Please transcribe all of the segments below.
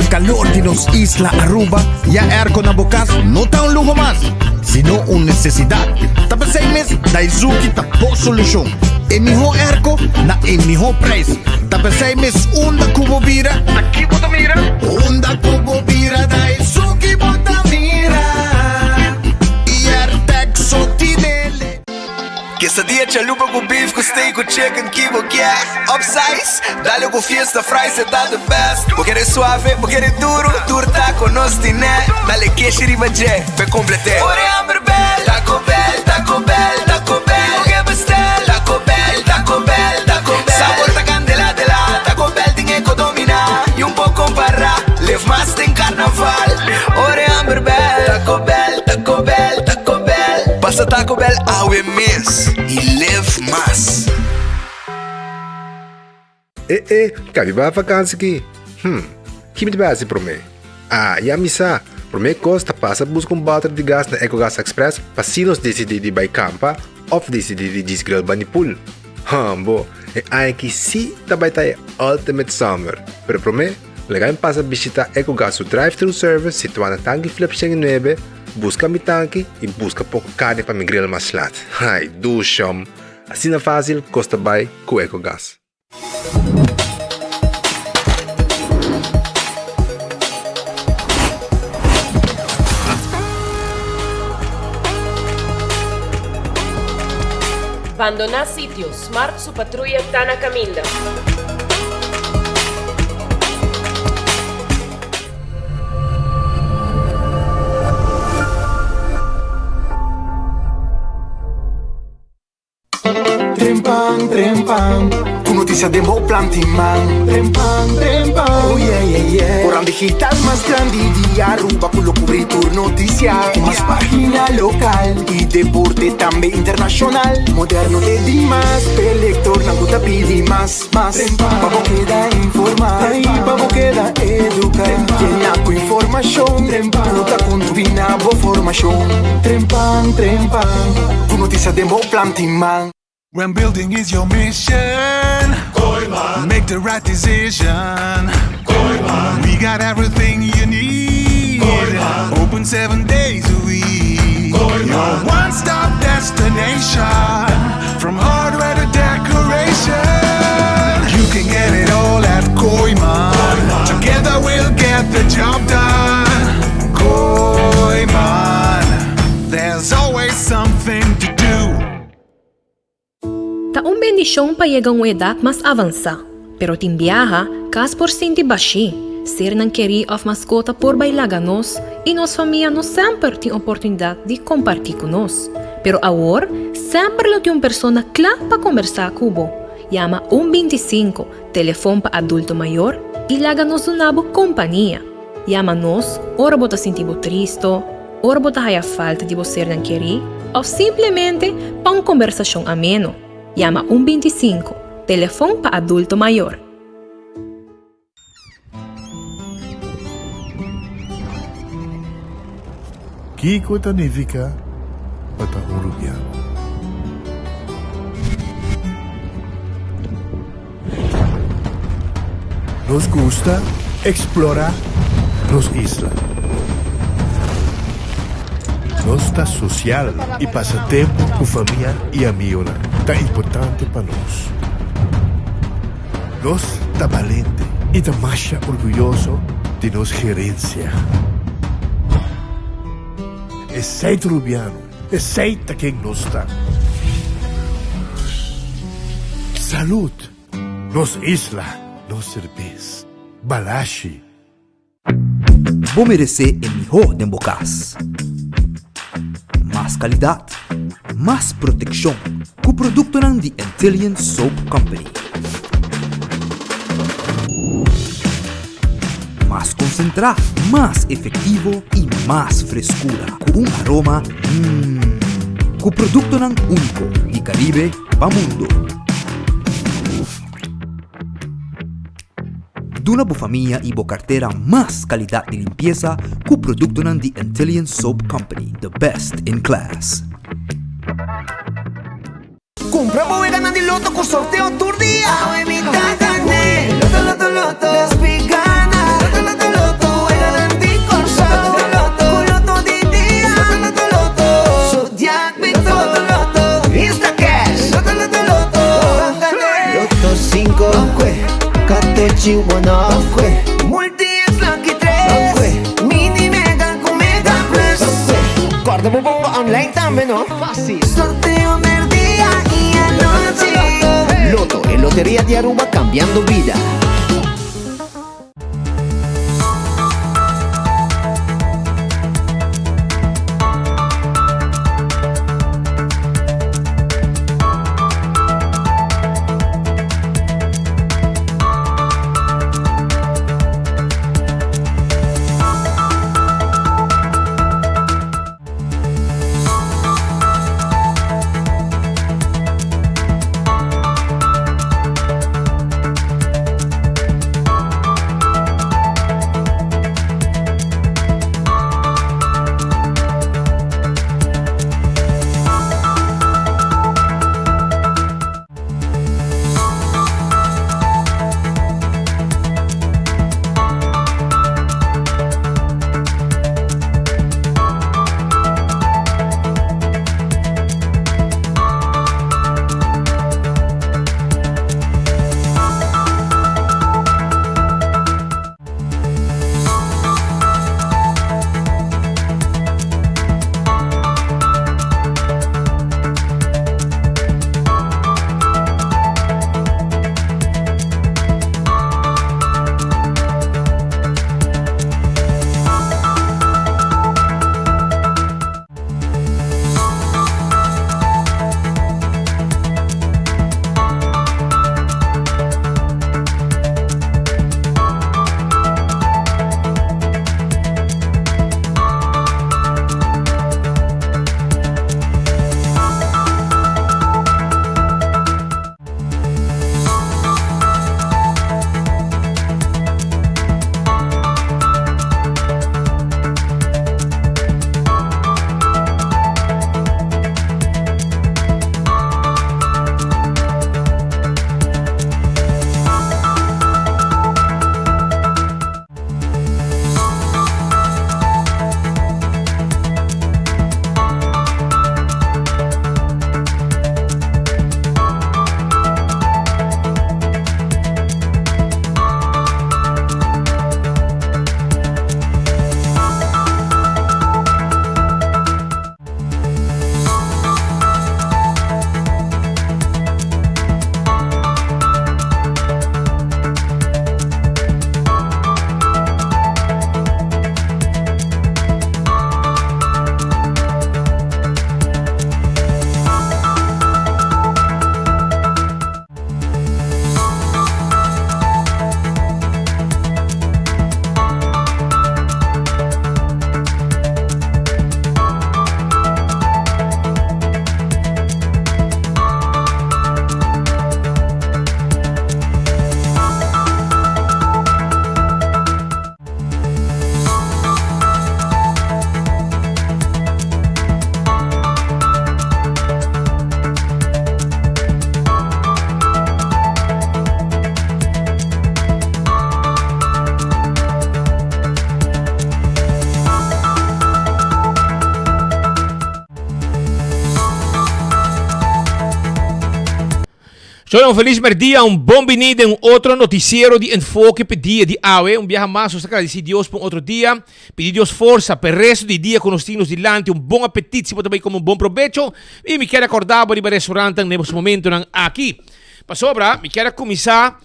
clima calor di nos isla Aruba, ya airco na bo cas no ta un luho mas, sino un necesidad. Ta p'esey mes Daizuki ta bo solucion. E miho airco na e miho prijs. Ta p'esey mes unda cu bo bira, ta ki bo ta mira? Unda cu bo bira Daizuki bo ta mira. Y Airtec so tinele. Quesadilla chalupa cu beef cu steak cu chicken ki bo kier Upsize, dale cu fiesta fries e ta the best Bo kere suave, bo kere duro, tur taco nos tine Dale keshi riba dje, p'e complete Ora e hamber bel, Taco Bell, Taco Bell, Taco Bell Bo ke bestel, Taco Bell, Taco Bell, Taco Bell Sabor ta candela de la, Taco Bell tin e co domina Y un por compara, live mas den carnaval Ora e hamber bel, Taco Bell, Taco Bell, Taco Bell Pasa Taco Bell awe mes y live mas. E e, ka mi bai vakansi ki? Hm, ki mi ta bai hasi promé? Ah, ya mi sa! Promé kos ta pasa buska un bòter di gas na Ecogas Express pa si nos disidí di bai kampa òf disidí di djis grill bani pool. Hambo, e aña aki sí ta bai ta e ultimate summer! Pero promé, laga mi pasa bishitá Ecogas su drive-thru service situá na Tanki Flip 109, buska mi tanki i buska poko karni pa mi grill mas lat. Ai, dushom! Asina fásil kos ta bai ku Ecogas. Bandoná sitio, Smart su patruya ta na kaminda. Trempan, trempan, ku notisia den bo planti man. Trempan, trempan, oh yeah, yeah, yeah. Koran digital mas grandi di Aruba ku lo kubri tur notisia. Ku mas pagina lokal i deporte tambe internashonal. Moderno te dimas, p'e lektornan ku ta pidi mas. Mas pa bo keda informa i pa bo keda educa. Yena cu informacion cu ta contribui na bo formacion. Trempan, trempan, cu noticia den bo planti man. When building is your mission Make the right decision We got everything you need Open seven days a week Your one stop destination From hardware to decoration You can get it all at Kooiman Together we'll get the job done Kooiman There's always something to do Ta un bendishon pa yega un edat mas avansá, pero tin biaha kas por sinti bashí, sernan kerí òf maskota por bai laga nos i nos famia no semper tin oportunidat di kompartí ku nos. Pero awor semper lo tin un persona kla pa kombersá ku bo. Yama un 25, telefon pa adulto mayor, i laga nos duna bo kompania. Yama nos ora bo ta sinti bo tristo, ora bo ta haya falta di bo sernan kerí òf simplemente pa un kombersashon ameno. Yama un 25, telefon pa adulto mayor. Kiko ta nifiká pa ta un rubiano? Nos gusta explora nos isla. Nos ta social y pasa tempo cu famia y amigonan ta importante pa nos. Nos ta balente y ta masha orguyoso di nos gerencia. Esey ta Rubiano, esey ta ken nos ta. Salud! Nos isla, nos serbes. Balashi. Bo meresé e mihó den bo kas. Mas kalidat, mas protekshon ku produktonan di Antillian Soap Company. Mas konsentrá, mas efektivo i mas freskura ku un aroma mmm. Ku produktonan úniko di Karibe pa mundo. Duna bo famia i bo kartera mas kalidat di limpiesa ku produktonan di Antillian Soap Company, the best in class. Cumpra bo weganan di loto cu sorteo tur dia. Awe mi ta gane. Loto, loto, loto. Despi gana. Loto, loto, loto. what you wanna. Multi X Lucky 3. Mini Mega ku Mega Plus. Kòrda bo bonga online tambe no. Fásil. Sorteo merdia i anochi. Lotto, e loteria di Aruba kambiando bida. Shona un felis merdia, un bon bini den un otro noticiero di Enfoke pe dia di awe. Un biaha mas nos ta agradeci Dios pa un otro dia. Pidi Dios forsa pa e resto di dia cu nos tin nos dilanti. Un bon apetit si bo ta bay come un bon probecho. Y mi kier acorda bo riba restaurantnan den e momentonan aki. Pasobra mi kier a cuminsa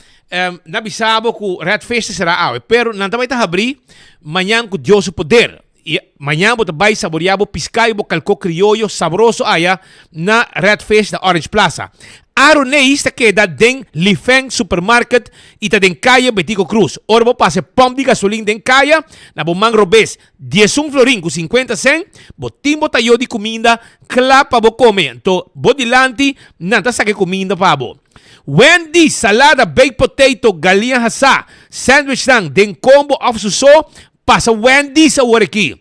na bisa bo cu Red Fish ta cera awe, pero nan ta bay ta habri mañan cu Dios su poder. I mañan bo ta bai saboreá bo piská i bo kalkó krioyo sabroso aya na Red Fish na Orange Plaza. Aroneis ta keda den Lifeng Supermarket i ta den kaya Betico Cruz. Ora bo pasa e pòmp di gasolin den kaya, na bo man robes, diesun florin ku sinkuenta sèn, bo tin bo tayó di kuminda kla pa bo kome. Anto bo dilanti nan ta saka e kuminda pa bo. Wendy's, salada, baked potato, galiña hasá, sandwichnan den kombo òf su so, Pasa Wendy's awor aki.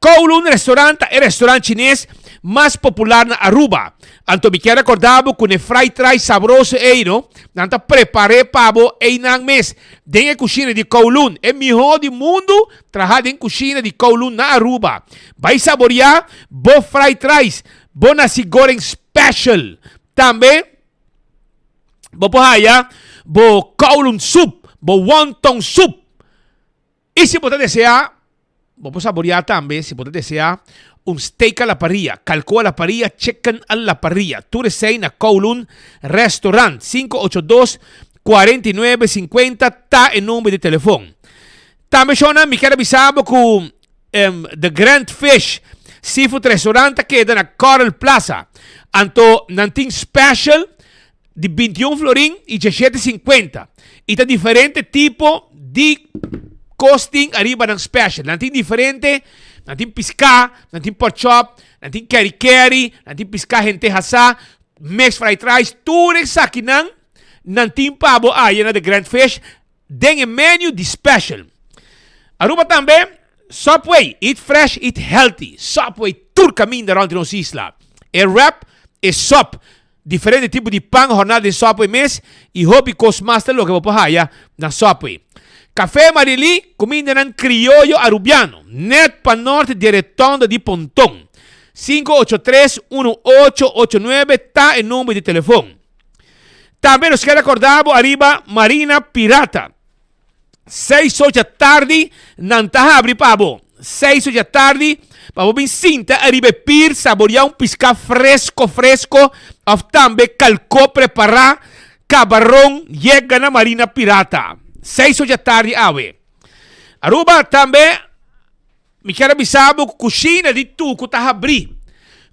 Kowloon Restaurant ta e restaurant chines mas popular na Aruba. Anto mi kier recorda bo cu n'e fried rice sabroso ey no, nan ta prepare pa bo eynan mes den e cushina di Kowloon. E miho di mundo traha den cushina di Kowloon na Aruba. Bay saboria bo fried rice, bo nasi goreng special. Tambe. Bo por haya bo kowloon soup, bo wonton soup. Y si bo ta desea, bo por saborea tambe, si bo ta desea, un steak a la parrilla, calco a la parrilla, chicken a la parrilla. Tur esey na Kowloon Restaurant. 582 49 50 ta e number di telefon. Tambe shownan mi kier a bisa bo cu The Grand Fish Seafood Restaurant ta keda na Coral Plaza. Anto nan tin special di 21 florin y 17.50. Y ta diferente tipo di cos tin ariba nan special. Nan tin diferente, nan tin pisca, nan tin pork chop, nan tin keri keri, nan tin pisca hente hasa, mixed fried rice, tur esakinan nan tin pa bo aya na The Grand Fish. Den e menu di special. Aruba tambe, Subway, eat fresh, eat healthy. Subway tur caminda rond di nos isla. E wrap, e sop, diferente tipo di pan horna den Subway mes y hopi cos mas ta loke bo por haya na Subway. Café Marily, cumindanan crioyo Arubiano, net pa norte di e retonda di Ponton. 583 1889 ta e number di telefon. Tambe nos kier recorda bo ariba Marina Pirata. Seis ocha tardi nan ta habri pa bo. Seis ocha tardi pa bo bin sinta ariba e pier saborea un pisca fresco fresco of tambe calco prepara cabaron yega na Marina Pirata. Seis ocha tardi awe. Aruba tambe. Mi kier a bisa bo ku kushina di Tuku ta habrí.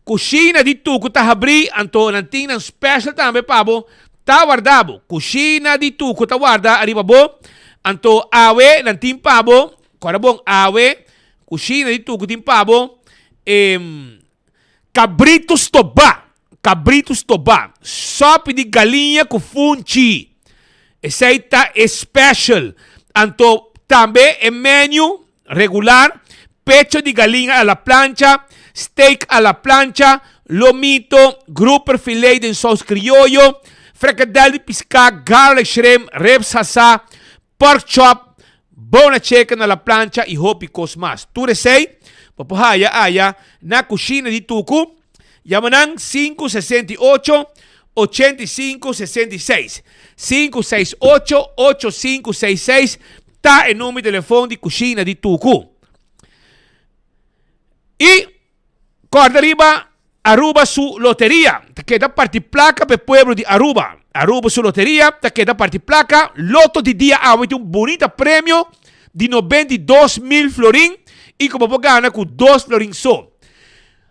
Kushina di Tuku ta habrí, anto nan tin nan special tambe pa bo ta warda bo. Kushina di Tuku ta warda ariba bo, anto awe nan tin pa bo, kòrda bon, awe kushina di Tuku tin pa bo e kabritu stobá, kabritu stobá, sòpi di galiña ku funchi. Esei ta e special. Anto tambe e menu Regular, pecho di galiña a la plancha, steak a la plancha, lomito, grouper filet den sous crioyo, frikadel di piská, garlic shrimp, ribs hasá, pork chop, bona chicken a la plancha y hopi kos mas. Tur esei bo por haya aya na Cushina di Tucu. Yama nan 568 85 66. 568 8566 ta e numero di telefon di Cushina di Tucu. Y corda riba Aruba su loteria ta keda parti placa pa e pueblo di Aruba. Aruba su loteria ta keda parti placa. Loto di dia awe tin un bunita premio di 92 mil florin y cu bo por gana cu 2 florin so.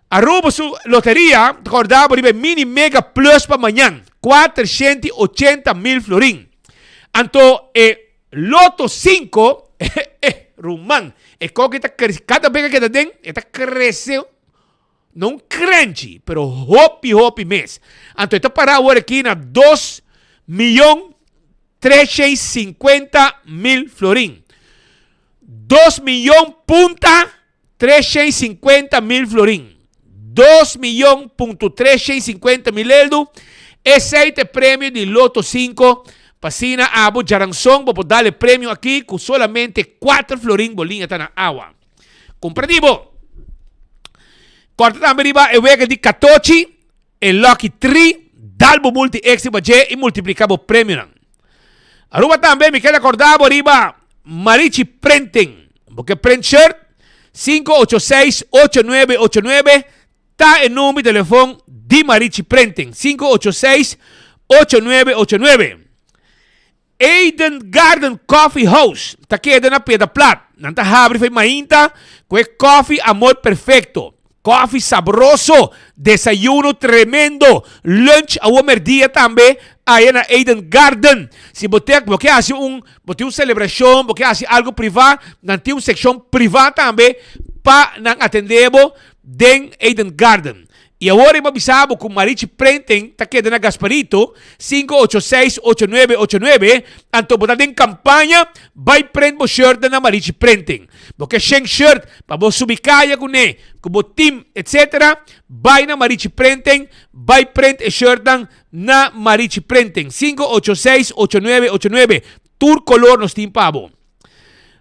Aruba su loteria ta corda bo riba e mini mega plus pa mañan, 480 mil florin. Anto e Loto 5, eh, ruman, e koki ta crece, cada bes que keda den, e ta crece, no un crenchi, pero hopi hopi mes. Anto e ta para awor aki na 2 milyon 350 mil florin. 2 milyon punta 350 mil florin. 2 milyon punto 350 mil eldu. Esei ta e premio di Loto 5. Pa asina abo djaranson bo por dal e premio aki ku solamente 4 florin bo liña ta na awa. Kumpra di bo. Kòrta tambe riba e wega di katochi, e Lucky Tree, dal bo multi X riba dje i multiplika bo premionan. Aruba tambe mi keda korda bo riba Marichi Printing. Bo ke print shirt? 586-8989 ta e number di telefon di Marichi Printing. 586-8989. Eden Garden Coffee House ta keda na Piedra Plat. Nan ta habri for mainta ku e koffie Amor Perfecto. Koffie sabroso, desayuno tremendo, lunch awo merdia tambe aya na Eden Garden. Si bo te bo ke hasi un bo tin un selebrashon, bo ke hasi algo priva, nan tin un sekshon priva tambe pa nan atende bo den Eden Garden. I awor e bo bisa bo ku Marichi Printing ta keda na Gasparito, 586-8989, anto bo ta den kampaña, bai print bo shirtnan na Marichi Printing. Bo ke shen shirt pa bo subi kaya kuné, ku bo team, etc. Bai na Marichi Printing, bai print e shirtnan na Marichi Printing, 586-8989. Tur kolor nos tin pa bo.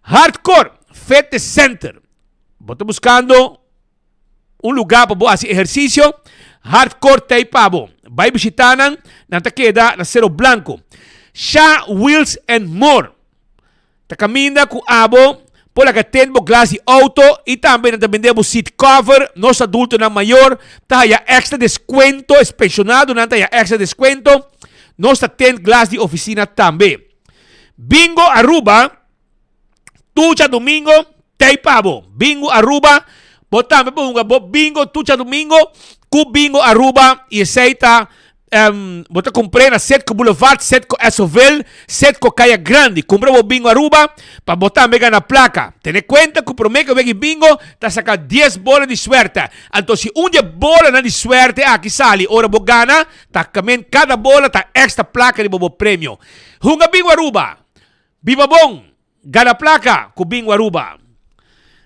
Hardcore Fitness Center. Bo ta buskando. un lugá pa bo hasi ehersisio, Hardcore t'ei pa bo. Bai bishitá nan, nan ta keda na Sero Blanco. Sha Wheels and More ta kaminda ku abo por laga ten bo glas di outo i tambe nan ta bende bo seat cover. Nos adultonan mayor ta haya extra deskuento, es penshonadonan ta haya extra deskuento. Nos ta ten glas di ofisina tambe. Bingo Aruba. Tur djadumingo tei pa bo. Bingo Aruba, bo tambe por hunga bo bingo tur djadumingo ku Bingo Aruba i esei ta um, bo ta kumpr'é na Setco Boulevard, Setco Essoville, Setco Kaya Grandi. Kumpra bo Bingo Aruba pa bo tambe gana plaka. Tene kuenta ku promé ku wega bingo ta saka dies bola di suerte. Anto si un di e bolanan di suerte aki sali ora bo gana, ta kamen kada bola ta extra plaka riba bo premio. Hunga Bingo Aruba! Biba bon, gana plaka ku Bingo Aruba.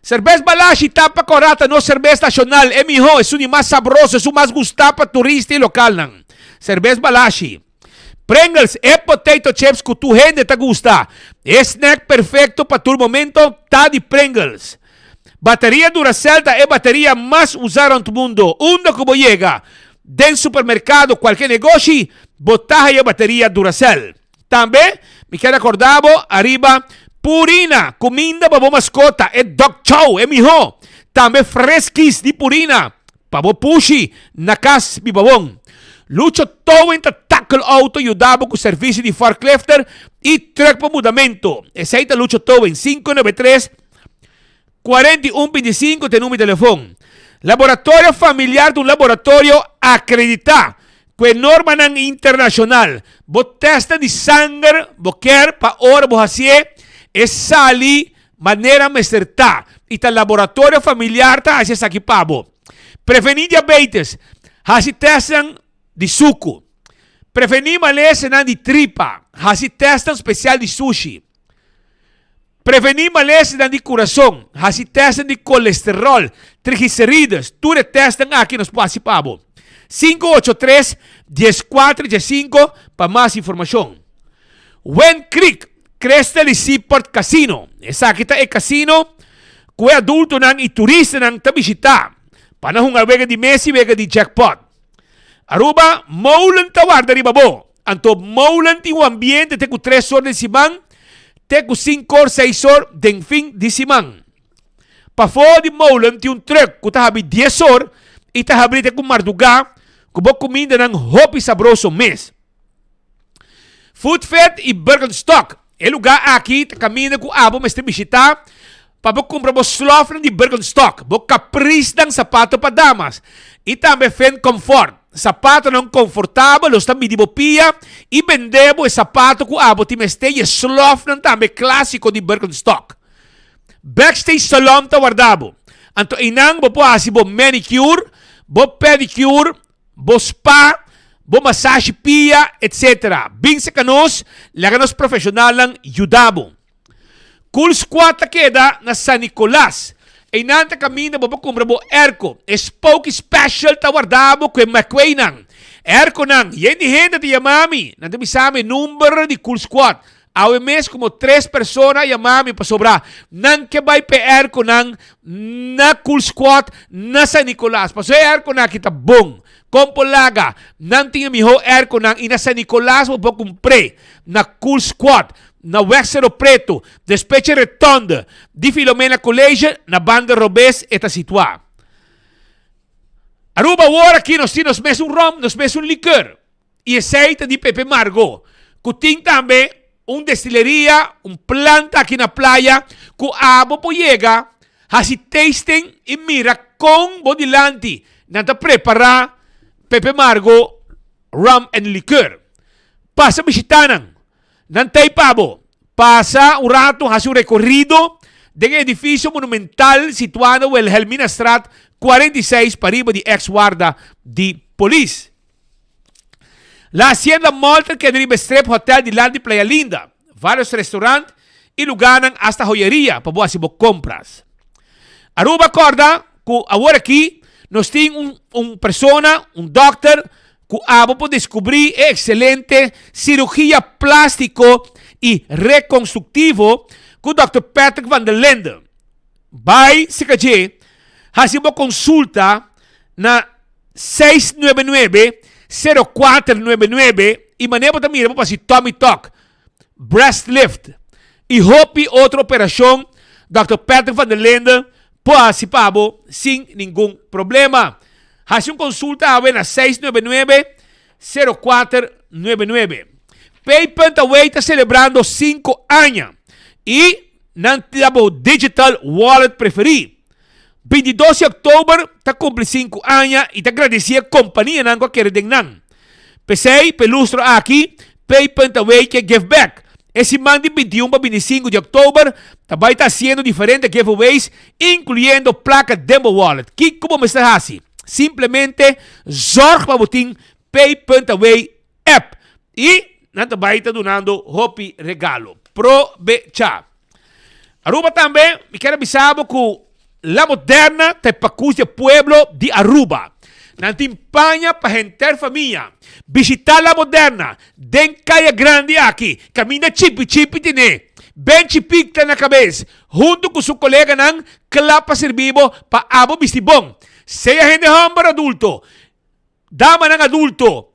Serbes Balashi tapa kora ta nos serbes nashonal, e mihó, esun di mas sabroso, esun mas gustá pa turista i lokalnan. Serbes Balashi. Pringles, e potato chips ku tur hende ta gusta. E snack perfekto pa tur momento ta di Pringles. Bateria Duracell ta e bateria mas usá rònt mundo. Unda ku bo yega, den supermerkado, kualke negoshi, bo ta haya bateria Duracell. Tambe mi kier recorda bo ariba Purina, cuminda pa bo mascota, e dog chow, e miho. Tambe Friskies di Purina, pa bo pushi na cas biba bon. Lucho Towing ta tackle auto yuda bo cu servicio di forklifter y truck pa mudamento. Esey ta Lucho Towing, 593 41 25 ta e numero di telefon. Laboratorio Familiar ta un laboratorio acredita cu e normanan internacional. Bo testa di sanger bo kier pa ora bo hacié e sali manera mester ta y ta Laboratorio Familiar ta haci esaki pa bo. Preveni diabetes, haci testnan di sucu. Preveni malesanan di tripa, haci testnan special di sushi. Prevení malesenan di kurason, hasi tèstnan di kolesteròl, triglicerides, tur e tèstnan aki nos por hasi pa bo. 583 14 15 pa mas informashon. Wen Creek, Crystal i Seaport Casino. Esaki ta e kasino ku e adultonan i turistanan ta bishitá pa nan hunga wega di mesa i wega di jackpot. Aruba, Molen ta warda riba bo. Anto Molen tin un ambiente te ku tres or den siman, te ku sinku or, seis or den fin di siman. Pafó di Molen tin un trùk ku ta habri dies or i ta habri te ku mardugá ku bo kumindanan hopi sabroso mes. Food Fit i Birkenstock, E lugá aki ta kaminda ku abo mester bishitá pa bo kumpra bo slòfnan di Birkenstock, bo kaprisnan sapato pa damas i tambe Finn Comfort, sapatonan konfortabel. Los ta midi bo pia i bende bo e sapato ku abo tin mester i e slòfnan tambe klásiko di Birkenstock. Backstage Salon ta warda bo. Anto einan bo por hasi bo manicure, bo pedicure, bo spa, bo masashi pia, etc. Bin serka nos, laga nos profeshonalnan yuda bo. Cool Squad ta keda na San Nicolas. Einan ta kaminda bo por kumpra bo airco. E Spooky Special ta warda bo ku e McQueennan. Airconan, yen di hende ta yama mi, nan ta bisa mi e number di Cool Squad. Awe mes como tres persona a yama mi pasobra nan ke bai p'e airconan na Cool Squad na San Nicolas. Pasobra e airconan aki ta bon. Con por laga? Nan tin e miho airconan y na San Nicolas bo por cumpr'e na Cool Squad na Weg Cerro Preto, despeche Rotonde di Filomena College na banda robes e ta situa. Aruba awor aki nos tin nos mes un rom, nos mes un liqueur. I esei ta di Pepe Margo, ku tin tambe un destileria, un planta aki na playa ku abo por yega hasi tasting i mira kon bo dilanti nan ta prepará Pepe Margo rum and liqueur. Pasa bishitá nan. Nan ta ei pa bo. Pasa un ratu hasi un rekorido den e edifisio monumental situá na Wilhelminastraat 46 pariba di eks warda di polis. La Hacienda Mall ta keda riba e Strip Hotel dilanti Playa Linda. Varios restaurant y lugarnan hasta joyeria pa bo haci bo compras. Aruba corda cu awor aki nos tin un un persona, un dokter cu abo por descubri e excelente cirugia plastico y reconstructivo cu Dòkter Patrick van der Linde. Bai si ka dje. Hasi bo konsulta na 699 0499 i manera bo ta mira bo por hasi tummy tuck, breast lift i hopi otro operashon Dòkter Patrick van der Linden por hasi pa bo sin ningun problema. Hasi un konsulta awe na 699 0499. Paypent Away ta selebrando 5 aña i nan ta bo digital wallet preferí. 22 di òktober ta kumpli 5 aña i ta gradisí e kompanianan ku a kere den nan. P'esei, p'e lustro aki, Paypent Away ke give back. E siman di 21 pa 25 di òktober ta bai ta hasiendo diferente giveaways, inkluyendo plaka den bo wallet. Kiko bo mester hasi? Simplemente zorg pa bo tin Pay.away app y nan ta bay ta dunando hopi regalo. Probecha! Aruba tambe mi kier a bisa bo cu La Moderna ta e pacus di e pueblo di Aruba. Nan tin paña pa henter famia. Bishita La Moderna den Caya Grandi aki caminda chipi chipi tene Benchi Pik ta na cabes hunto cu su coleganan cla pa sirbi bo pa abo bisti bon. Sea hende homber adulto, damanan adulto,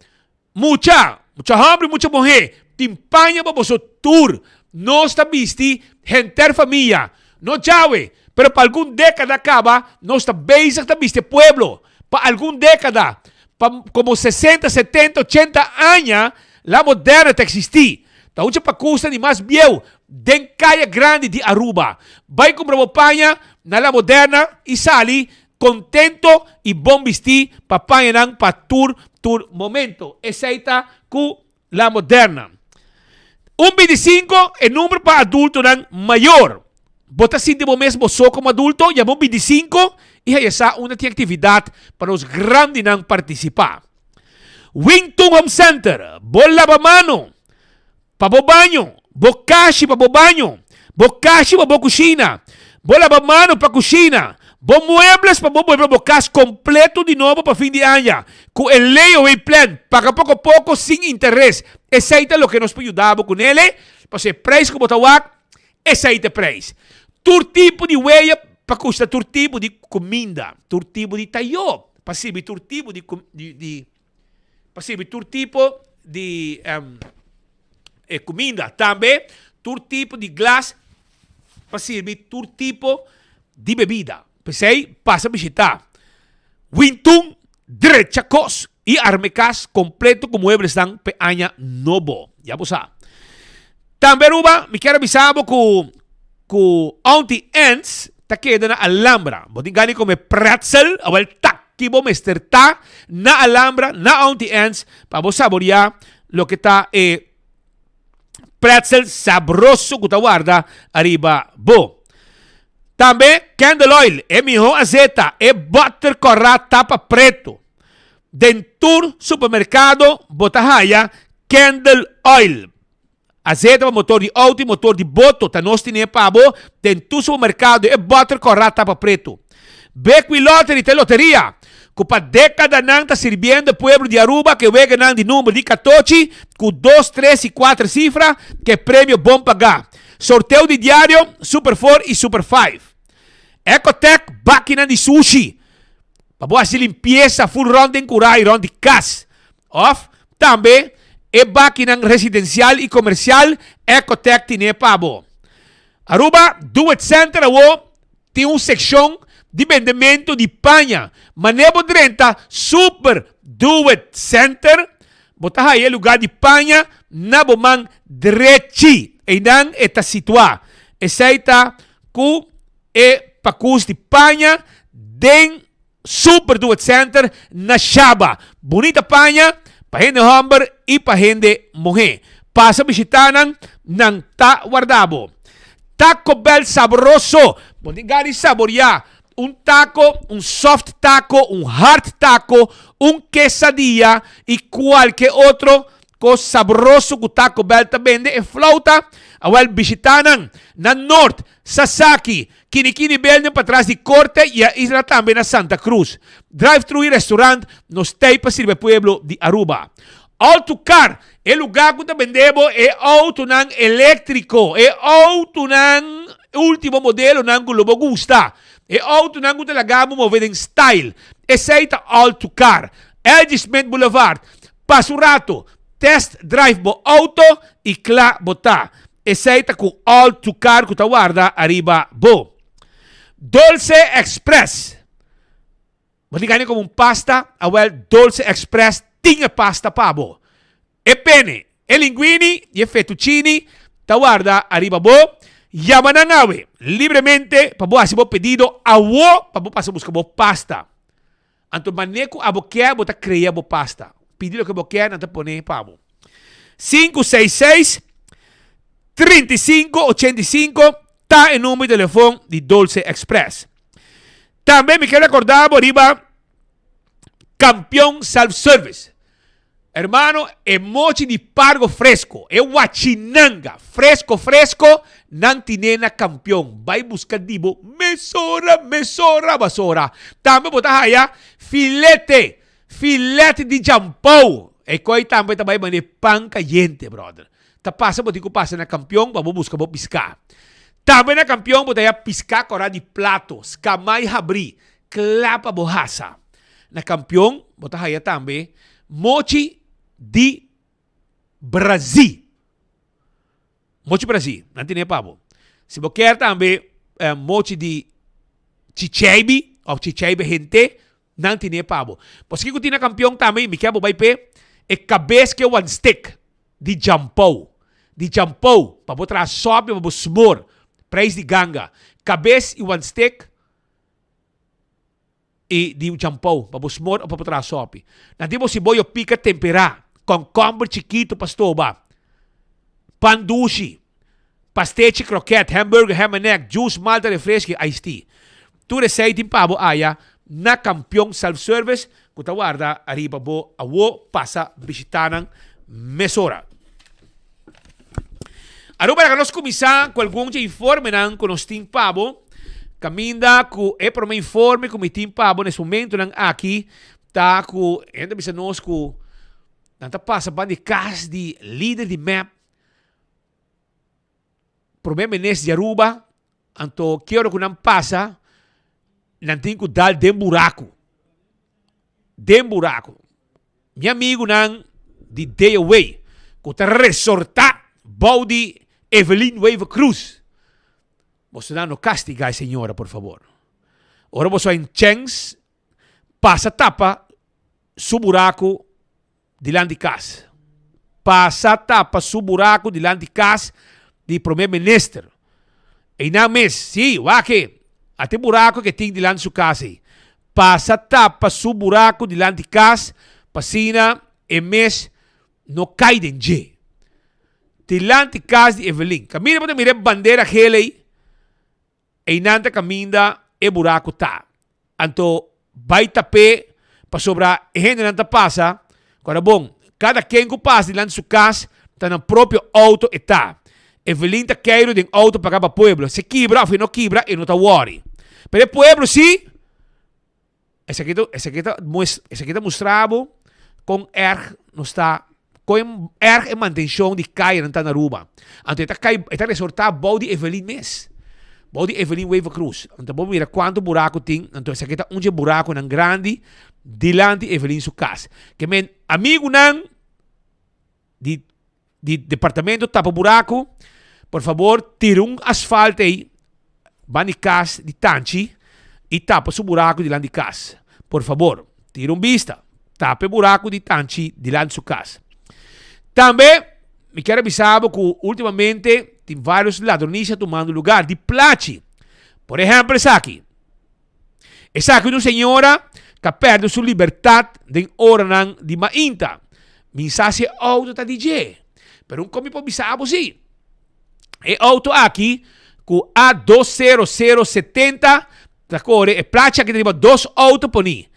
mucha, mucha homber y mucha muher, tin paña pa boso tur. Nos ta bisti henter famia. No djawe, pero pa algun decada caba nos ta bezig ta bisti e pueblo. Pa algun decada, pa como sesenta, setenta, ochenta aña La Moderna ta existi. Ta un chapacusta di mas bieu den Caya Grandi di Aruba. Bay cumpra bo paña na La Moderna y sali contento y bon bisti pa pañanan pa tur tur momento. Esey ta cu La Moderna. Un 25 e number pa adultonan mayor. Bo ta sinti bo mes bo so como adulto? Yama un 25 y haya sa unda tin actividad pa nos grandinan participa. Wing Tun Home Center, bo laba mano pa bo baño, bo kashi pa bo baño, bo kashi pa bo kushina, bo laba mano pa kushina, bo muebles pa bo muebla bo kas kompleto di nobo pa fin di aña ku e layaway plan, paga poko poko sin interes. Esei ta loke nos por yuda bo kunele, pasobra e preis ku bo ta wak, esei ta e preis. Tur tipo di weya pa kushta tur tipo di kuminda, tur tipo di tayo pa sirbi tur tipo di di pa sirbi tur tipo di e kuminda. Tambe tur tipo di glas pa sirbi tur tipo di bebida. P'esei pasa bishitá Wintun drecha kos i arma e kas kompleto ku mueblesnan p'e aña nobo. Ya bo sa. Tambe Aruba mi kier a bisa bo ku ku Auntie Anne's ta keda na Alhambra. Bo tin gana di kome pretzel? Awel taki bo mester ta na Alhambra na Auntie Anne's pa bo saborea loke ta e pretzel sabroso ku ta warda ariba bo. Tambe candle oil, e mihó azeta, e butter kòrá tapa pretu. Den tur supermerkado bo ta haya candle oil. Azeta pa motor di outo i motor di boto ta nos tine pa bo den tur supermerkado e butter kòrá tapa pretu. Bequi Lottery ta e loteria ku pa dékadanan ta sirbiendo e pueblo di Aruba ku e weganan di number di katochi ku dos, tres i kuater sifra ku e premio bon pagá. Sorteo di diario, Super Four i Super Five. Ecotec bakinan di sushi pa bo hasi limpiesa ful rònt den kurá i rònt di kas. Òf tambe e bakinan residensial i komersial Ecotec tine pa bo. Aruba Do It Center awo Tin un sekshon di bendementu di paña. Manera bo drenta Super Do It Center, bo ta haya e lugá di paña na bo man drechi. Einan e ta situá. Esei ta ku e pakus di paña den Super Do It Center na Shaba. Bunita paña pa hende hòmber i pa hende muhé. Pasa bishitá nan, nan ta warda bo. Taco Bell sabroso! Bo tin gana di saboriá un taco, un soft taco, un hard taco, un quesadilla i kualke otro kos sabroso ku Taco Bell ta bende. E flauta? Awèl bishitá nan na Noord, Sasaki, Kinikini building patras di Corte y a isla tambe na Santa Cruz. Drive thru y restaurant nos tey pa sirbi e pueblo di Aruba. Autocar, e lugar cu ta bende bo e autonan electrico, e autonan ultimo modelonan cu lo bo gusta. E autonan ku ta laga bo move den style. Esei ta All To Car. LG Smith Boulevard. Pasa un rato, test drive bo auto y kla bo ta. Esei ta ku All To Car ku ta warda ariba bo. Dolce Express. Bo tin gana di come un pasta? Awel Dolce Express tin e pasta pa bo. E pene, e linguini y e fettuccini ta warda ariba bo. Yama nan awe libremente pa bo haci bo pedido awo pa bo pasa busca bo pasta. Anto mane cu abo kier bo ta crea bo pasta. Pidi loke bo kier nan ta pone pa bo. 566 3585 ta e number di telefon di Dolce Express. Tambe mi kier recorda bo riba Campeon Self Service. Hermano, e mochi di pargo fresco, e wachinanga fresco fresco, nan tine na Campeon. Bai busca di bo mesora, mesora, basora. Tambe bo ta haya filete, filete di jampou. E koi tambe ta bai mane pan cayente, brother. Ta pasa bo tin cu pasa na Campeon pa bo busca bo pisca. Tambe na Campeon bo ta haya pisca cora di plato, scamai habri, cla pa bo hasa. Na Campeon bo ta haya tambe mochi di Brazi. Mochi Brazi, nan tene pa bo. Si bo kier tambe mochi di Chicheibi of Chicheibi hente, nan tene pa bo. Paske ku tin na Campeon tambe, mi kier bo bai p'e e kabes ke wan stek di Jampou. Di Jampou, pa bo traha sòpi, pa bo smor. Prijs di ganga. Kabes i wan stek. I di un champou pa bo smor of pa bo traha sopi. Nan tin bo siboyo pika temperá, kònkòmber chikitu pa stoba, pan dushi, pastechi, krokèt, hamburger, ham and egg, juice, malta, refreski, iced tea. Tur esei tin pa bo aya na Kampion Self Service ku ta warda ariba bo awo pasa bishita nan mesora. Aruba laga nos kuminsá ku algun dje informenan ku nos tin pa bo. Kaminda ku e promé informe ku mi tin pa bo nes momentunan aki ta ku hende ta bisa nos ku nan ta pasa ban di kas di lider di mep, promé minister di Aruba, anto ki ora ku nan pasa nan tin ku dal den buraku, den buraku. Mi amigunan di DOW ku ta resortá bou di Evelyn Wever Croes, bosonan no kastigá e señora por fabor. Ora boso haña chèns, pasa tapa su buraku dilanti kas. Pasa tapa su buraku dilanti kas di prome minister. Einan mes, sí, wak e, ata e buraku ke tin dilanti su kas ei. Pasa tapa su buraku dilanti kas pa asina e mes no kai den dje. Dilanti kas di Evelyn. Kaminda bo ta mira e bandera gel ei, einan ta kaminda e buraku ta. Anto bai tap'é pasobra e hendenan ta pasa. Kora bon, kada ken ku pasa dilanti su kas ta nan propio outo e ta. Evelyn ta keiru den outo paga pa pueblo. Si e kibra of e no kibra e no ta wòri. Pero e pueblo si, esaki ta esaki ta mues esaki ta mustra bo kon erg nos ta kon erg e mantenshon di kayanan ta na Aruba. Anto e ta kai e ta resortá bou di Evelyn mes. Bou di Evelyn Wever Croes. Anto bo mira kuantu buraku tin. Anto esaki ta un dje burakunan grandi dilanti Evelyn su kas. Ke men amigunan di di departamento tapa buraku, por fabor tira un asfalt ei ban di kas di Tanchi i tapa su buraku dilanti di kas. Por fabor, tira un bista, tapa e buraku di Tanchi dilanti su kas. Tambe mi kier a bisa bo ku ultimamente tin varios ladronisia tumando lugar di plachi. Por ehempel esaki. Esaki un señora ka perde su libertad den oranan di mainta. Mi sa si e auto ta di dje, pero un komi por bisa bo si. E auto aki ku A 20070 ta kore e plachi aki ta riba dos auto poni.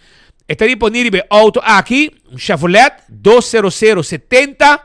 E ta riba poni riba e auto aki, un Chevrolet 20070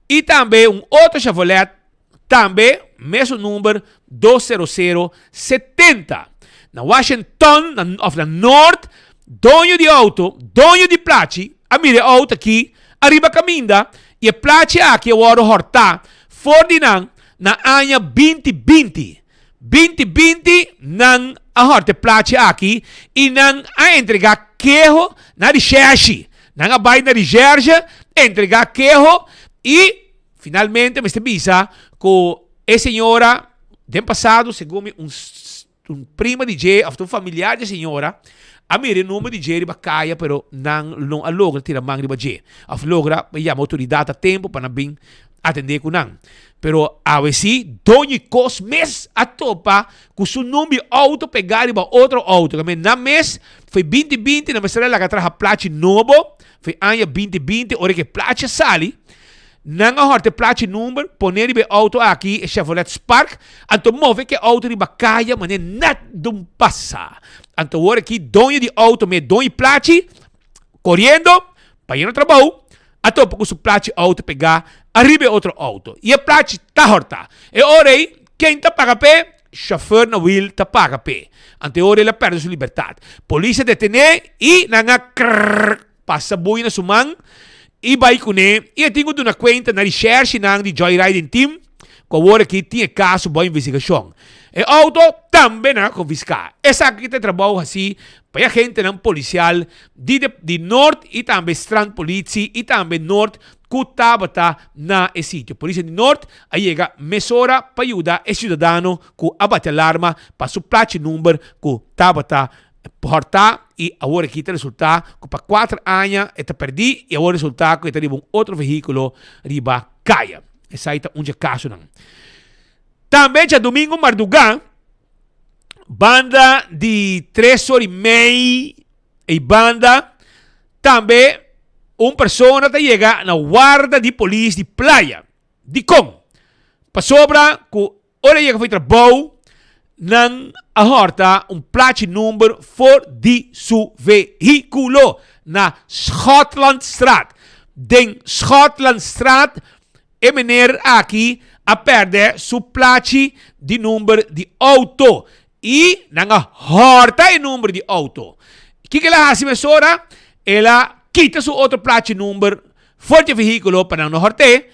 i tambe un otro Chevrolet Tambe mesun number 20070. Na Washington na of na Noord, doño di auto, doño di plachi, a mira e auto aki ariba caminda y e plachi aki a wordo horta for di nan na aña 2020. 2020 nan a hòrta e plachi aki i nan a entregá keho na rishèrshi. Nan a bai na rishèrshe, entregá keho i finalmente mester bisa ku e señora den pasado segun mi un un prima di dje òf ta un familiar di e señora a mira e number di dje riba kaya pero nan no a logra tira man riba dje òf logra yama outoridat a tempu pa nan bin atendé ku nan. Pero awe sí doño kos mes a topa ku su number di outo pegá riba otro outo. Kame nan mes foi 2020 nan mester a laga traha plachi nobo, foi aña 2020 ora ku e plachi a sali, nan a hòrta e plachi number pone riba e outo aki, e Chevrolet Spark, anto move ku e outo riba kaya manera nèt dun pasa. Anto awor aki doño di outo mes doño di plachi koriendo pa yendo trabou A topa ku su plachi outo pegá ariba e otro outo i e plachi ta hòrtá. E ora ei, ken ta paga p'e? Shofùr na wil ta paga p'e. Anto e ora el a pèrdè su libertat. Polis a deten'é i nan a krrrr pasa bui na su man i bai kuné i e tin ku duna kuenta na rishèrshinan di Joyriding Team ku awor aki tin e kaso bou investigashon. E outo tambe nan a konfiská. Esaki ta e trabou hasí pa e agentenan polisial di de di Noord y tambe Strand Politie y tambe Noord cu tabata na e sitio. Policia di Noord a yega mesora pa yuda e ciudadano cu a bati alarma pa su plachi number cu tabata horta y awor aki ta resulta cu pa cuater aña e ta perdi y awor resulta cu e ta riba un otro vehiculo riba caya. Esai ta un dje casonan. Tambe djadomingo marduga Banda di tres or y mei ey banda tambe un persona ta yega na warda di polis di Playa. Dikon? Pasobra ku ora e yega for di trabou nan a hòrta un plachi number for di su vehíkulo na Schotlandstraat. Den Schotlandstraat E meneer aki a pèrdè su plachi di number di outo i nan a hòrta e number di outo. Kiko el a hasi mesora? El a kita su otro plachi number for di e vehíkulo pa nan no hòrt'é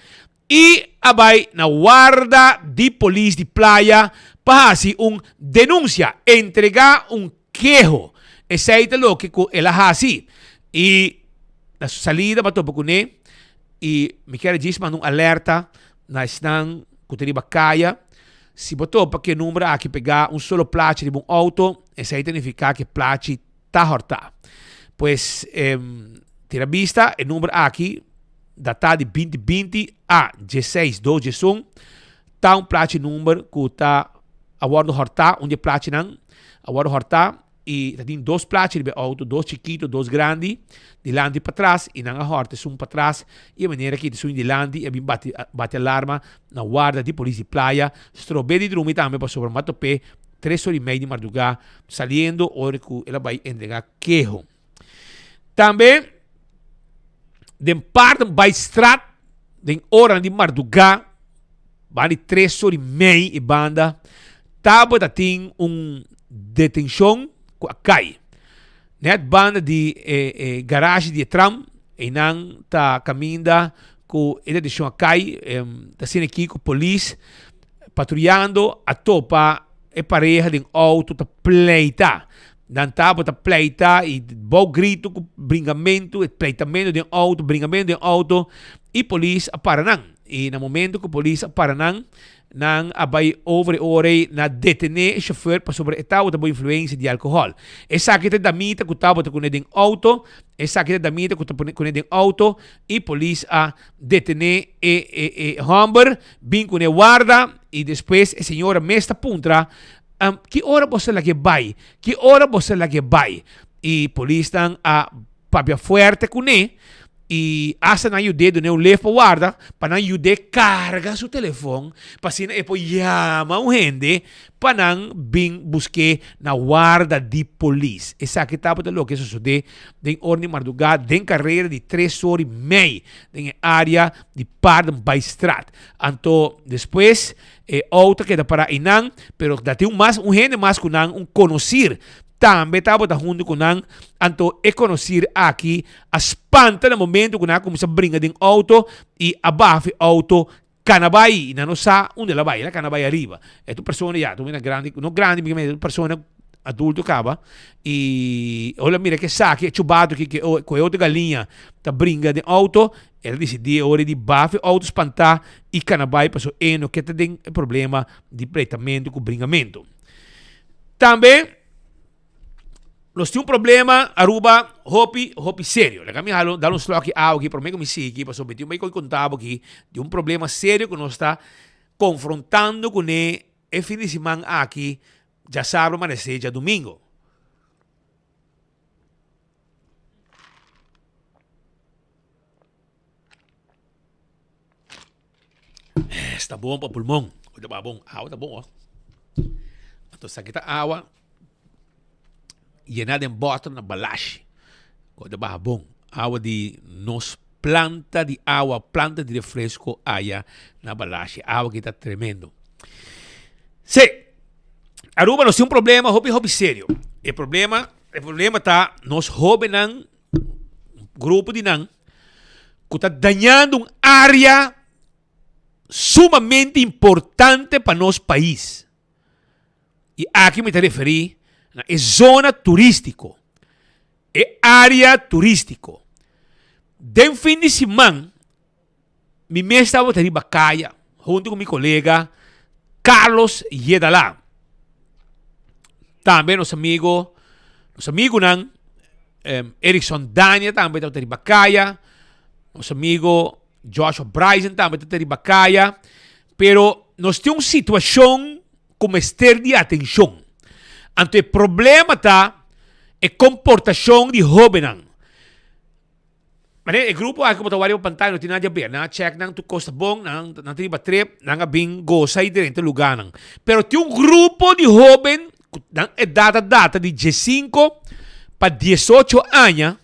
i a bai na warda di polis di Playa pa hasi un denunsia, entregá un keho. Esei ta loke ku el a hasi i na su salida bo a topa kuné. I mi kier djis manda un alerta na esnan ku ta riba kaya, si bo topa ku e number aki pegá un solo plachi riba un outo, esei ta nifiká ku e plachi ta hòrtá. Pues, tira bista, e number aki datá di binti binti a dieseis dos diesun ta un plachi number ku ta a wòrdu hòrtá, un di e plachinan a wòrdu hòrtá. I ta tin dos plachi riba e outo, dos chikito, dos grandi, dilanti i patras, i nan a hòrta esun patras, i e manera ki esun dilanti a bin bati bati alarma na warda di polis di Playa, strob'é di drumi tambe pasobra m'a top'é tres ora i mei di mardugá saliendo ora ku el a bai entregá keho. Tambe den Paardenbaaistraat den oranan di mardugá, Banda di tres or i mei e banda tabata tin un detenshon ku a kai. Net banda di e e garashi di e tram, einan ta kaminda ku e detenshon a kai. Ta asina aki ku polis patruyando a topa e pareha den outo ta pleita. Nan tabata pleita i bou gritu ku bringamentu, e pleitamentu den outo, bringamentu den outo i polis a para nan. I na momento ku polis a para nan, nan a bai over e ora ei na detené e shofèr pasobra e tabata bou influensia di alkohòl. Esaki ta e damita ku tabata kuné den outo, esaki ta e damita ku ta pone kuné den outo i polis a detené e e e hòmber, bin kuné warda i despues e señora mes ta puntra, Ki ora boso lag'é bai? Ki ora boso lag'é bai? I polisnan a papia fuerte kuné i asta nan yud'é dun'é un lef pa warda pa nan yud'é karga su telefon pa asina e por yama un hende pa nan bin busk'é na warda di polis. Esaki tabata loke a sosodé den ora di mardugá den karera di tres ora i mei den e área di Paardenbaaistraat. Anto despues e outo a keda pará einan, pero ta tin un mas un hende mas ku nan, un konosir tambe tabata huntu ku nan. Anto e konosir aki a spanta na momento ku nan a kuminsá bringa den outo i a baha fi outo. Cana bay y nan no sa unda el a bay. El a cana bay ariba. E ta un persona ya, ta un grandi, no grandi, mi un persona adulto caba. Y ora el a mira ke esaki, e chubato aki, ke cu e otro galiña ta bringa den auto, el a dicidi e ora di bafa e auto spanta y cana bay pasobra e no ke ta den e problema di pleitamento cu bringamento. Tambe. Nos tin un problema Aruba hopi hopi serio. Laga mi halo dal un slokje awa aki prome ku mi sigui pasobra mi tin un bay konta bo aki di un problema serio ku nos ta konfrontando kuné e fin di siman aki djasabra amanesé djadumingo. Esta bon pa pulmon. Ota ba bon. Awa ta bon, oh. Anto esaki ta awa llena den bottle na balashi. Ota baha bon. Awa di nos planta di awa, planta di refresco aya na balashi. Awa ki ta tremendo. Sí. Aruba nos tin un problema hopi hopi serio. E problema, e problema ta nos hobennan grupo di nan ku ta dañando un área sumamente importante pa nos pais. I aki mi ta referí na e zona turístiko, e área turístiko. Den fin di siman mi mes tabata riba kaya huntu ku mi kolega Carlos Yedalá. Tambe nos amigo, nos amigunan Erickson Dania tambe tabata riba kaya. Nos amigo Joshua Bryson tambe tabata riba kaya. Pero nos tin un situashon ku mester di atenshon. Anto e problema ta e komportashon di hóbennan. Mane e grupo aki ku bo ta wak riba pantaya no tin nada di haber. Nan a check nan tur kos ta bon, nan nan ta riba trip, nan a bin gosa i drenta lugánan. Pero tin un grupo di hóben ku nan edat a data di diesinko pa diesocho aña,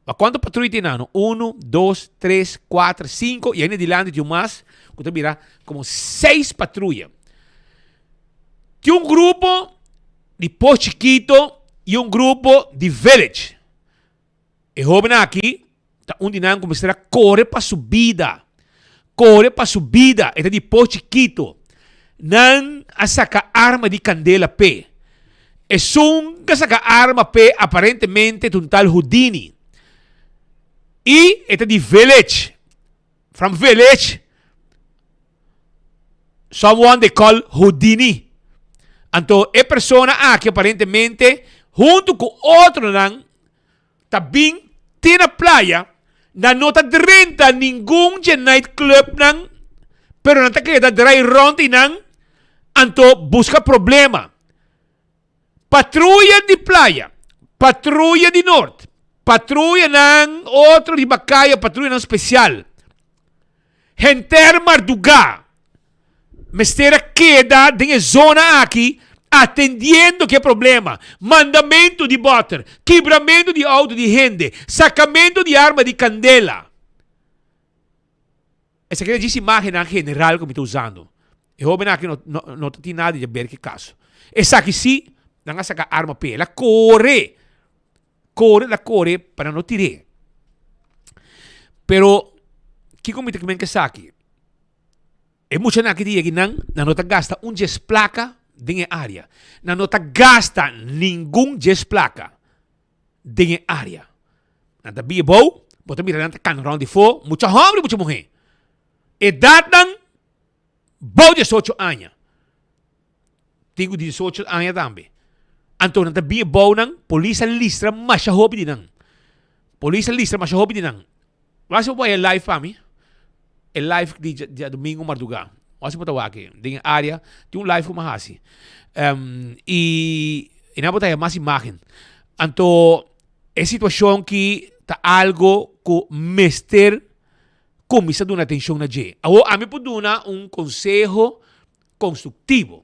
ma kuantu patruya tin nan? Unu, dos, tres, kuater, sinku i ainda dilanti tin un mas ku ta bira komo seis patruya. Tin un grupo di Pos Chikito i un grupo di Village. E hoben aki ta un di nan ku mester a kore pa su bida. Kore pa su bida. E ta di po chikito. Nan a saka arma di kandela p'e. Esun ku a saka arma p'e aparentemente ta un tal Houdini. I e ta di village. From village. Someone they call Houdini. Anto e persona aki aparentemente huntu ku otronan ta bin te na playa, nan no ta drenta ningun dje nightclubnan, pero nan ta keda drai rond einan, anto buska problema. Patruya di playa, patruya di Noord, patruyanan otro riba kaya, patruyanan spesial. Henter mardugá mester a keda den e zona aki atendiendo ku e problema. Mandamentu di bòter, kibramentu di outo di hende, sakamentu di arma di kandela. Esaki ta djis imagennan general ku mi ta usando. E hobennan aki no no no ta tin nada di haber ku e kaso. Esaki si, nan a saka arma p'e. El a kore, kore, el a kore pa nan no tir'é. Pero kiko mi ta kimen ku esaki? E muchanan aki di yegi nan, nan no ta gasta un djes plaka den e área. Nan no ta gasta ningun djes plaka. den e área. Nan ta bia bou, bo ta mira nan ta kana rònt di fo, mucha hòmber i mucha muhé. Edatnan bou diesocho aña. Tin ku diesocho aña tambe. Anto nan ta bia bou nan, polis a listra masha hopi di nan. Polis a listra masha hopi di nan. Wak si bo por haya e live pa mi. E live di djadumingu mardugá. Wak si bo ta wak e. Den e área tin un live ku mi a hasi. I i nan bo ta haya mas imágen. Anto e situashon ki ta algo ku mester kuminsá duna atenshon na dje. Awor ami por duna un konseho konstruktivo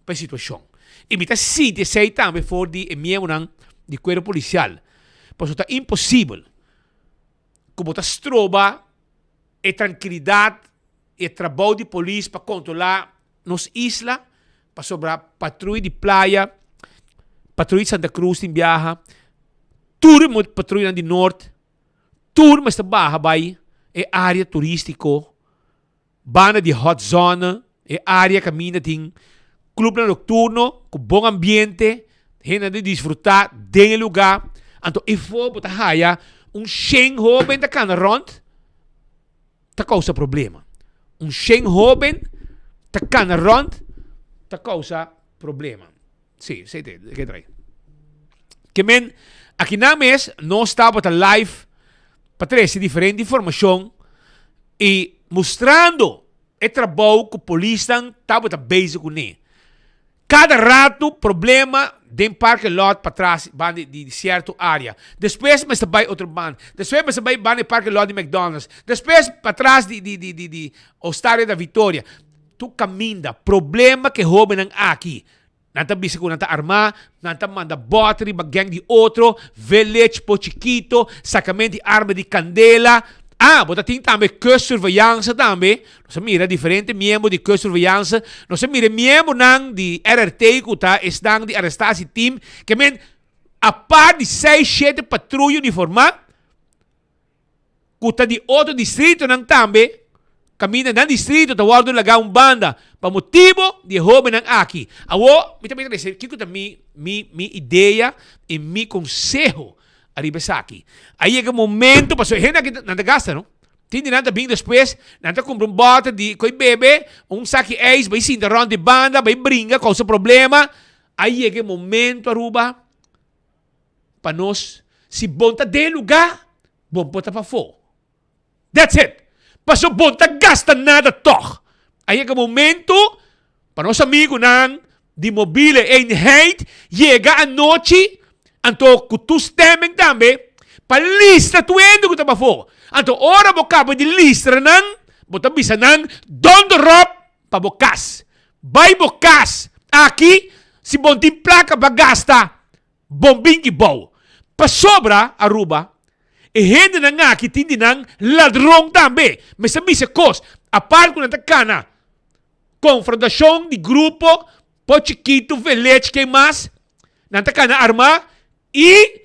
pa e situashon. I mi ta sinti esei tambe for di e miembronan di kuerpo polisial. Pasobra ta imposibel. ku bo ta stroba e trankilidat i e trabou di polis pa kontrolá nos isla pasobra patruya di playa, patruya di Santa Cruz tin biaha, tur e patruyanan di Noord, tur mester baha bai e área turístiko. Banda di Hot Zone, e área kaminda tin klupnan nokturno ku bon ambiente, hende ta disfrutá den e lugá. Anto efo bo ta haya un shen hóben ta kana rònt ta kousa problema. Un shen hóben ta kana rònt ta kousa problema. Sí, esei ta e ke trae. Ke men, akinan mes nos tabata live pa trese diferente informashon i mustrando e trabou ku polisnan tabata bezig kuné. Kada ratu problema den parke lot patras banda di sierto area. Despues mester bai otro banda. Despues mester bai banda di parke lot di McDonald's. Despues patras di di di di Ostaria da Victoria. Tur kaminda problema ku e hobennan aki. Nan ta bisa ku nan ta armá, nan ta manda bòt riba gèng di otro, village, po chikito, sakament di arma di kandela. Ah, bo ta tin tambe kustsurveillansa tambe. Nos a mira diferente miembro di kustsurveillansa. Nos a mira e miembronan di RRT ku ta esnan di arrestatie team. Ke men apart di seis, shete patruya uniformá, ku ta di otro distritonan tambe, kaminda nan distrito ta wòrdu lagá un banda pa motibu di e hóbennan aki. Awor, mi ta mira trese kiko ta mi mi mi idea i mi konseho ariba esaki. A yega momento, pasobra e hende aki nan ta gasta no. Tin di nan ta bin despues, nan ta kumpra un bòter di koi bebe, un saki ijs, bai sinta rònt di banda, bai bringa, kousa problema. A yega e momento Aruba Pa nos, si bon ta den lugá, bon por ta pafó. That's it. Paso bon ta gasta nada tòg. A yega momento pa nos amigunan di Mobiele Eenheid yega anochi, anto ku toestemming tambe, pa listra tur hende ku ta pafó. Anto ora bo kaba di listra nan, bo ta bisa nan, donder op pa bo kas. Bai bo kas. Aki, si bon tin plaka pa gasta, bon bin ki bou. Pasobra, Aruba, e hendenan aki tin di nan ladron tambe. Mester bisa kos. Apart ku nan ta kana konfrontashon di grupo, po chikitu, velech, ken mas, nan ta kana armá i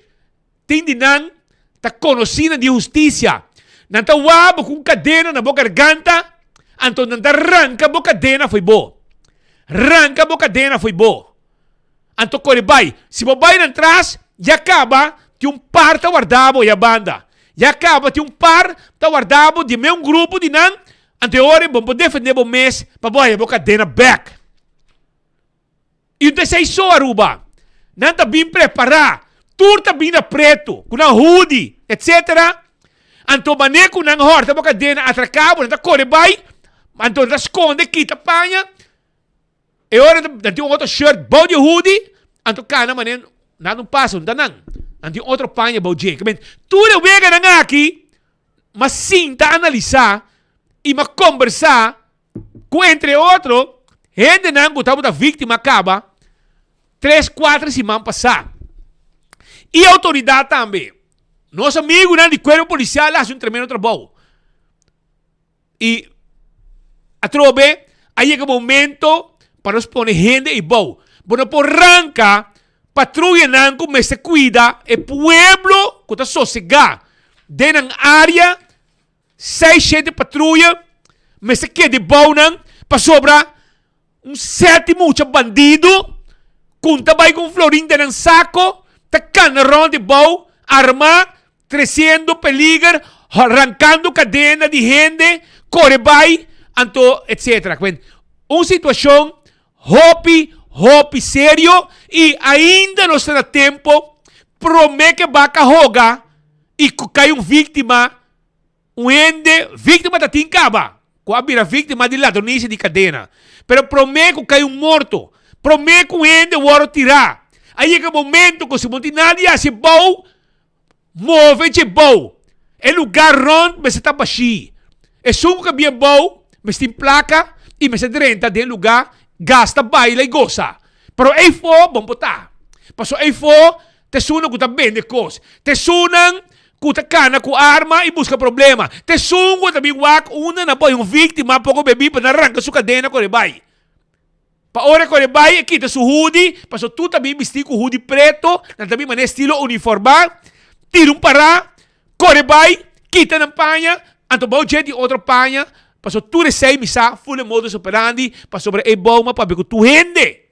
Tin di nan ta konosínan di hustisia. Nan ta wak bo ku un kadena na bo garganta, anto nan ta ranka bo kadena fo'i bo. Ranka bo kadena fo'i bo. Anto kore bai. Si bo bai nan tras, ya kaba tin un par ta warda bo ya banda. Ya kaba tin un par ta warda bo di meun grupo di nan, anto e ora bo por defende bo mes pa bo haya bo kadena bèk. I un ta esei so Aruba. Nan ta bin prepará. Tur ta bin na pretu, ku nan hoodie, etsetera. Anto manera ku nan hòrta bo kadena atraká bo, nan ta kore bai, anto nan ta skonde, kita paña. E ora nan tin un otro shirt bou di e hoodie, anto kana manera nada no pasa, no ta nan. Nan tin otro paña bou dje. Tur e weganan aki, m'a sinta analisá i m'a kombersá Ku entre otro hendenan ku tabata víktima kaba tres kuater siman pasá. I outoridat tambe. Nos amigunan di kuerpo polisial a hasi un tremendo trabou. I atrobe a yega momento pa nos pone hende ei bou. Bo no por ranka patruyanan ku mester kuida e pueblo ku ta sosegá den nan área. 600 patruya mester keda e bounan pasobra un seti mucha bandido kun ta bai ku un florin den nan sako ta kana rond e bou arma tresiendo peliger rankando kadena di hende kore bai anto etcetera un situashon hopi hopi serio i ainda nos ta na tempo prome ke baka hoga i ku kai un viktima Un hende víktima ta tin kaba ku a bira víktima di ladronisia di kadena. Pero promé ku kai un morto, promé ku un hende wòrdu tirá, a yega momento ku si bo no tin nada di hasi bou, move dje bou. E lugá rònt mester ta bashí. Esun ku ka bia bou mester tin plaka i mester drenta den lugá, gasta, baila i gosa. Pero eifó bo no por ta. Pasobra eifó ta esunnan ku ta bende kos. Ta esunnan ku ta kana ku arma i buska problema. Ta esun ku ta bin wak unda nan poi un víktima poko bebí pa nan ranka su kadena kore bai. Pa ora e kore bai e kita su hoodie, pasobra tur ta bin bistí ku hoodie preto, nan ta bin manera estilo uniformá, tira un pará, kore bai, kita nan paña, anto bou dje di otro paña. Pasobra tur esei mi sa full e modus operandi pasobra e bou m'a papia ku tur hende.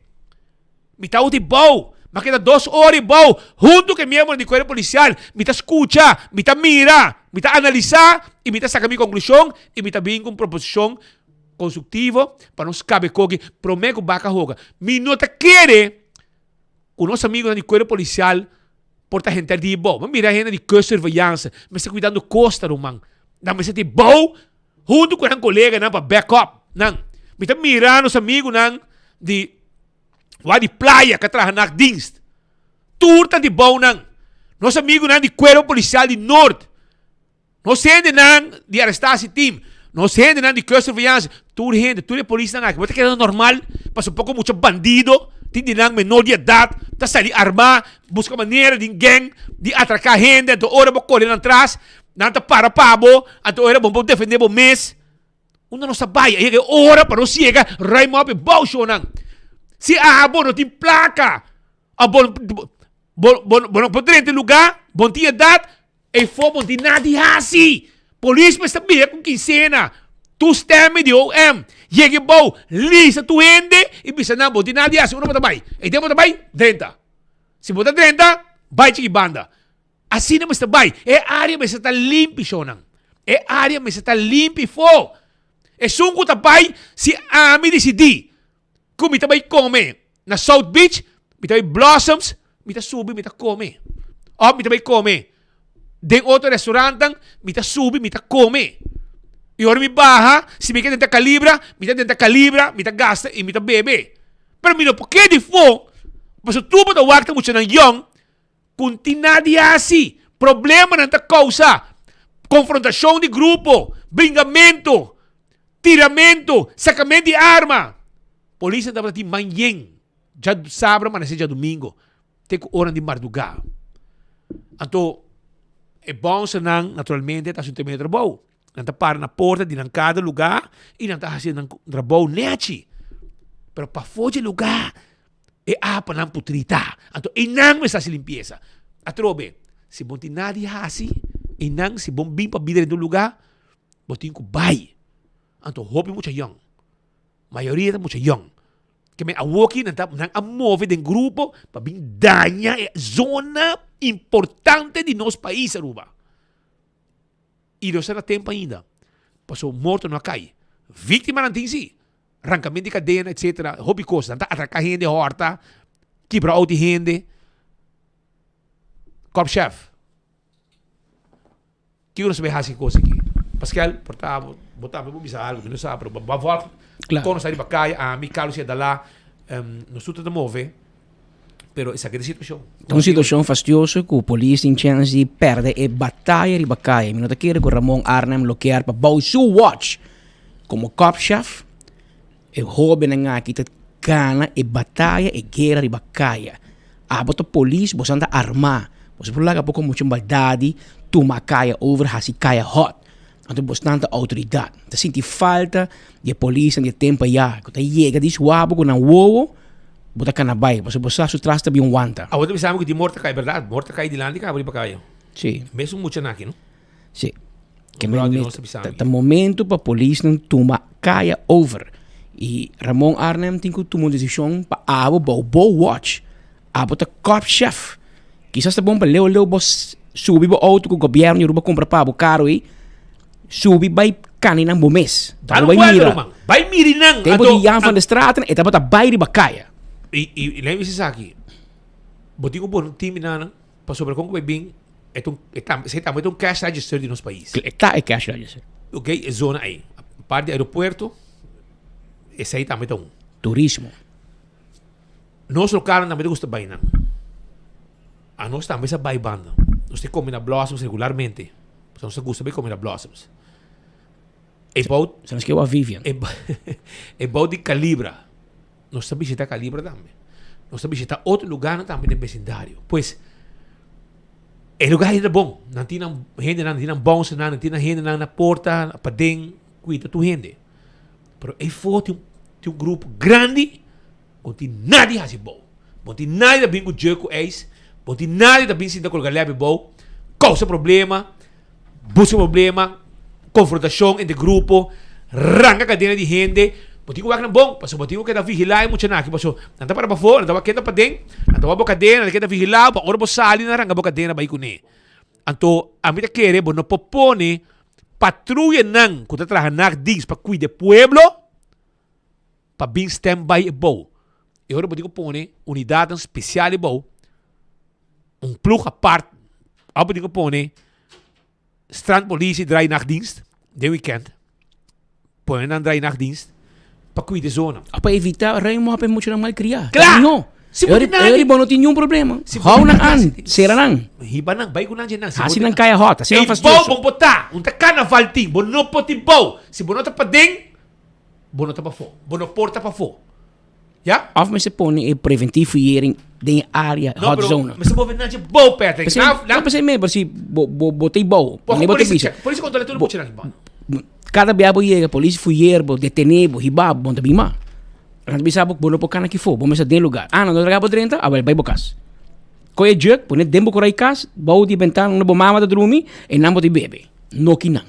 Mi ta outi bou. M'a keda dos ora i bou huntu ku e miembronan di kuerpo polisial. Mi ta skucha, mi ta mira, mi ta analisá i mi ta saka mi konklushon i mi ta bin ku un proposishon konstruktivo pa nos kabe koki promé ku baka hoga. Mi no ta kere ku nos amigunan di kuerpo polisial por ta henter di bou. Mi a mira hende di kustsurveillance mester kuidando kosta ruman. Nan mester tin bou huntu ku nan koleganan pa back up nan. Mi ta mira nos amigunan di wak di playa ka traha nachtdienst. Tur ta di bou nan. Nos amigunan di kuerpo polisial di Noord. Nos hendenan di arestatie team, nos hendenan di kustsurveillance, tur hende, tur e polisnan aki, bo ta keda normal pasobra poko mucha bandido tin di nan menor di edat ta sali armá, buska manera di gang di atraká hende, anto ora bo kore nan tras, nan ta para pa bo, anto ora bo por defende bo mes. Unda nos ta bai? A yega e ora pa nos yega ruim op e bou shownan. Si abo no tin plaka, of bo bo bo no por drenta e lugá, bo no tin edat, Ei fo bo tin nada di hasi. Polis mester bira ku kinsena. Toestemming di OM. Yega bou, lista tur hende i bisa nan bo tin nada di hasi unda bo ta bai. Ei den bo ta bai, drenta. Si bo ta drenta, bai chiki banda. Asina mester bai. E area mester ta limpi shownan. E area mester ta limpi fo. Esun ku ta bai, si ami disidí Ku mi ta bai kome na South Beach, mi ta bai Blossoms, mi ta subi mi ta kome. Òf mi ta bai kome den otro restaurantnan, mi ta subi mi ta kome. I ora mi baha, si mi ke denta Calibra, mi ta denta Calibra, mi ta gasta i mi ta bebe. Pero mi no por keda di fo, pasobra tur bo ta wak ta muchanan yòn ku no tin nada di hasi. Problemanan ta kousa konfrontashon di grupo, bringamento. Tiramento, sacamento di arma. Polisnan tabata tin man yen djasabra amanece djadumingo te cu oran di marduga. Anto e bouncernan naturalmente ta haci un tremendo trabou. Nan ta para na porta di nan cada lugar y nan ta haci nan trabou nechi. Pero pafo dje lugar e apanan putri ta. Anto eynan mester haci limpieza. Atrobe, si bo no tin nada di haci eynan, si bo bin pa bida den un lugar, Bo tin ku bai. Anto hopi mucha yòn. Mayoria ta mucha yòn. Ke men awoki nan ta nan a move den grupo pa bin daña e zona importante di nos pais Aruba. I nos ta na tempo ainda. Paso morto no a kai. Víktimanan tin si. Rankament di kadena etcetera. Hopi kos. Nan ta atraká hende, hòrta, kibra outo di hende. Korpschef. Kiko nos ta bay haci cos aki? Pascal, por ta bo, bo tambe bo bisa algo, mi no sa, pero bo a volg con nos ta riba caya, ami, Carlos y Adalá, nos tur ta ta move, pero esaki ta e situacion. Ta un situacion fastioso cu polis tin chens di perde e bataya riba caya. Mi no ta kere cu Ramon Arnhem lo kier pa bou su watch como copchef. E hóbennan aki ta gana e bataya, e guera riba kaya. Abo ta polis, boso ta armá. Boso por laga poko mucha maldadi tuma kaya over, hasi kaya hòt. Anto bosnan ta outoridat. Ta sinti falta di e polisnan di e tempu ayá ku ta yega di su abo ku nan wowo, bo ta kana bai pasobra bo sa su tras ta bin wanta. Abo ta bisa mi ku tin morto kai, bèrdat? Morto kai dilanti kaba riba kaya. Sí. Mesun muchanan aki, no? Sí. Ke men ta, ta momento pa polisnan tuma kaya over. I Ramon Arnhem tin ku tuma un desishon pa abo bou bo watch. Abo ta korpschef. Kisas ta bon pa leu leu bo subi bo auto ku gobièrnu di Aruba kumpra pa bo karo ei. Subi bai kani nan bo mes. Pa bo bai mira. Bai miri nan. Tempo di Jan van der Straten e tabata bai riba kaya. I, i, i lei mi bisa esaki. Bo tin ku pone un team di nan pasobra kon ku bai bin E ta un, e tam, esei tambe ta un cash register di nos pais. E ta e cash register. Ok, e zona ei. Apart di aeropuerto, esei tambe ta un. Turismo. Nos lokalnan tambe ta gusta bai nan. Anos tambe sa bai banda. Nos ta kome na Blossoms regularmente. Pasobra nos ta gusta bai kome na Blossoms. E bou. Sa nos ke wak Vivian. E bou di Calibra. Nos ta bishita Calibra tambe. Nos ta bishita otro lugarnan tambe den besindario. Pues, e lugar ei ta bon. Nan tin nan hendenan, nan tin nan bouncernan, nan tin nan hendenan na porta, paden, cuida tur hende. Pero ei for tin tin un grupo grandi ku no tin nada di hasi bou. Bo no tin nada ta bin ku jug ku ijs, bo no tin nada ta bin sinta colga lebi bou, causa problema, busca problema, confrontacion entre grupo. Ranka kadena di hende. Bo tin ku wak nan bon, pasobra bo tin ku keda vigilá e muchanan aki, pasobra nan ta para pafó, nan ta wak kenda paden, nan ta wak bo kadena, nan ta keda vigilá bo, pa ora bo sali nan ranka bo kadena bai kuné. Anto ami ta kere bo no por pone patruyanan ku ta traha nachtdienst pa kuida e pueblo pa bin standby ebou. E ora bo tin ku pone unidatnan spesial ebou, un ploeg apart, òf bo tin ku pone Strandpolitie draai nachtdienst den weekend. Pone nan draai nachtdienst pa cuida e zona. Of pa evita ruim op e muchanan malcriá. Kla! No. Si bo tin E ori bo no tin niun problema. Si bo Hou tin nan nan an, hasi. sera nan. Hiba nan, bai ku nan dje nan. Si bo Hasi tin nan kaya hot, hasi nan Ei bou fastioso. bo por ta, un ta carnaval tin, bo no por tin bou. Si bo no ta paden, bo no ta pafó. Bo no por ta pafó. Ya? Of mester pone e preventief fuyering den e area No, hot pero zone. mester move nan dje bou, Patrick. Pesei, Na, no, na, pesei me, pero si bo, bo, bo ta bou, Bo wanneer bo ta polis bisa. check, polis controla tur Bo- muchanan aki bou. Cada bia bo yega, polis fuyer bo, detene bo, hiba bo, bo no ta bin mas. Nan ta bisa bo, bo no por kana aki fo, bo mester den lugar. Ah, nan no laga bo drenta? Awel, bai bo kas. Koe e jug, pone den bo korai kas, bou di bentana unda bo mama ta drumi, e nan bo ta bebe. No kinan.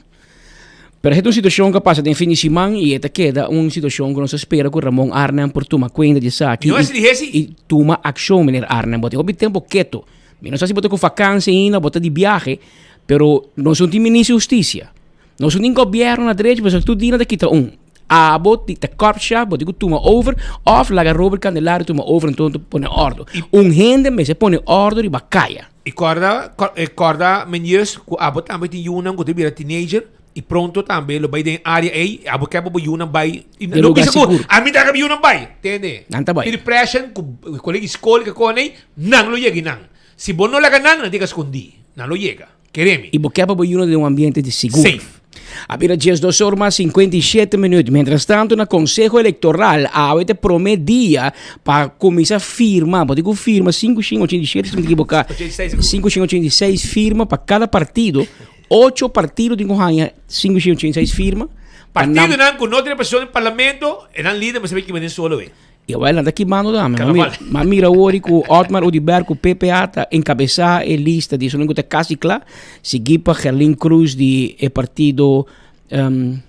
Pero esei ta un situacion cu a pasa den fin di siman y e ta keda un situacion cu nos ta spera cu Ramon Arnhem por tuma cuenta di esaki Mi no a escribi esi. y tuma accion, meneer Arnhem. Bo tin hopi tempo keto. Mi no sa si bo ta cu vakantie ainda, bo ta di biahe, pero nos no tin minister di husticia. Nos no tin gobierno na derecho, pasobra tur dia nan ta kita un. Abo di ta korpschef, bo tin cu tuma over, of laga Robert Candelario tuma over enton ta pone ordo. Un hende mester pone ordo riba caya. I kòrda, kòrda Mendius ku abo tambe tin yunan ku ta bira teenager i pronto tambe lo bai den e área ei, abo ke pa bo yunan bai i Den no lugar bisa ku sigur. ami ta ku mi yunan bai, tende? Nan ta bai. Peer pressure ku kolega di skol ke kone ei, nan lo yega einan. Si bo no laga nan, nan tin ke skondí, nan lo yega. Kere mi. I bo ke pa bo yunan den un ambiente di sigur. Safe. A bira 12 or mas 57 minuut. Mientras tanto na Conseho Electoral awe ta e prome dia pa cuminsa firma. Bo tin cu firma 587 si mi ta equivoca. 586 firma pa cada partido. Ocho partido tin cu haya 586 firma. Pa nan- Partidonan cu no tin representacion den parlamento, e nan lider mester bay kiba den solo e. Jawel, nan ta kimando dame. Ma Carnaval. mira, ma mira wori ku Otmar Oduber ku PPA ta enkabesá e lista di esun ku ta kasi kla, sigui pa Gerlin Cruz di e partido um,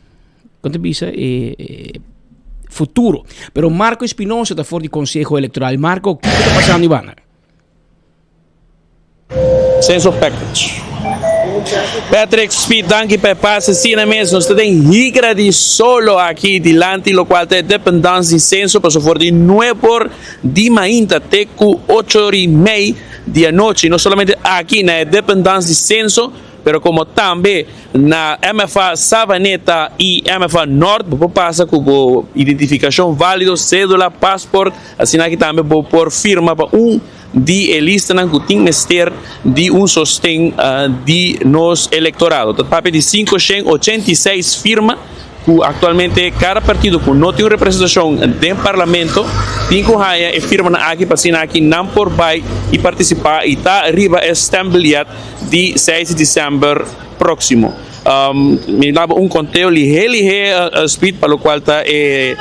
kon ta bisa e, e Futuro. Pero Marco Espinosa ta for di Konseho Elektoral. Marco, kiko ta pasando i banda? Censo package. Patrick Speed danki pa e pase asina mes nos ta den higra di solo aki dilanti locual ta e dependance di censo paso for di nuebe or di mainta te cu ocho or y mei di anochi no solamente aki na e dependance di censo pero como tambe na MFA Savaneta y MFA Noord bo por pasa cu bo identificacion valido cedula paspoort asina aki tambe bo por firma pa un di e listanan ku tin mester di un sosten di nos elektorado. Ta papia di 586 firma ku aktualmente kada partido ku no tin un representashon den parlamento tin ku haña e firmanan aki pa asina aki nan por bai i partisipá i ta riba e stembiljet di seis di desèmber próksimo. Mi daba un konteo lihé lihé Speed pa lokual ta e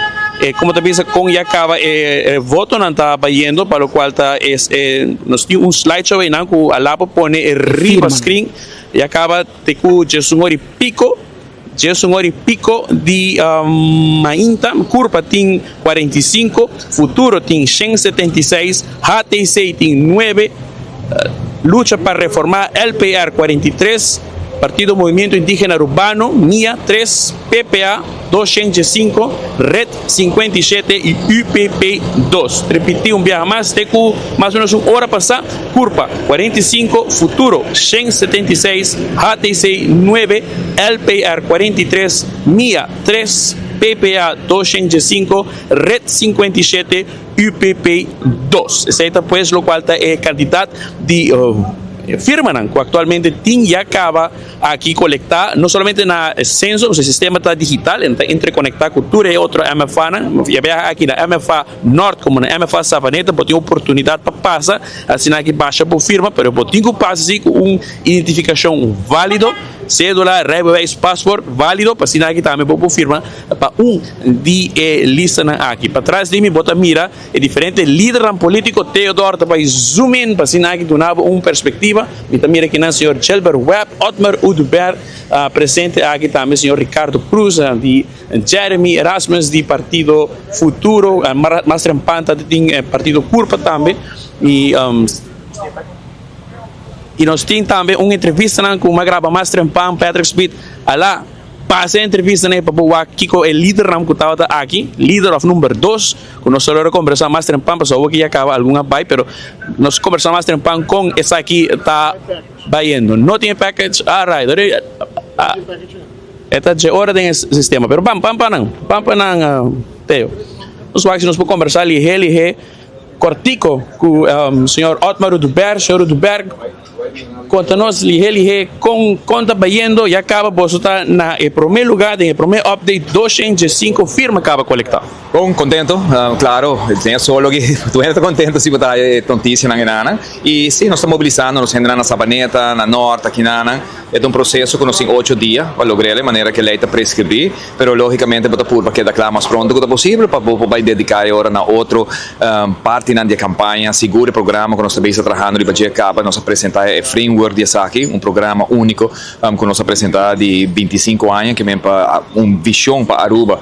komo ta bisa kon ya kaba e votonan ta bayendo pa lokual ta e nos tin un slide show einan ku a la por pone e riba screen ya kaba te ku djesun ora i piko djesun ora i piko di mainta Curpa tin 45 Futuro tin 176 HTC tin nuebe Lucha pa Reforma LPR 43 Partido Movimiento Indígena Arubano, mia, tres, PPA, 205, Red, 57 y UPP, dos. Repiti un biaha mas te cu mas o menos un ora pasa, Curpa, 45, Futuro, 176, HTC, 9, LPR, 43, mia, tres, PPA, 205, Red, 57, UPP, dos. Esey ta pues locual ta e cantidad di firmanan cu actualmente tin ya caba aki colecta no solamente na censo, pasobra e sistema ta digital, e ta interconecta cu tur e otro MFAnan. Ya biaha aki na MFA Nort como na MFA Savaneta bo tin oportunidad pa pasa asina aki basha bo firma, pero bo tin cu pasa si cu un identificacion valido. Cédula, rijbewijs, paspoort válido pa asina aki tambe bo por firma pa un di e listanan aki. Patras di mi bo ta mira e diferente lidernan politico. Theodore ta bai zoom in pa asina aki duna bo un perspectiva. Mi ta mira kinan señor Gilbert Webb, Otmar Oduber presente aki tambe señor Ricardo Cruz di Jeremy Erasmus di Partido Futuro, mas trempan ta tin Partido Curpa tambe y Y nos tin tambe un entrevistanan cu m'a graba mas trempan, Patrick Smith a la pasa e entrevistanan pa bo wak kico e lidernan cu tabata aki, lider of number dos, cu nos a logra combersa mas trempan, pasobra awor ki ya caba algun a bay, pero nos combersa mas trempan con esaki ta bayendo. No tin e package? Alright, e ta dje ora den e sistema, pero ban, ban pa nan, ban pa nan Teo. Nos wak si nos por combersa lihe lihe. Cortico cu señor Otmar Oduber. Señor Oduber, conta nos lihe lihe con con ta bayendo, ya caba boso ta na e prome lugar den e prome update 205 firma caba colecta. Bon, contento, claro, den e solo aki tur hende ta contento si bo ta haya e noticianan enanan. Y si, nos ta mobilisando nos hendenan na Sabaneta, na Noord, akinanan. E ta un proceso cu nos tin ocho dia pa logr'el e manera cu e ley ta prescribi. Pero lógicamente bo ta purba keda kla mas pronto ku ta posibel pa bo por bai dediká e ora na otro partinan di e kampaña. Sigur e programa ku nos ta bisa trahando riba dje kaba nos a presentá e framework di esaki, un programa úniko ku nos a presentá di bintisinko aña ke men pa un vishon pa Aruba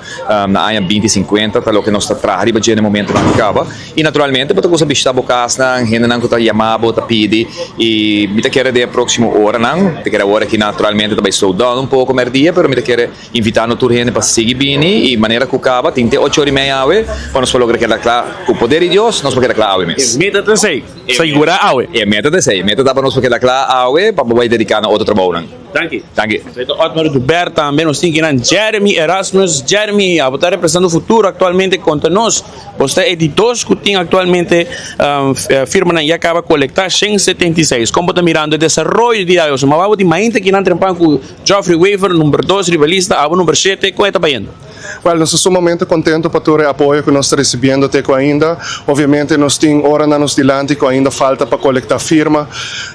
na aña binti sinkuenta ta loke nos ta traha riba dje na e momentonan aki kaba. I naturalmente bo ta kusa bishita bo kasnan, hendenan ku ta yama bo ta pidi i mi ta kere den e próksimo oranan, mi ta kere awor aki naturalmente ta bai slow down un poko mèrdia pero mi ta kere Invitando tur hende pa sigui bini y manera cu caba tin te ocho ora y media awe pa nos por logra keda cla cu poder di Dios nos por keda cla awe mes. E meta ta esey, segura awe. E meta ta esey, e meta ta pa nos por keda cla awe pa bo bay dedica na otro trabounan. Danki. Danki. Esey ta Otmar Oduber tambe nos tin kinan Jeremy Erasmus. Jeremy abo ta representando Futuro actualmente conta nos bo sta e di dos cu tin actualmente firmanan ya caba colecta 176 con bo ta mirando e desaroyo di awe osoma bo tin mainta kinan trempan cu Geoffrey Wever, number dos riba lista, abo number shete, kon e ta bayendo? Wel, nos ta sumamente contento pa tur e apoyo cu nos ta recibiendo te cu ainda. Obviamente nos tin ora na nos dilanti cu ainda falta pa colecta firma.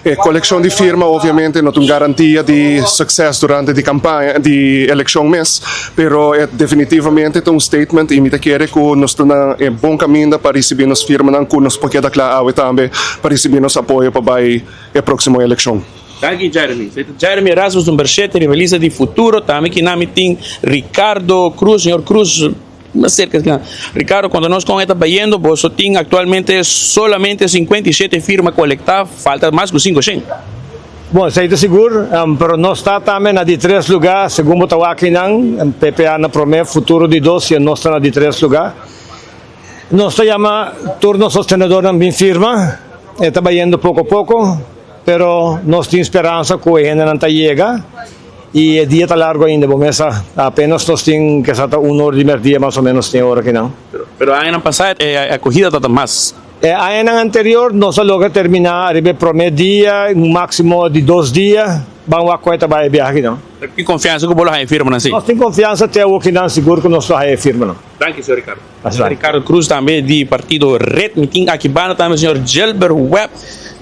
E coleccion di firma obviamente no ta un garantia di succes durante di campaña, di eleccion mes, pero e definitivamente ta un statement y mi ta kere cu nos ta na e bon caminda pa ricibi nos firmanan cu nos por keda cla awe tambe pa ricibi nos apoyo pa bay e proximo eleccion. Danki Jeremy. Esei ta Jeremy Erasmus number shete riba lista di futuro. Tambe ki nami tin Ricardo Cruz. Señor Cruz, mas cerca esaki. Ricardo, konta nos kon e ta bayendo. Boso tin aktualmente solamente 57 firma kolektá, falta mas ku 500. Bon, esei ta sigur, pero nos ta tambe na di tres lugá, segun bo ta wak einan, PPA na promé, Futuro di dos i nos ta na di tres lugá. Nos ta yama tur nos sostenedornan bin firma, e ta bayendo poko poko. Pero nos tin speransa cu e hendenan ta yega y e dia ta largo ainda. Bo mes sa, apenas nos tin kesa ta un or di merdia mas o menos tin e ora kinan. Pero añanan pasa e acogida ta ta mas. E añanan anterior nos a logra termina ariba e prome dia, un maximo di dos dia, ban wak con e ta bay e biaha kinan. Pero tin confiansa cu bo lo haya e firmanan si? Nos tin confiansa te awo kinan sigur cu nos lo haya e firmanan. Danki, señor Ricardo. Señor Ricardo Cruz tambe di partido Red. Mi tin aki banda tambe señor Gilbert Webb.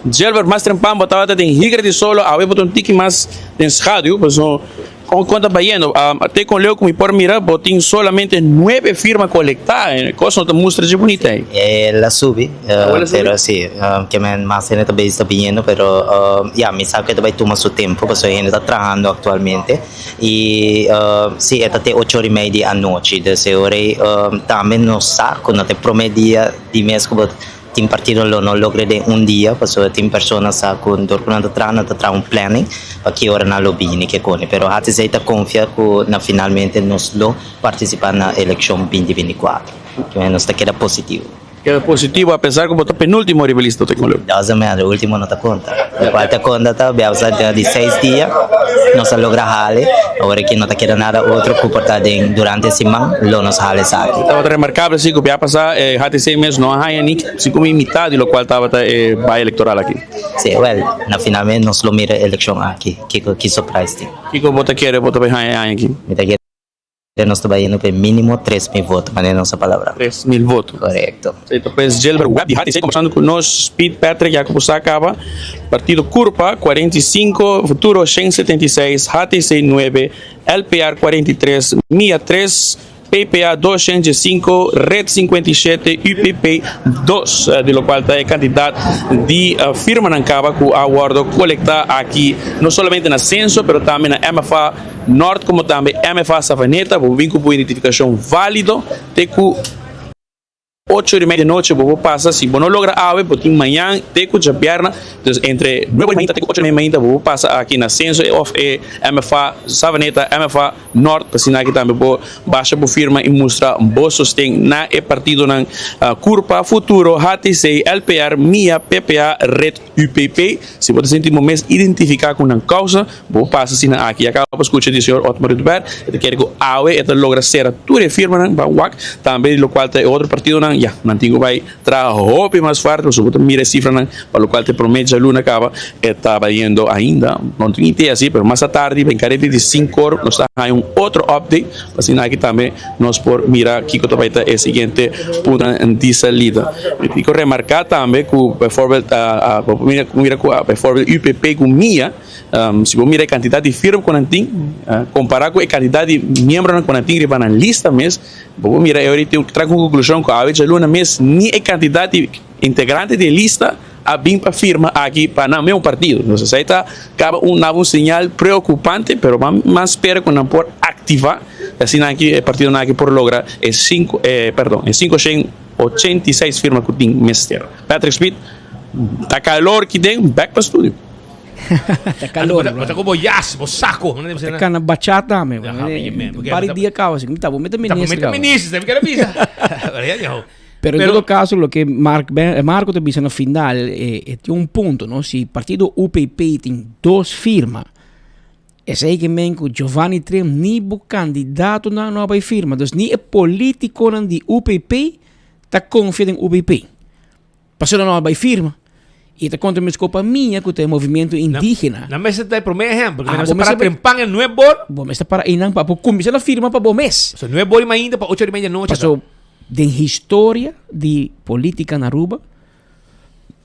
Gilbert, mas trempan bo tabata den higra di solo, awe bo ta un tiki mas den schaduw, paso kon kon ta bayendo? Te kon leu ku mi por mira bo tin solamente nuebe firma kolektá, e kos no ta mustra dje bunita ei. El a subi, pero si, ke men mas hende ta bezig ta biniendo, pero ya, mi sa ku e ta bai tuma su tempu, pasobra e hende ta trahando aktualmente. Y si e ta te ocho ora y mei di anochi. Dus e ora ei tambe nos sa cu no ta e prome dia di mes cu bo tin partido lo no logra den un dia pasobra tin persona sa cu dor cu nan ta traha nan ta traha un planning pa ki ora nan lo bini ke cone. Pero HTC ta confia cu na finalmente nos lo participa na eleccion binti 24. Nos ta keda positivo. Keda positivo apesar ku bo ta penultimo riba lista tecnológico. Doesn't matter, ultimo no ta konta. Lokual ta konta ta bia sa di seis dia nos a logra hale, awor aki no ta keda nada otro ku por ta den durante siman lo nos hale esaki. Tabata remarkabel si ku bia pasa e HTC mes no a haña ni si komo mitad di lokual tabata e bai elektoral aki. Si, wèl, na finalmente nos lo mira e elekshon aki, kiko ki surprise tin. Kiko bo ta kere bo ta bai haña e aña aki? Mi ta kere. Nos ta bayendo pa e minimo 3000 voto, manera nos a palabra. 3000 voto. Korekto. Esei ta pues Gilbert Webb di HTC kombersando ku nos, Piet Patrick Jacobo sa kaba, Partido Curpa 45, Futuro 176, HTC 9, LPR 43, mia 3, PPA 205, Red 57, UPP 2, di locual ta e cantidad di firmanan caba cu a wordo colecta aki no solamente na Censo pero tambe na MFA Noord como tambe MFA Savaneta. Bo bin cu bo identificacion valido te cu Ocho di medianochi bo por pasa, si bo no logra awe bo tin mañan te ku djabièrnè, dus entre nuebe di mainta te ku ocho di mainta bo por pasa aki na Censo òf e MFA Savaneta, MFA Nort, pa asina aki tambe bo basha bo firma i mustra bo sosten na e partidonan Curpa, Futuro, HTC, LPR, mia, PPA, red, UPP. Si bo ta sinti bo mes identifiká ku nan kousa, bo pasa asina aki. Ya kaba pa skucha di señor Otmar Oduber, e ta kere ku awe e ta logra sera tur e firmanan pa wak, tambe di lokual ta e otro partidonan, ya, nan tin ku bai traha hopi mas fuerte, pasobra bo ta mira e sifranan pa lokual ta e promé djaluna kaba e ta bayendo ainda. No tin idea si, pero mas atardi, ben karenta di sinku or, nos ta haña un otro update. Asina aki tambe nos por mira kiko ta bai ta e siguiente puntonan di salida. Mi tin ku remarká tambe ku bijvoorbeeld bo por mira mira ku bijvoorbeeld UPP ku mia si bo mira e kantidat di firma ku nan tin kompará ku e kantidat di miembronan ku nan tin riba nan lista mes bo por mira e ora tin traha un konklushon ku awe djaluna mes ni e kantidat di integrante di e lista a bin pa firma aki pa nan meun partido. Entonces esei ta caba un daba un señal preocupante, pero ban mas spera cu nan por activa y asina aki e partidonan aki por logra e cinco e perdon e 586 firma cu tin mester. Patrick Smith, ta calor ki den, back pa studio. Ta calor, bro. Bo ta cu bo jas, bo saco. Ta cana bachata me. Pari dia caba así. Ta bo meta minister. Ta bo meta minister, mi quiere bisa. Pero en todo caso loke Mark Ben, Marco ta bisa na final e, e tin un punto, no? Si partido UPP tin dos firma, esei ke men ku Giovanni Trim ni bo kandidatonan no a bai firma. Dus ni e politikonan di UPP ta konfia den UPP. Pasobra nan no a bai firma. I ta kontra mes kopa mia ku ta e movimiento indigena. Nan mester ta e prome ehempel. Ah, bo mester para trempan e nueb bor. Bo mester para einan pa bo kuminsá na firma pa bo mes. So nueb bor i mainta pa ocho di medianochi. Paso den historia di politica na Aruba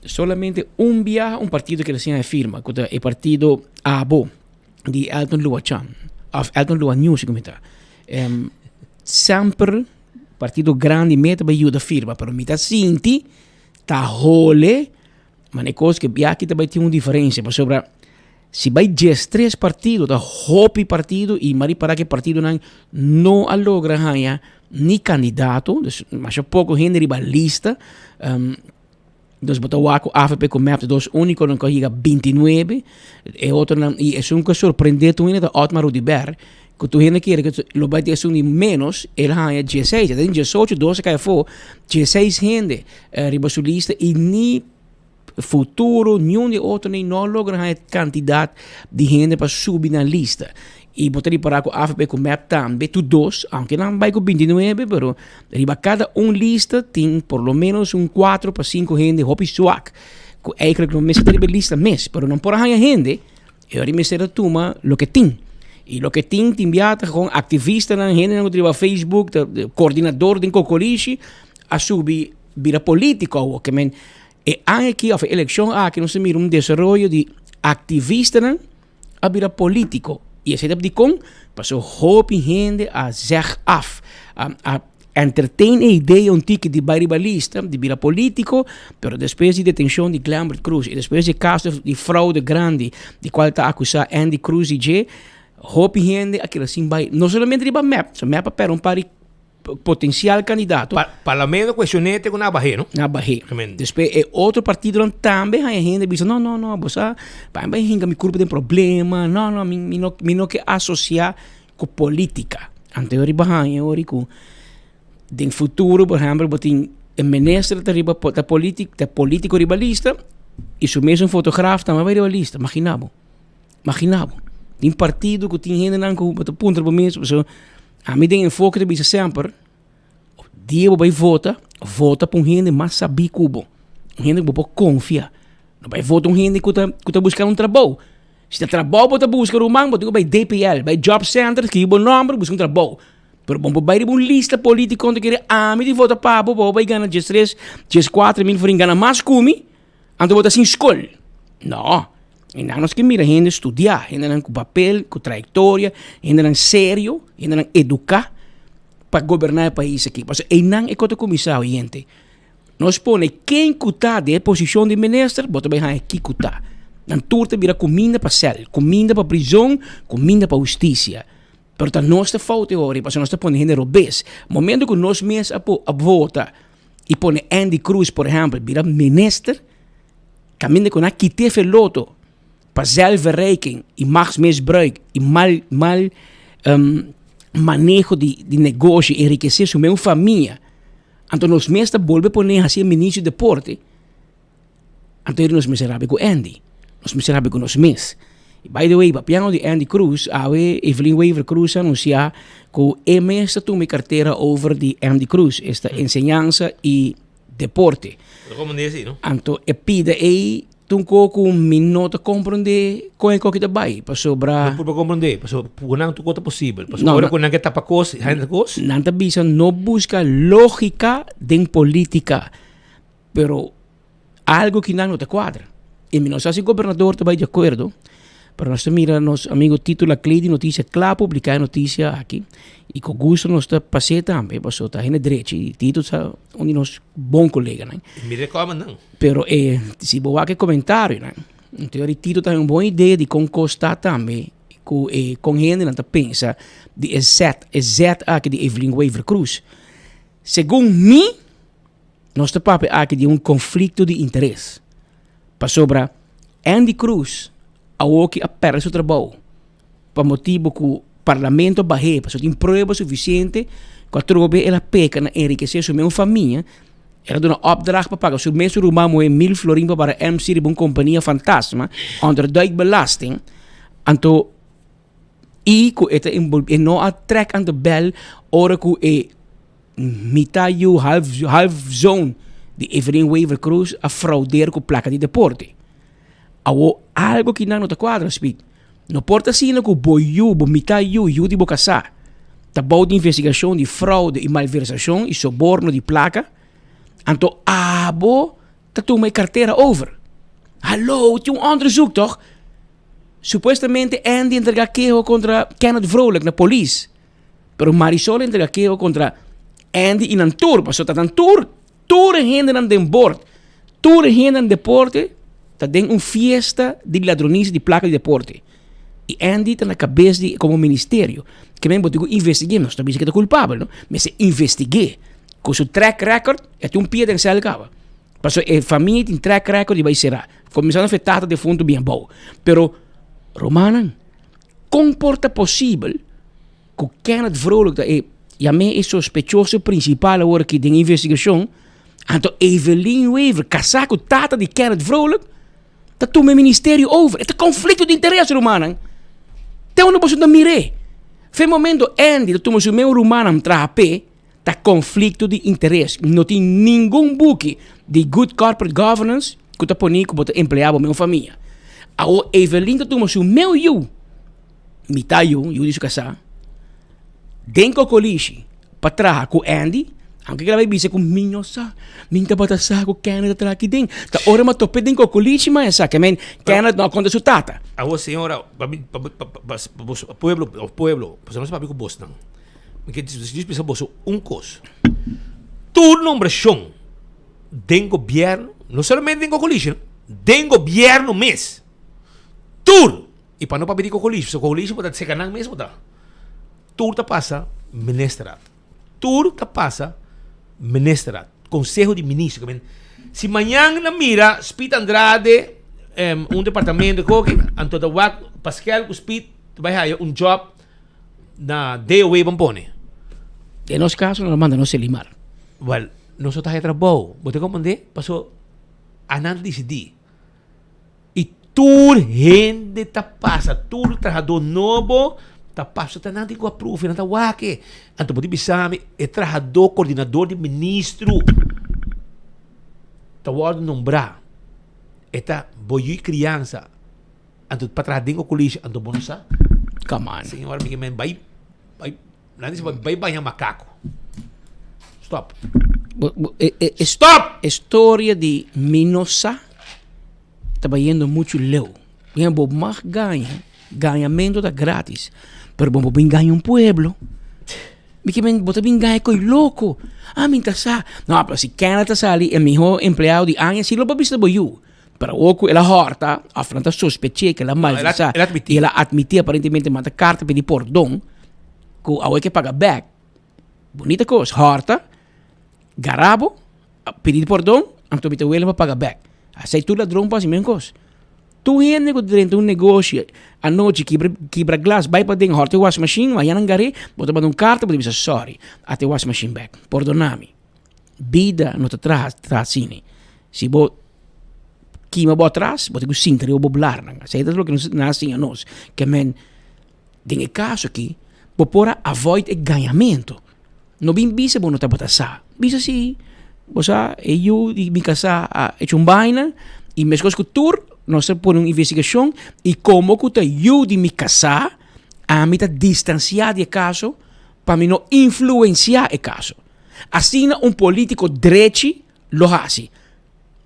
solamente un biaha un partido keda sin e firma ku ta e partido abo di Elton Luachan of Elton Lua News si ku mi ta. Semper partido grandi meta bai yuda firma pero mi ta sinti Ta hole, ma e kos ke biaki ta bai tin un diferensia, pasobra si bai diestres partido ta hopi partido i mari para ke partidonan no a logra haña ni kandidato, dus masha poko hende riba lista, dus bo ta wak ku avp ku mep ta dos únikonan ku a yega bintinuebe, e otronan i esun ku a sorprende tur hende ta Otmar Oduber. Ku tur hende kere ku lo bai tin esun di ménos, el haña dieseis. E ta tin diesocho, dos a kai afó, dieseis hende riba su lista i ni Futuro, niun di e otronan no a logra haña kantidat di hende pa subi nan lista. I bo ta ripará ku avp ku mep tambe, tur dos, aunke nan bai ku bintinuebe, pero riba kada un lista tin por lo ménos un kuatro pa sinku hende hopi suak ku eigentlik no mester ta riba e lista mes, pero nan por a haña hende. E ora mester a tuma loke tin. I loke tin tin bia ta kon aktivistanan, hendenan ku ta riba Facebook, ta koordinador den kokolishi a subi bira politiko awor. Ke men e aña aki òf e elekshon aki nos a mira un desaroyo di aktivistanan a bira politiko. I esei ta dikon? Pasobra hopi hende a zeg af, a Entertain e idea un tiki di bai riba lista, di bira politico, pero despues di detencion di Glenbert Croes y despues di e caso di fraude grandi di cual ta acusa Andy Croes di dje, hopi hende a keda sin bai, no solamente riba mep, so mep a perde un par di potencial candidato. Pa parlamento cuestionete cu nan a bah'é, no? Nan a bah'é. Despues e otro partidonan tambe haña hende bisa no, no, no, bo sa, pa mi bai hinca mi curpa den problema, no, no, mi, mi no, mi no ke asocia ku politica. Anto e riba haña ori ku den futuro por ehempel bo tin e minister ta riba ta politic ta politico riba lista y su mesun fotograaf tambe bai riba lista. Magina bo, magina bo. Tin partido ku tin hendenan ku bo ta puntra bo mes pasobra ami den enfoke ta bisa semper dia bo bai vota, vota pa un hende mas sabí ku bo, un hende ku bo por konfia. No bai vota un hende ku ta ku ta buska un trabou. Si ta trabou bo ta buska ruman, bo tin ku bai DPL, bai Job Center, skribi bo nòmber, buska un trabou. Pero bon por bai riba un lista politico anto kere ami di vota pa bo, pa bo bai gana diestres, dieskuater mil florin, gana mas ku mi, anto bo ta sin skol. No, e nan nos ke mira hende studia, hendenan ku papel, ku trayektoria, hendenan serio, hendenan eduká pa goberná e pais aki. Pasobra einan e kos ta kuminsá, oyente. Nos pone ken ku ta den e posishon di minister, bo ta bai haña ki ku ta. Nan tur ta bira kuminda pa sèl, kuminda pa prizon, kuminda pa hustisia. Pero ta nos ta fout e ora, pasobra nos ta pone hende robes. Momento ku nos mes a po a vota i pone Andy Cruz, por ehèmpel, bira minister, kaminda ku nan a kit'é fe loto pa zelfverrijking i machtsmisbruik i mal mal maneho di di negoshi, enrikesé su mes famia. Anto nos mes ta bolbe pone hasi e ministro di deporte. Anto nos mester rabia ku Andy. Nos mester rabia ku nos mes. Y by the way, papiando di Andy Cruz, awe Evelyn Wever Croes a anuncia ku e mes ta tuma e kartera over di Andy Cruz, esta enseñansa y deporte. Como nesi, no? Anto e pida ei ta un ko ku mi no ta comprende kon e koki ta bai, pasobra. No por comprende, pasobra ku nan tur kos ta posibel. Pasobra ora ku nan ke tapa kos, hende kos. Nan ta bisa no buska logika den politica. Pero algo ki nan no ta cuadra. Y mi no sa si gobernador ta bay di acuerdo, pero nos ta mira nos amigo Tito Laclay di Noticia Cla publica e noticia aki y cu gusto nos ta pas'e tambe pasobra ta hende drechi y Tito ta un di nos bon coleganan. Y mira e comment nan. Pero e si bo wak e comentarionan, entonces di Tito ta un bon idea di con cos ta tambe cu e con hendenan ta pensa di e zet, e zet aki di Evelyn Wever-Croes. Segun mi. Nos ta papia aki di un konflikto di interes. Pasobra Andy Cruz awoki a pèrdè su trabou pa motibu ku parlamento a bah'é pasobra tin prueba sufisiente ku atrobe el a peka na enrikesé su mes famia. El a duna opdracht pa paga su mes ruman muhé mil florin pa para MC riba un kompania fantasma, onderduikbelasting. Anto i ku e ta e no a trèk aan de bèl ora ku e Mitá yu half half zoon di Evelyn Wever Croes a fraudeer ku plaka di deporte. Awo algo kinan no ta kuadra Speed. No por ta asina ku bo yu, bo mitá yu, yu di bo kasá ta bou di investigashon di fraude i malversashon i soborno di plaka, anto abo ta tuma e kartera over. Hallo, tin un onderzoek toch? Supuestamente Andy a entrega keho kontra Kenneth Vrolijk na polis. Pero Marisol a entrega keho kontra Andy i nan tur, pasobra ta nan tur, tur e hendenan den bord, tur e hendenan deporte ta den un fiesta di ladronisia di plaka di deporte. I Andy ta na kabes di komo ministerio. Ke men bo tin ku investig'é, nos ta bisa ke ta kulpabel, no? Mester investig'é. Ku su track record, e tin un pia den sèl kaba. Pasobra e famia tin track record di bai será. Kuminsando for e tata defuntu bien bou. Pero, rumannan, Kon por ta posibel ku Kenneth Vrolijk ta e yam'é e sospechoso prinsipal awor aki den e investigashon, anto Evelyn Wever, kasá ku tata di Kenneth Vrolijk, ta tuma e ministerio over? E ta konflikto di interes, rumannan. Te unda boso ta mir'é? Fe momento Andy ta tuma su meu rumannan traha p'e, ta konflikto di interes. No tin ningun buki di Good Corporate Governance ku ta pone ku bo ta empleá bo meu famia. Awor Evelyn ta tuma su meu yu, mitá yu, yu di su kasá, den kokolishi pa traha ku Andy, aunke kila bai bisa ku mi no sa, mi tabata sa ku Kenneth ta traha aki den. Ta ora mi a top'é den kokolishi mi a sa ke men Kenneth no a konta su tata. Awor señora, pa mi, pa pa pa pueblo, pueblo, pasobra nos papia ku bosnan. Mi ke djis bisa boso un kos. Tur nombrashon den gobièrnu, no solamente den Kokolishi, den gobièrnu mes, tur, i pa no papia di Kokolishi, pasobra Kokolishi bo ta seka nan mes bo ta, tur ta pasa ministerraad. Tur ta pasa ministerraad, konseho di minister. Si mañan nan mira Speed Andrade un departamento koki, anto ta wak Paskel ku Speed ta bai haya un job Na DOW bon pone. Den nos caso nan a manda nos Selimar. Wel, nos no ta haya trabou. Bo ta comprende? Paso anan ta dicidi. Y tur hende ta pasa, tur trahador nobo ta pasa. Ta nan tin cu approve, nan ta wak e. Anto bo tin bisa mi, e trahador, coordinador di ministro ta wordo nombra. E ta bo yu y crianza. Anto pa traha den okulishi, anto bo no sa. Come on. Señor, mi ke men bai, bai. Nan dice bai baña macaco. Stop. Stop! E storia di mi no sa ta bayendo mucho leu. Bien, bo mag gaña, gañamento ta gratis, pero bo bin gaña un pueblo. Mi ke men, bo ta bin gaña koy loko. Ah, mi ta sa. No, pero si Kenneth ta sali e miho empleado di aña, si lo bo bisa bo yu. Pero awor ku el a hòrta, òf nan ta sospeché ku el a malversá, i el a atmití aparentemente manda karta pidi pordon, ku awor e ke paga bèk. Bunita kos, hòrta, gara bo, pidi pordon, anto mi ta wele pa paga bèk. Asei tur ladron por hasi mes kos. Tur hende ku ta drenta un negoshi anochi kibra kibra glas bai paden hòrta e wasmashin, mañana nan gar'é, bo ta manda un karta bo ta bisa sòri, ata e wasmashin bèk, pordona mi. Bida no ta traha traha asina. Si bo kima bo atras, bo tin ku sinta riba bo blarnan. Esei ta loke nos nan a siña nos. Ke men den e kaso aki bo por a avoid e gañamentu. No bin bisa bo no tabata sa. Bisa si, bo sa e yu di mi kasá a hecho un baina i meskos ku tur nos ta pone un investigashon i komo ku ta yu di mi kasá ami ta distansiá di e kaso pa mi no influensiá e kaso. Asina un politico drechi lo haci.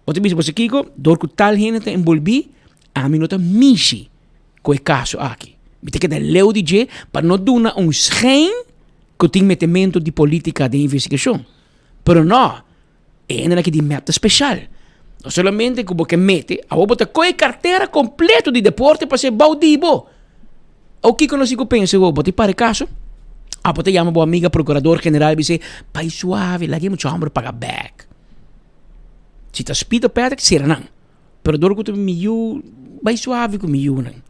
Bo ta bisa bo sa kico? Door cu tal hende ta enbolbi, ami no ta mishi cu e caso aki. Mi ta keda leu di dje pa no duna un schijn cu tin metemento di politica den investigacion. Pero no, e hendenan aki di mep ta special. No solamente cu bo ke mete, awor bo ta coge cartera completo di deporte pa ser bou di bo. O kiko nos tin ku pensa bo? Bo tin para e kaso? A bo ta yama bo amiga prokurador general i bis'é, Bai suave, laga e mucha hòmber paga bèk. Si ta Speed o Patrick, sera nan. Pero dor ku ta mi yu, bai suave ku mi yunan.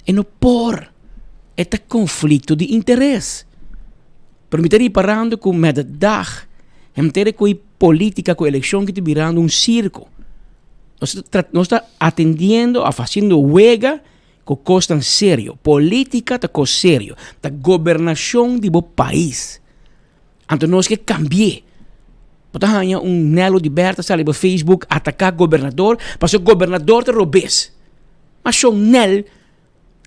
E no por. E ta konflikto di interes. Pero mi ta riparando ku met de dag henter e koe politika ku elekshon ki ta birando un sirko. Nos ta nos ta atendiendo òf hasiendo wega Ku kosnan serio. Politica ta kos serio. Ta gobernacion di bo pais. Anto nos ke cambi'é. Bo ta haña un Nelo di Berta sali bo Facebook ataca gobernador pasobra gobernador ta robes. Ma shon Nel,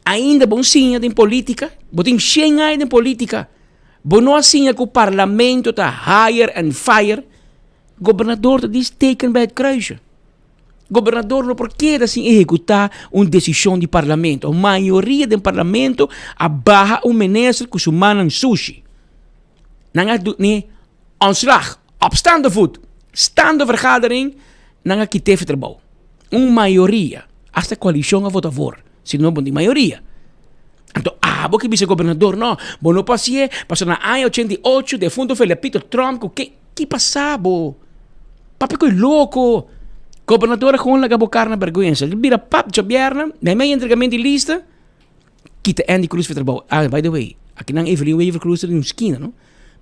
ainda bo siña den politica? Bo tin shen aña den politica. Bo no a siña ku parlamento ta hire and fire? Gobernador ta dis teken bij het kruisje. Gobernador no por keda sin ehekutá un desishon di parlamento. Mayoria den parlamento a baha un minister ku su mannan sushi. Nan a dun'é ontslag, op staande voet, staande vergadering, nan a kit'é for trabou. Un mayoria, hasta koalishon a vota voor, si no bo tin mayoria. Anto abo ke bisa gobernador no, bo no por hasié, pasobra na aña 88 defunto Felipito Trump ku ke, ki pasa bo? Papia ku e loko. Gobernador a gewoon laga bo kar na bergwensa. El bira pap djabièrnè, mei mei entregament di lista, kita Andy Cruz for trabou. Ah, by the way, akinan Evelyn Wever Cruz ta den un skina, no?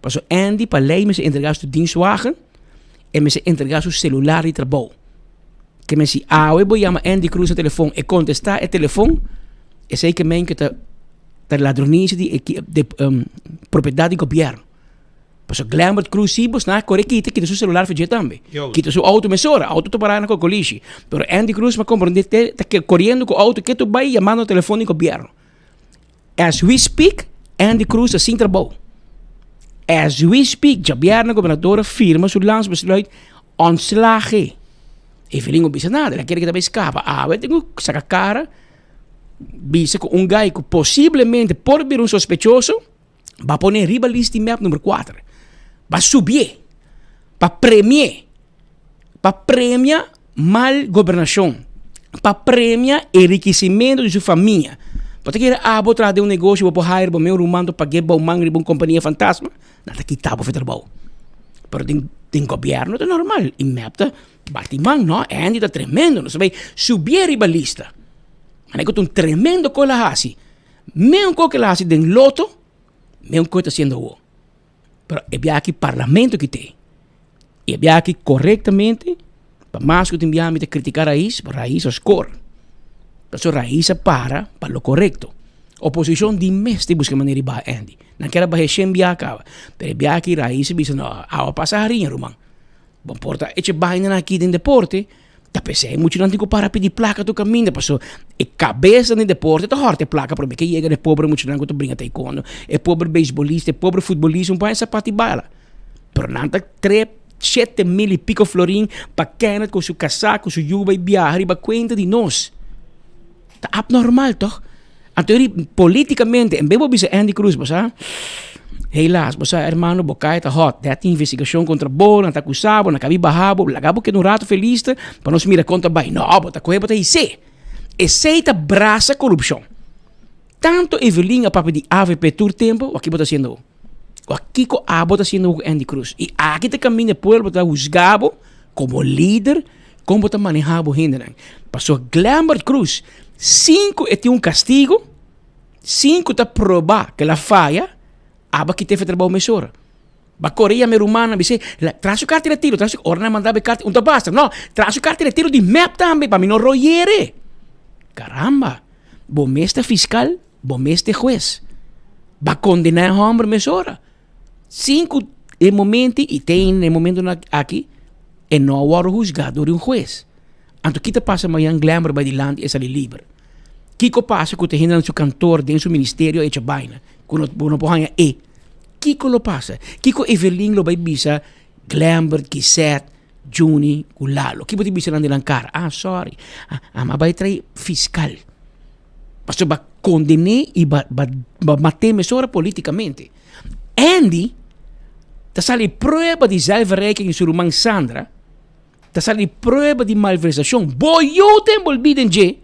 Paso Andy pa lei mester entrega su dienstwagen en mester entrega su celular di trabou. Ke men si awe bo yama Andy Cruz na telefon, e kontestá e telefon, esei ke men ke ta ta ladronisia di di propiedat di gobièrnu. Pasobra Glenbert Cruz si bos na kore kita, kita su celular for dje tambe. Kita su auto mesora, auto ta pará na Cocolishi. Pero Andy Cruz mi a komprondé te ta koriendo ku auto ketu bai yamando telefon di gobièrnu. As we speak, Andy Cruz ta sin trabou. As we speak, djabièrnè gobernador a firma su landsbesluit ontslag e. Evelyn no bisa nada, el a kere ku ta bai skapa. Awe tin ku saka kara bisa ku un guy ku posiblemente por bira un sospechoso. Ba pone riba list di mep number 4. Ba subié. Pa premié. Pa premia mal gobernacion. Pa premia enriquecimento di su famia. Bo ta kere abo traha den un negocio bo por hire bo meu ruman to pagué bou man riba un compania fantasma? Nan ta kita bo for trabou. Pero den den gobierno ta normal y mep ta bati man no Andy ta tremendo nos ta bay subié riba lista. Manera cu ta un tremendo cos lo haci. Meun kos ke el a hasi den loto, meun kos e ta hasiendo awor. Pero e biaha aki parlamento kit'é. I e biaha aki korektamente, pa mas ku tin biaha mi ta kritiká Rais, pero Rais a skor. Pasobra Rais a para pa lo korekto. Oposishon di mes ta buska manera di baha Andy. Nan kier a bah'é shen biaha kaba. Pero e biaha aki Rais a bisa, no, awa pasa hariña ruman. Bo por ta echa baina aki den deporte. Ta p'esei muchanan tin ku para pidi plaka tur kaminda paso e kabesa den deporte ta hòrta e plaka promé ke yega na e pobre muchanan ku ta bringa taekwondo, e pobre beisbolista, e pobre futbolista un paña sapat i bala. Pero nan ta trep 7000 i piko florin pa Kenneth ku su kasá ku su yu bai biaha riba kuenta di nos. Ta abnormal tòg? Anto eri politikamente en bes bo bisa Andy Cruz bo sa helaas bo sa hermano bo kai ta hot dè tin investigashon kontra bo nan ta akusa bo nan kabi baha bo laga bo keda un rato felis ta pa nos mira kon ta bai no bo ta kohe bo ta his'é esei ta brasa korupshon tanto Evelyn a papia di avp tur tempo wak bo ta hasiendo wak kiko abo ta hasiendo ku Andy Cruz i aki ta kaminda e pueblo ta husga bo komo lider. Kon bo ta manehá bo hendenan? Pasobra Glembert Cruz, sin ku e tin un kastigu, sin ku ta probá ku el a faya, aba kit'é for trabou mesora. Ba kore yama e rumannan bis'é, Traha su karta di retiro, traha su, ora nan manda bo e karta, un ta basta. No, traha su karta di retiro di mep tambe pa mi no royer'é. Karamba! Bo mes ta fiskal, bo mes ta e hues. Ba kondená e hòmber mesora. Sin ku e momento i te ainda e momentonan aki e no a wòrdu husgá dor di un hues. Anto ki ta pasa mañan Glenber bai dilanti e sali liber? Kiko pasa ku ta hende na su kantor den su ministerio a echa baina ku no bo no por haña e? Kiko lo pasa? Kiko Evelyn lo bai bisa Glenber, Gisette, Juni ku Lalo? Ki bo ta bisa nan den nan kara? Ah sorry, a bai trae fiskal. Pasobra ba kondené i ba ba ba mat'é mesora politikamente. Andy ta sali prueba di zelfverrijking di su ruman Sandra, ta sali prueba di malversashon. Bo yu ta enbolbí den dje,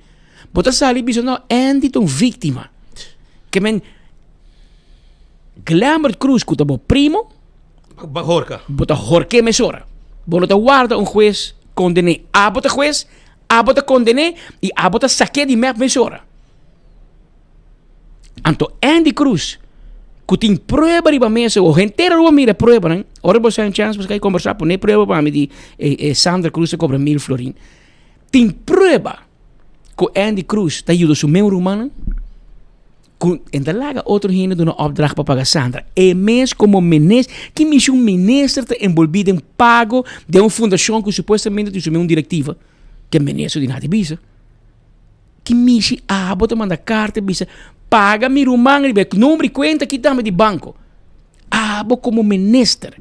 bo ta sali bisa no, Andy ta un víktima. Ke men Glembert Cruz ku ta bo primo, Ba horka. Bo ta hork'é mesora. Bo no ta warda un hues kondené. Abo ta hues, Abo ta kondené i abo ta sak'é di mep mesora. Anto Andy Cruz, ku tin prueba riba mesa, o henter Aruba mira e pruebanan, ora bo sa un chance bo sa kai kombersá, pone prueba pa mi di e Sandra Cruz ta kobra mil florin. Tin prueba ku Andy Cruz ta yuda su meu rumannan. Ku e ta laga otro hende duna opdracht pa paga Sandra. E mes komo menes, ki mishi un minister ta enbolbí den pago den un fundashon ku supuestamente tin su mes un direktiva? Ke minister di nada bisa. Ki mishi abo ta manda karta bisa paga mi ruman riba e nomber i kuenta aki tambe di banko. Abo komo minister.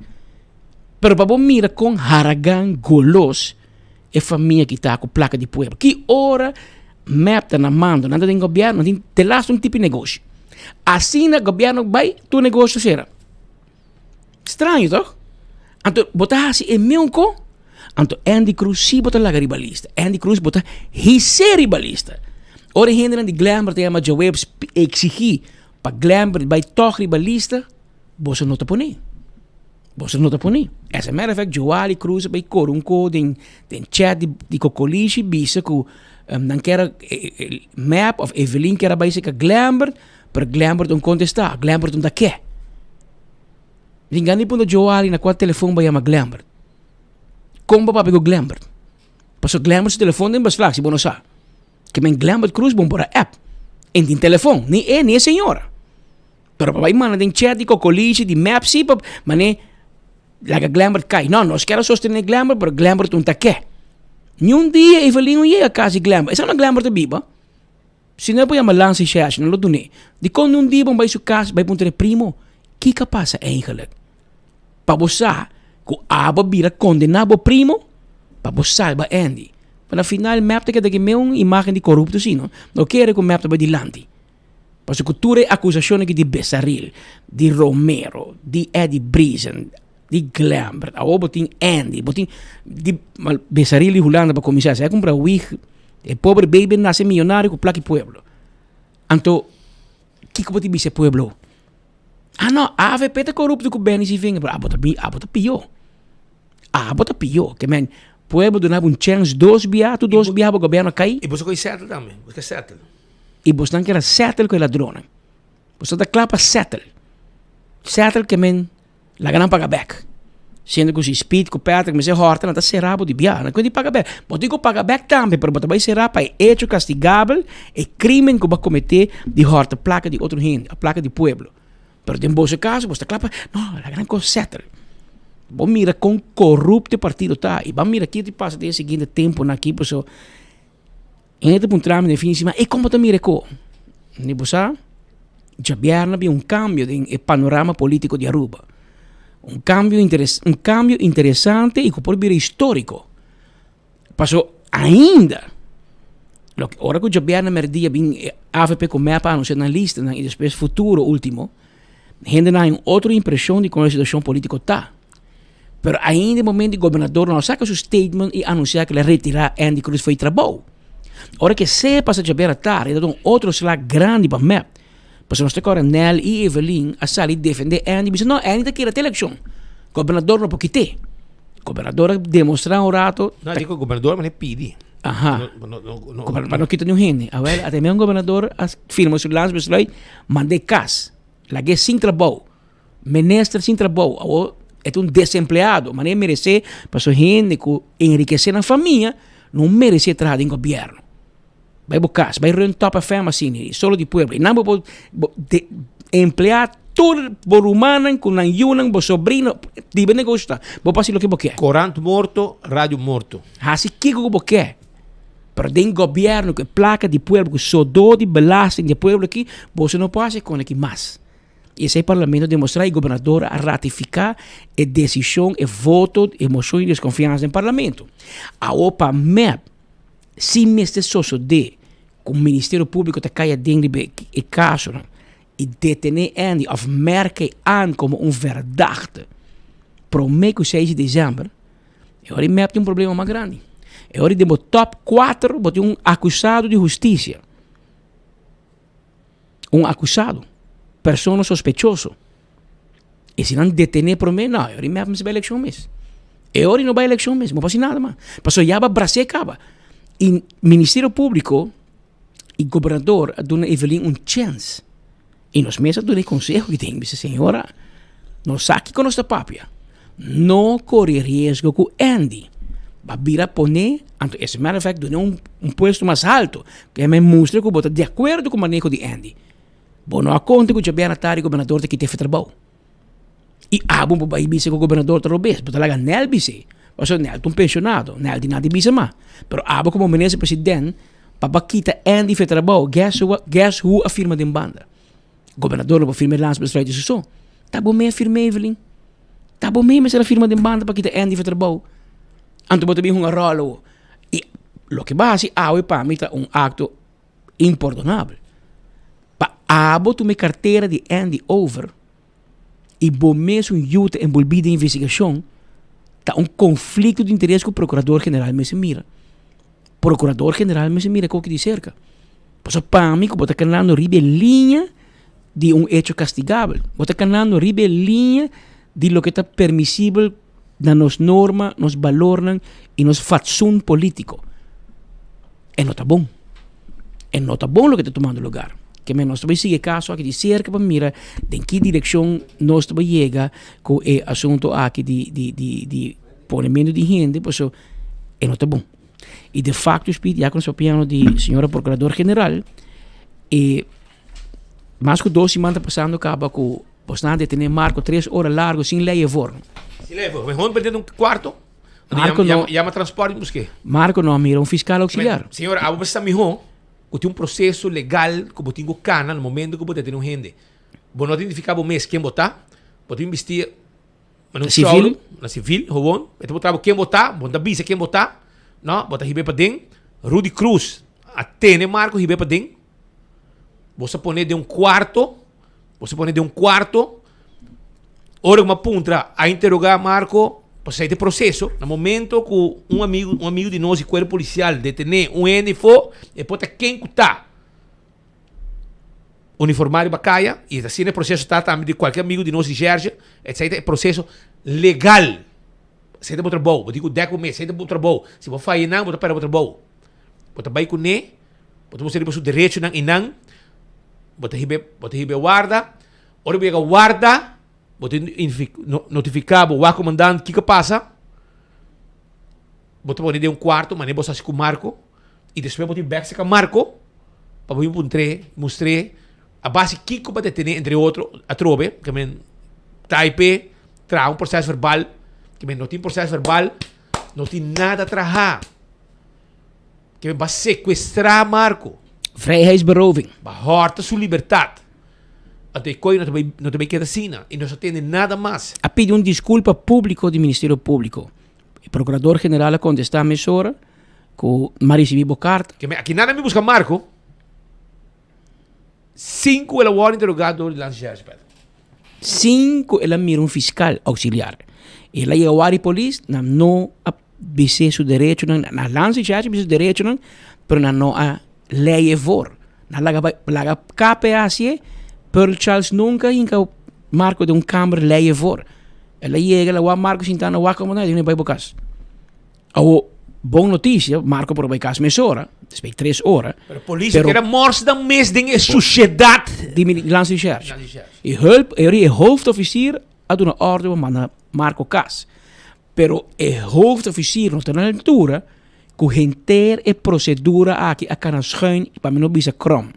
Pero pa bo mira kon haragan golos e famia ki ta ku plaka di pueblo. Ki ora mep ta na mando, nan ta den gobierno, nan tin te laatste un tipo di negoshi. Asina gobierno bai, tur negoshi ta sera. Straño toch? Anto bo ta hasi e meun ko, anto Andy Cruz si bo ta laga riba lista. Andy Cruz bo ta his'é riba lista. Ora e hendenan di Glenbert ta yama djaweps eksigí pa Glenbert bai tòg riba lista, boso no ta pon'é. Boso no ta pone. As a matter of fact, Joali Cruz a bay core un co den den chat di di Cocolishi bisa cu nan kier a map of Evelyn kier a bay cerca Glembert, pero Glembert no contesta, Glembert no ta ke. Mi tin gana di punta Joali na cua telefon bay yama Glembert. Con bo papia cu Glembert? Pasobra Glembert su telefon den beslag si bo no sa. Ke men Glembert Cruz bon por a app. En tin telefon, ni e ni e señora. Pero pa bai manda den chat di Cocolishi, di mep si pa mane laga Glembert kai. No, nos kier a sostene Glembert, pero Glembert un ta ke. Ni un dia Evelyn un yega kas di Glembert. E sa na Glembert ta biba. Si no e por yama Lansi Shesh, no lo dun'é. Dikon ni un dia bon bai su kas bai puntra e primo, kiko a pasa eigenlijk? Pa bo sa ku abo a bira kondená bo primo pa bo salba Andy. Pa na final mep ta keda ki meun imagen di korupto si no. No kere ku mep ta bai dilanti. Pasobra ku tur e akusashonnan aki di Besaril, di Romero, di Eddie Briesen, di Glembert, awor bo tin Andy, bo tin di Besaril di Hulanda pa kuminsá, si a kumpra wig, e pober baby a nase miyonario ku plak di pueblo. Anto, kiko bo tin bisa e pueblo? Ah no, avp ta korupto ku Benny Sievinger, pero abo ta abo ta pió. Abo ta pió. Ke men, pueblo duna bo un chèns dos bia, tur dos bia bo gobièrnu a kai. I bo sa ku e sètel tambe, bo sa ku e sètel. I bosnan keda settle ku e ladronnan. Boso ta kla pa settle. Settle ke men laga nan paga bek. Siendo ku si Speed ku Patrick mester hòrta nan ta será bo di bia. Nan kundi paga bek. Bo tin ku paga bek tambe pero bo ta bai será pa e echo kastigabel, e krimen ku bo a kometé di hòrta plaka di otro hende, plaka di pueblo. Pero den boso kaso boso ta kla pa no laga nan kos settle. Bo mira kon korupto e partido ta i ban mira kiko ta pasa den e siguiente temponan aki paso hende ta puntra mi den fin di siman, ey kon bo ta mira e ko? Ni bo sa djabièrnè a bin un kambio den e panorama politiko di Aruba. Un kambio interes un kambio interesante i ku por bira historiko. Paso ainda loke ora ku djabièrnè mèrdia bin e avp ku mep a anunsia nan listanan i despues futuro ultimo, hendenan haña un otro impreshon di kon e situashon politiko ta. Pero ainda e momento di gobernador no a saka su statement i anunsia ku el a retirá Endy Croes for di trabou. Ora ku esei a pasa djabièrnè tardi e ta duna un otro sla grandi pa mep. Pasobra nos ta kòrda Nel i Evelyn a sali defendé Endy bisa no Endy ta kere te elekshon. Gobernador no por kit'é. Gobernador a demostrá un rato. No, dico gobernador mane pidi. Aha. No, no, no, no. Pa no kita niun hende. Awel, ata e mesmo gobernador a firma su landsbesluit, mand'é kas. Lag'é sin trabou. Minister sin trabou. Awor e ta un desempleado. Mane e meresé pasobra hende ku enrikesé nan famia no meresé traha den gobierno. Bai bo kas, bai run Top FM asina, i Solo di Pueblo. I nan bo por bo de empleá tur bo rumannan ku nan yunan, bo sobrino, di bo negoshi ta. Bo por hasi loke bo ke. Korant morto, radio morto. Hasi kiko ku bo ke. Pero den gobièrnu ku e plaka di pueblo, ku sodó di belasting di e pueblo aki, boso no por hasi e kon aki mas. I esei parlamento a demostrá i gobernador a ratifiká e desishon, e voto, e moshon di deskonfiansa den parlamento. Awor pa mep. Si mester sosodé ku Ministerio Públiko ta kai aden riba e kasonan i detené Andy òf merka e aan komo un verdachte promé ku seis di desèmber, e ora ei mep tin un problema mas grandi. E ora ei den bo tòp kuater bo tin un akusado di hustisia. Un akusado, persona sospechoso. E si nan detené promé, no, e ora ei mep mester bai elekshon mes. E ora ei no bai elekshon mes, no por hasi nada mas. Pasobra ya bo a bras'é kaba. I Ministerio Públiko i gobernador a duna Evelyn un chèns. I nos mes a duna e konseho ki tin, bisa señora, nos sa kiko nos ta papia. No kore riesgo ku Andy. Bo a bira pone, anto as a matter of fact dun'é un puesto mas alto, ku e men mustra ku bo ta di akuerdo ku maneho di Andy. Bo no a konta ku djabièrnè tardi gobernador ta kita e trabou. I abo bo bai bisa ku gobernador ta robes, bo ta laga Nel bis'é. Pasobra Nel ta un penshonado, Nel tin nada di bisa mas. Pero abo komo minister president, pa bo a kita Andy for e trabou, guess who guess who a firma den banda? Gobernador lo por firma e landsbesluit di su so. Ta bo mes firma Evelyn. Ta bo mes mester a firma den banda pa kita Andy for trabou. Anto bo ta bin hunga ròl awo. I loke bo a hasi awe pa mi ta un akto impordonabel. Pa abo tuma e kartera di Andy over i bo mes un yu ta enbolbí den investigashon, ta un konflikto di interes ku prokurador general mester mira. Procurador General mester mira koki di cerca. Pasobra pa mi cu bo ta canando riba e liña di un hecho castigabel. Bo ta canando riba e liña di loke ta permisibel na nos norma, nos balornan y nos fatsoen politico. E no ta bon. E no ta bon loke ta tumando lugar. Ke men nos ta bay sigui e caso aki di cerca pa mira den ki direccion nos ta bay yega cu e asunto aki di di di di ponemento di hende pasobra e no ta bon. Y de facto Speed ya cu nos papiando di señora Procurador General e mas cu dos siman ta pasando caba cu bosnan a detene Marco tres ora largo sin ley ervoor. Sin ley ervoor. Mehor mete den un cuarto. Marco no, Yama transport y busque. Marco no a mira un fiscal auxiliar. Señora, abo mester sa miho cu tin un proceso legal cu bo tin cu cana na momento cu bo detene un hende. Bo no identifica bo mes ken bo ta, bo tin bisti Ma na civil? Na civil, gewoon. E ta puntra bo ken bo ta, bo no ta bisa ken bo ta. No, bo ta hib'é paden. Rudy Cruz a tene Marco hib'é paden. Bo sa pone den un cuarto. Bo sa pone den un cuarto. Ora cu mi a puntra, a interroga Marco, pasobra esei ta e proceso. Na momento cu un amigo, un amigo di nos di cuerpo policial detene un hende afo, e por ta ken cu ta. Uniformá riba kaya i asina e proseso ta tambe di kualke amigu di nos di Sherge, esei ta e proseso legal. Esei ta bo trabou, bo tin ku dèk bo mes, esei ta bo trabou. Si bo faya nan, bo ta pèrdè bo trabou. Bo ta bai kuné, bo ta mustra riba su derechonan i nan, bo ta hib'é, bo ta hib'é warda. Ora bo yega warda, bo ta notifiká bo wak komandant kiko a pasa. Bo ta pone den un kuarto, manera bo sa hasi ku Marco. I despues bo tin bek seka Marco pa bo bin puntr'é, mustr'é a base kiko bo ta tene entre otro atrobe, ke men taip'é, traha un proces verbal. Ke men no tin proces verbal, no tin nada traha. Ke men ba secuestra Marco. Vrijheidsberoving. Ba horta su libertad. Anto e koe no ta bay, no ta bay keda asina y no sa tende nada mas. A pidi un disculpa publico di Ministerio Publico. E Procurador General a contesta mesora cu m'a ricibi bo carta. Ke men aki nada mi busca Marco sin cu el a worde interroga door di Landsrecherche, Pedro. Sin cu el a mira un fiscal auxiliar. El a yega wari polis, nan no a bis'é su derechonan, na Landsrecherche a bis'é su derechonan, pero nan no a lei e voor. Nan laga bai, laga KPA hacié, Pearl Charles nunca hinca Marco den un kamer lei e voor. El a yega, el a wak Marco sinta na wak como nan, e di, bai bo cas. Awo, bon noticia, Marco por bai cas mesora, despues tres ora. Pero polis pero, kera mors dan mes den e sociedad. Di Landsrecherche. E hulp, e hoofdofficier a duna orde pa manda Marco cas. Pero e hoofdofficier no ta na altura cu henter e procedura aki a cana schuin pa mi no bisa krom.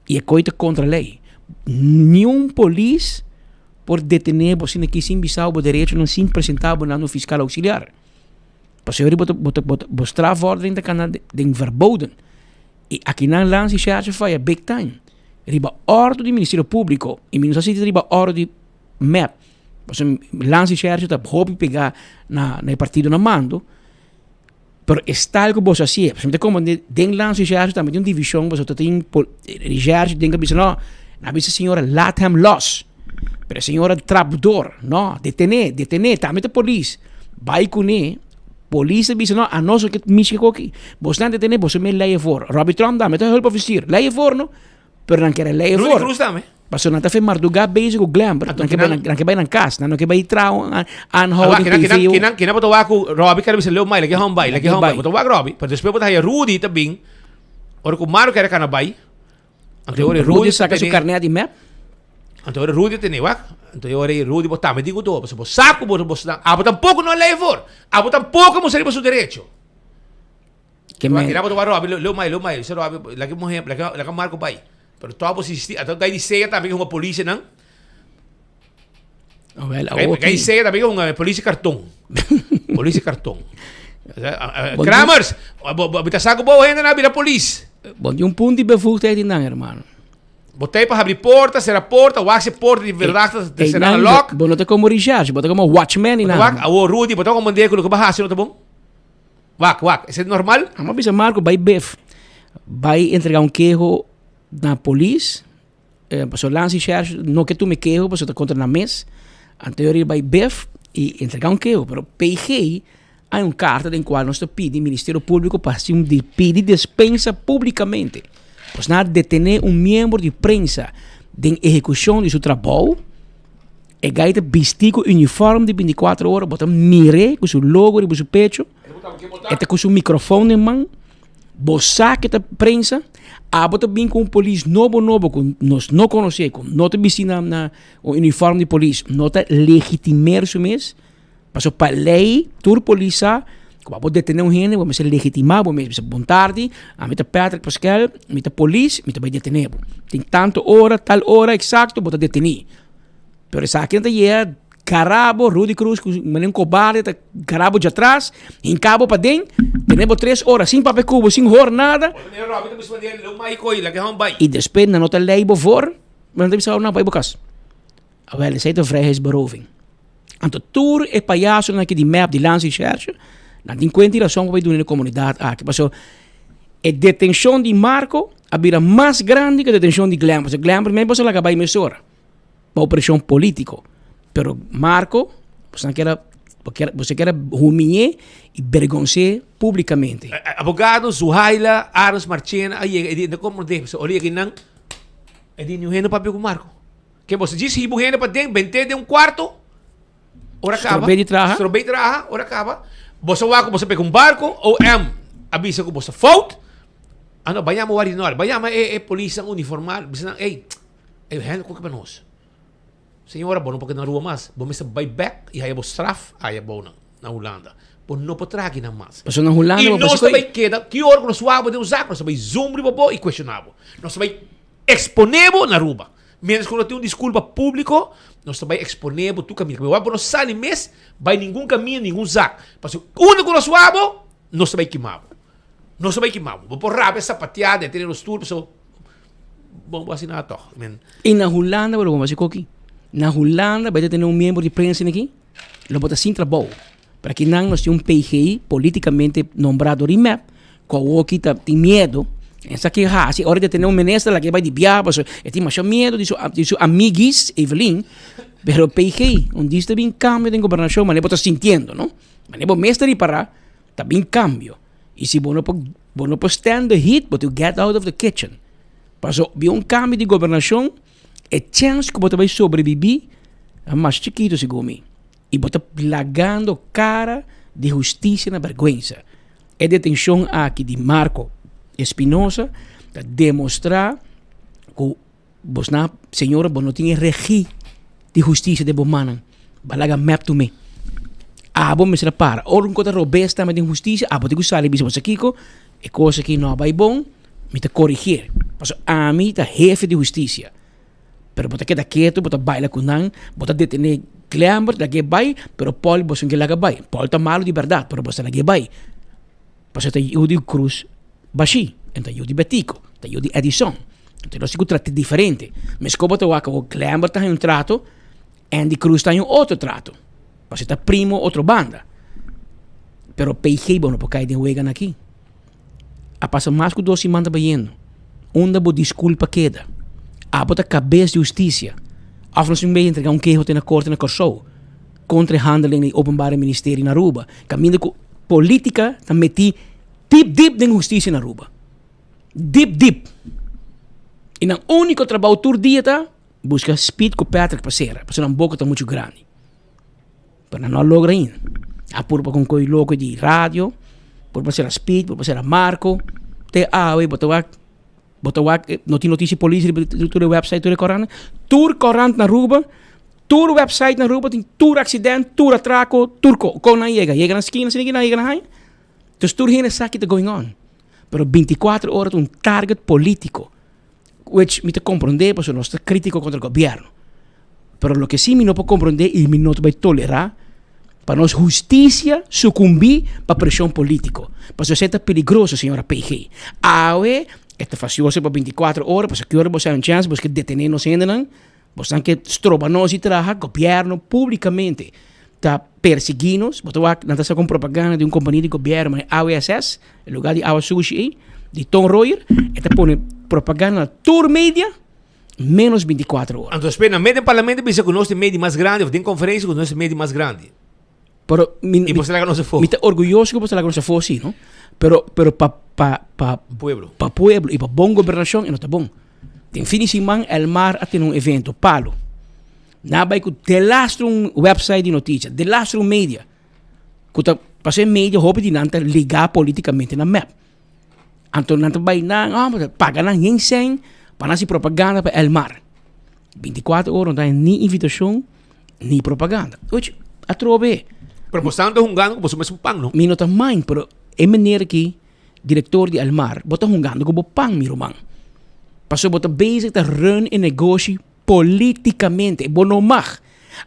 Y e coy ta contra ley. Niun polis por detene bo asina aki sin bisa bo derechonan sin presenta bo nan un fiscal auxiliar. Pasobra bo ta bo ta bo strafvordering ta cana den verboden. Y aki nan Landsrecherche faya big time. Riba ordo di Ministerio Publico y mi no sa si ta riba ordo di mep. Pasobra Landsrecherche ta hopi pega na e partido na mando. Pero e style ku boso hasié, pasobra mi ta komprendé den Landsrecherche tambe tin un divishon, pasobra ta tin recherche den ku a bisa no, nan a bisa señora laat hem los, pero e señora trap door, no, detené, detené, tambe ta polis, bai kuné, polis a bisa no, anos no ke mishi ku aki, bosnan detené, boso mei lei afor, Robbie Tromp tambe ta hulpofficier, lei afor no. Pero nan kere lei Rudy voor. Cruz tambe. Pasobra nan ta fe mardugá bezig ku Glenber. Anto Nan ke bai kinan- nan ke bai nan kas. Nan no ke bai traha un Awa, aanhouding kinan, kinan, PVO. kinan, kinan bo ta wak ku Robbie kere bisa leu mai, leke hon bai, leke Lake hon bai. bai. Bo ta wak Robbie, pero despues bo ta haya Rudy ta bin, ora ku Mario kere kana bai, anto ora Rudy Rudy ta saka su tene, karnet di mep. anto ora Rudy tene, wak, anto ora Rudy bo tambe tin ku toba, pasobra bo sa ku bo, bo, abo tampoko no a lei voor, abo tampoko a mustra riba su derecho. Ke men. Kira bo ta robi leu mai leu mai se robi laki muhe laki laki Marco bai pero to bo sisti ato gai di sea tambe ke hunga policia nan Wel, gai awo gai ki. sea tambe ke hunga policia karton policia karton Bon, Kramers bo bo ta sa ku bo hende nan a bira polis. Bon di un punt di bevoegdheid di nan hermano. Bo ta pa habri porta sera porta wak si porta di verdacht ta Ey, sera na nan, lock. Bo no ta komo Richard, bo ta komo watchman di Bo ta nan. wak awo Rudy bo ta komand'é ku loke bo hasi no ta bon. Wak, wak, esei ta normal? Amo a bisa Marco bai bef, bai entrega un keho na polis, eh, pasobra Landsrecherche no ke tuma e keho pasobra ta kontra nan mes, anto e bai bef i entrega un keho, pero PG hay un karta den kual nos ta pidi Ministerio Públiko pa hasi un pidi despensa públikamente. Pues nan a detené un miembro di prensa den ehekushon di su trabou. E gai ta bisti ku uniform di bintikuater ora, bo ta mir'é ku su logo riba su pecho, e ta ku su mikrofon den man, bo sa ke ta prensa, abo ta bin ku un polis nobo nobo ku nos no konosé, ku no ta bisti na na un uniform di polis, no ta legitimeer su mes, pasobra pa lei tur polis sa ku abo detené un hende bo mester legitimá bo mes, bisa bon tardi, ami ta Patrick Paskel, mi ta polis, mi ta bai detené bo, tin tantu ora, tal ora eksakto bo ta detení. Pero esaki nan ta yega garabo Rudy Cruz ku manera un kobarde ta garabo djatras, hinka bo paden, tene bo tres ora sin papia ku bo, sin hor nada. I despues nan no ta lei bo voor, nan ta bisa nan bai bo kas. Awel esei ta vrijheidsberoving. Anto tur e payasonan aki di mep, di Landsrecherche, nan tin kuenta i rason ku bai duna na e komunidat aki. Pasobra e detenshon di Marco a bira mas grandi ku e detenshon di Glenn. Pasobra Glenn primer boso laga bai mesora. pa opreshon polítiko. Pero Marco, boso kier a, boso kier a humiñ'é i bergons'é públikamente. Abogado Zuhaila Arends Marchena a yega e di, Komo no den? Pasobra ora yega einan, e di niun hende papia ku Marco. Ke boso djis hiba un hende paden, bent'é den un kuarto, ora kaba. Strob'é di traha. Strob'é di traha, ora kaba. Boso wak ku boso pega un barko, OM a bisa ku boso fout. Ano, bai yama Wari Nor, bai yama e polisnan uniformal, bisa nan, ey, E hende koke pa nos. Señora, bo no por keda na Aruba mas. Bo mester bai bek i haya bo straf aya bou nan, na Hulanda. Bo no por traha aki nan mas. Pasobra na Hulanda I bo nos pasa ta koe. bai keda, ki ora ku nos wak bo den un zak, nos ta bai zoom riba bo i kuestioná bo. Nos ta bai eksponé bo na Aruba. Mientras ku no tin un diskulpa públiko, nos ta bai eksponé bo tur kaminda. Wak bo no sali mes bai ningun kaminda, ningun zak. Pasobra unda ku nos wak bo, nos ta bai kima bo. Nos ta bai kima bo. Bo por rabia, sapateá, detené nos tur, pasobra bo no por hasi nada tòg. I na Hulanda bo lo por hasi koki. Na Hulanda bai ta tene un miembro di prensa aki, lo bo ta sin trabou. Pero aki nan nos tin un PGI politikamente nombrá dor di mep ku awoki ta tin miedo. Esaki hasi ora di tene un minister laga e bai di biaha pasobra e tin masha miedo di su di su amiguis Evelyn. Pero PG un dis ta bin kambio den gobernashon manera bo ta sintiendo no. Manera bo mes ta ripará ta bin kambio. I si bo no por bo no por stand the heat bo tin ku get out of the kitchen. Pasobra bin un kambio di gobernashon e chèns ku bo ta bai sobrebibí ta mas chikitu segun mi. I bo ta lagando kara di hustisia na bèrgwensa. E detenshon aki di Marco Espinosa ta demostrá ku bosnan, señora, bo no tin e regí di hustisia den bo mannan. Bo a laga mep tumé. Abo mester a para. Ora un kos ta robes tambe den hustisia, abo tin ku sali bisa bo sa kiko, e kos aki no a bai bon, mi ta korigier. Pasobra ami ta hefe di hustisia. Pero bo ta keda ketu, bo ta baila ku nan, bo ta detené Glembert, lag'é bai, pero Paul boso no ke laga bai. Paul ta malu di bèrdat, pero boso ta lag'é bai. Pasobra e ta yu di Cruz Bashí, e no ta yu di Betico, e ta yu di Edison. Entonces nos tin ku trat'é diferente. Meskos bo ta wak awor Glembert ta haña un trato, Andy Cruz ta haña un otro trato. Pasobra e ta primo otro banda. Pero PG bo no por kai den weganan aki. A pasa mas ku dos siman ta bayendo. Unda bo diskulpa keda? Abo ta kabes di hustisia. Òf nos tin bay entrega un keho te na korte na Kòrsou kontra e handeling di Openbare Ministerie na Aruba, kaminda ku politika ta metí dip dip den hustisia na Aruba. Dip dip. I nan úniko trabou tur dia ta buska Speed ku Patrick pa sera, pasobra nan boka ta muchu grandi. Pero nan no a logra ainda. A purba con coy loco di radio, purba sera Speed, purba sera Marco. Te awe bo ta wak, bo ta wak, no tin noticia polis riba tur e website, tur e corant. Tur corant na Aruba, tur website na Aruba tin tur accident, tur atraco, tur co. Con nan yega? Yega na skina, sina nan yega na haña. Dus tur hende sa ki ta going on. Pero binticuatro ora ta un target politico. Which mi ta comprende pasobra nos ta critico contra gobierno. Pero loke si mi no por comprende y mi no ta bay tolera pa nos husticia sucumbi pa presion politico. Pasobra esey ta peligroso señora PG. Awe e ta facioso pa binticuatro ora pasobra ki ora bo sa un chance bo ke detene nos hendenan, bosan ke stroba nos di traha, gobierno publicamente ta persigui nos. Bo ta wak nan ta saca un propaganda di un compania di gobierno manera AWSS, e lugar di awa sushi ey, di Ton Royer, e ta pone propaganda na tur media menos binticuatro ora. Anto despues nan mete den parlamento bisa cu nos ta e media mas grandi of den conferencia cu nos ta e media mas grandi. Pero mi, Y bo ta laga nos afó. Mi ta orguyoso cu bo ta laga nos afó, si, no? Pero, pero pa, pa, pa Pueblo. Pa pueblo y pa bon gobernacion e no ta bon. Den fin di siman Elmar a tene un evento, Palo. Nan a bai cu delastro un website di noticia, delastro un media. Cu ta, pasobra e media hopi di nan ta liga politicamente na mep. Anto nan ta bai nan, oh, paga nan hen sen pa nan hasi propaganda pa Elmar. Binticuatro ora no ta ni invitacion ni propaganda. Ochi, atrobe. Pero bo staan ta hungando cu boso mesun pan, no? Mi no ta mind, pero e meneer aki, director di Elmar, bo ta hungando cu bo pan, mi ruman. Pasobra bo ta bezig ta run e negoshi Politicamente bo no mag.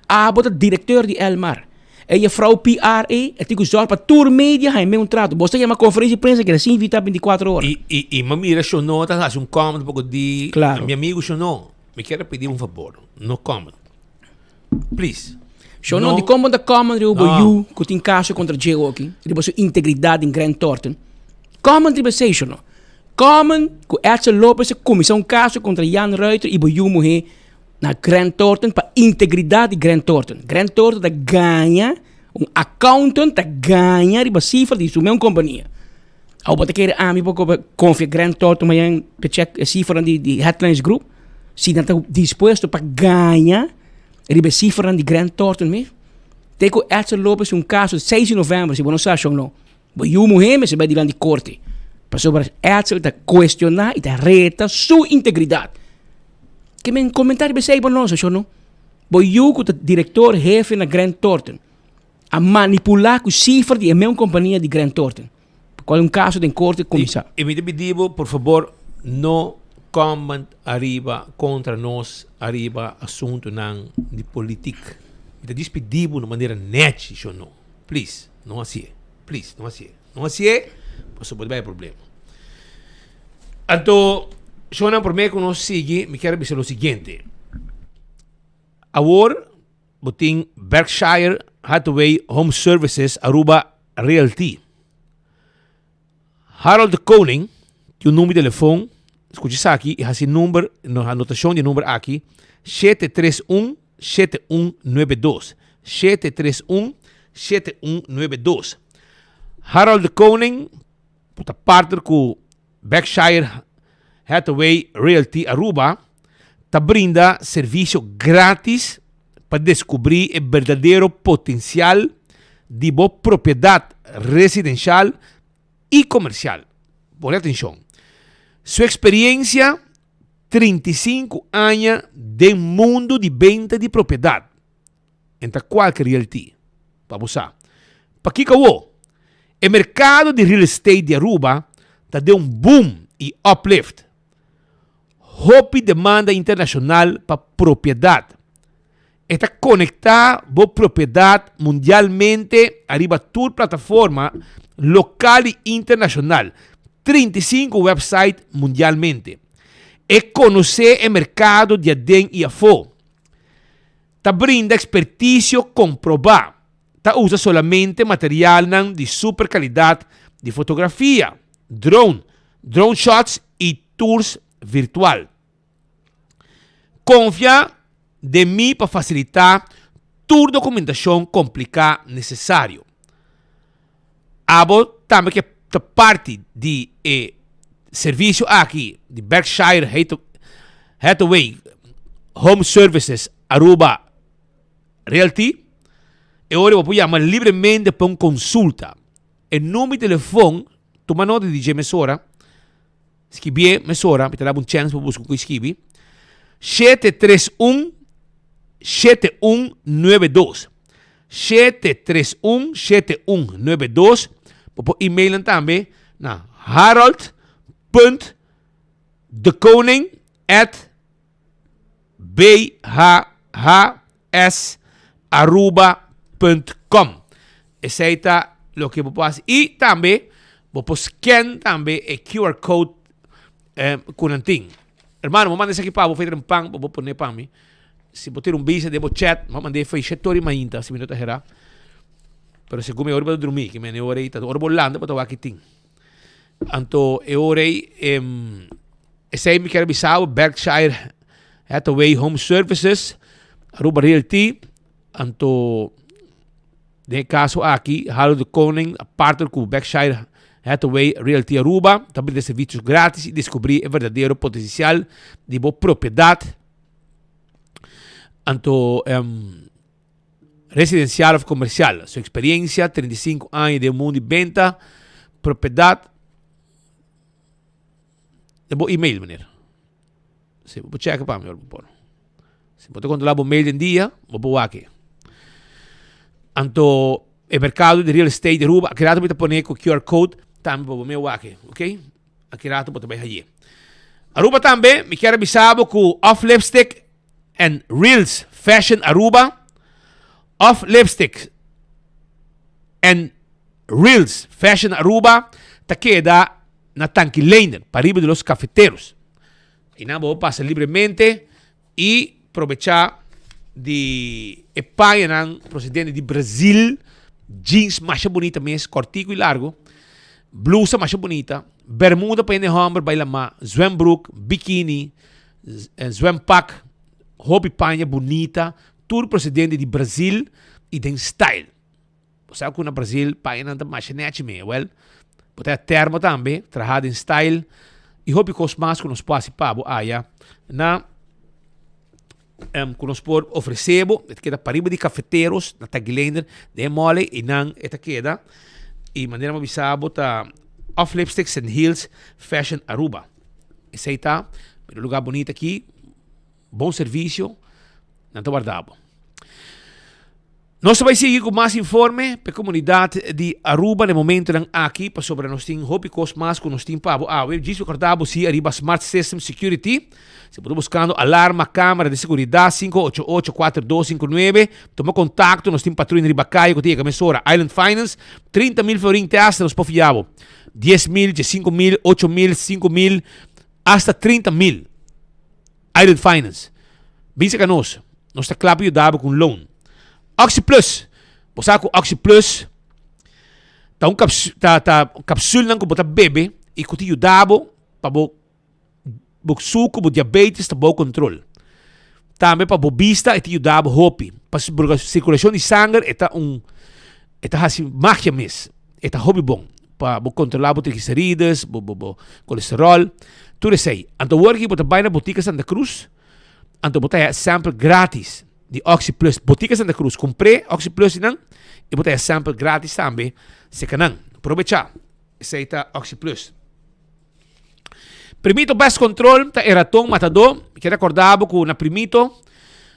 Abo ta directeur di Elmar. E juffrouw PR ey e tin cu zorg pa tur media haña meun trato. Bo sa yama conferencia di prensa keda sin invita binticuatro ora. Y y y mi a mira Shono ta haci un comment poco di Claro. mi amigo Shono mi kier a pidi un favor no comment please. Shono No. di con bo ta comment riba bo No. yu cu tin caso contra dje oki riba su integridad den Grant Thornton. Comment riba esey Shono. Common ku Edsel Lopez a kuminsá un kaso kontra Jan Ruiter i bo yu muhé na Grant Thornton pa integridat di Grant Thornton. Grant Thornton ta gaña, un accountant ta gaña riba sifra di su meun kompania. Awor bo ta kere ami por konfia Grant Thornton mañan pa chèk e sifranan di Headlines Group si nan ta dispuesto pa gaña riba e sifranan di Grant Thornton mes? Te ku Edsel Lopez un kaso seis di novèmber si bo no sa shon no. Bo yu muhé mester bai dilanti korte, pasobra Edsel ta kuestioná i ta reta su integridat. Ke men komentá riba esei pa nos, asho no? Bo yu ku ta direktor hefe na Grant Thornton a manipulá ku sifra di e meun kompania di Grant Thornton, pa kual un kaso den korte kuminsá. I mi ta pidi bo, por fabor, no. comment ariba kontra nos ariba asuntunan di politik. Mi ta dispidi bo na manera nechi, sho no. Please, no hasié. Please, no hasié. No hasié, pasobra bo ta bai problema. Anto, shonan, promé ku nos sigui, mi kier a bisa lo siguiente. Awor bo tin Berkshire Hathaway Home Services Aruba Realty. Harold de Koning tin un number di telefon, skucha esaki i hasi number, anotashon di e number aki, 731 7192, 731 7192. Harold de Koning ku ta partner ku Berkshire Hathaway Realty Aruba ta brinda servisio gratis pa deskubrí e berdadero potensial di bo propiedat residenshal i komersial. Pone atenshon. Su eksperiensia, 35 aña den mundu di benta di propiedat. En ta kualke realty, pa bo sa. Pakiko awo? E merkado di real estate di Aruba ta den un boom i uplift. Hopi demanda internashonal pa propiedat. E ta konektá bo propiedat mundialmente ariba tur plataforma lokal i internashonal, 35 website mundialmente. E konosé e merkado di aden i afó. Ta brinda ekspertisio komprobá. Ta usa solamente materialnan di super kalidat di fotografia, drone, drone shots i tours virtual. Konfia den mi pa fasilitá tur dokumentashon kompliká nesesario. Abo tambe ke ta parti di e servisio aki di Berkshire Hathaway Home Services Aruba Realty? E ora bo por yama libremente pa un konsulta. E number di telefon, tuma nota di dje mesora, skibié mesora, mi ta daba un chèns pa buska ku skibi, 731 7192. 731 7192. Bo por email nan tambe na harold punt dekoning at bhhsaruba.com. Esei ta loke bo por hasi. I tambe bo por scan tambe e QR code eh, ku nan tin. Hermano, bo manda esaki pa bo, feita un pan, bo pone pa mi. Si bo tira un bisa den bo chat, bo manda e fei shetori mainta, si mi no ta hera. Pero segun mi ora bo ta drumi, ki mene ora ei ta, ora bo landa bo ta wak ki tin. Anto e ora ei, em, esei mi kier bisa bo, Berkshire Hathaway Home Services, Aruba Realty, anto den e kaso aki, Harold de Koning, a partner ku Berkshire Hathaway Realty Aruba, ta brinda servicios gratis i deskubrí e verdadero potensial di bo propiedat. Anto, em, residencial of comercial. Su experiencia, 35 aña den mundo di benta, propiedad. Den bo email, meneer. Si, bo check pa mi, por favor. Si bo ta controla bo mail den dia, bo por wak. Anto, e mercado di real estate di Aruba, aki rato mi ta pone cu QR code, tambe pa bo me wak, ok? Aki rato bo ta bay haye. Aruba tambe, mi kier avisa bo cu Off Lipstick and Reels Fashion Aruba, Off Lipstick and Reels Fashion Aruba ta keda na Tanki Leender, pariba di Los Cafeteros. Einan bo por pasa libremente y probecha di e pañanan procedente di Brazil, jeans masha bunita mes, cortico y largo, blusa masha bunita, bermuda pa hende homber bay lama, zwembroek, bikini, zwempak, hopi paña bunita, tur procedente di Brazil y den style. Bo sa ku na Brazil pañanan ta masha nechi mee. Wèl, bo ta termo tambe, traha den style i hopi kos mas ku nos por hasi pa bo aya na um, ku nos por ofresé bo. E ta keda pariba di Cafeteros na Taguilender den e mole i nan e ta keda. I manera mi a bisa bo ta Off Lipsticks and Heels Fashion Aruba. Esei ta un lugar bonito aki, bon servisio, nan ta warda bo. Nos ta bai sigui ku mas informe pa e komunidat di Aruba na e momentonan aki pasobra nos tin hopi kos mas ku nos tin pa bo awe. Djis rekorda bo si ariba Smart System Security. Si bo ta buskando alarma, kamera di seguridat, 588-4259. Tuma kontakto, nos tin patruya riba kaya ku ta yega mesora. Island Finance, 30 mil florin te hasta nos por fia bo. 10 mil, 15 mil, 8 mil, 5 mil, hasta 30 mil. Island Finance, bin serka nos, nos ta kla pa yuda bo ku un loan. OxyPlus, bo sa ku OxyPlus ta un ta ta kapsulnan ku bo ta bebe i ku ta yuda bo pa bo bo suku, bo diabetes ta bou kontrol. Tambe pa bo bista e ta yuda bo hopi. Pa sirkulashon di sanger e ta un e ta hasi magia mes. E ta hopi bon pa bo kontrolá bo triglicerides, bo bo bo kolesterol, tur esei. Anto awor aki bo ta bai na Botica Santa Cruz, anto bo ta haya sample gratis di Oxi Plus. Botica Santa Cruz, kumpr'é Oxi Plus di nan i bo ta haya sample gratis tambe seka nan. Probechá, esei ta Oxi Plus. Primito Pest Control ta e raton matadó. Mi kier recorda bo cu na Primito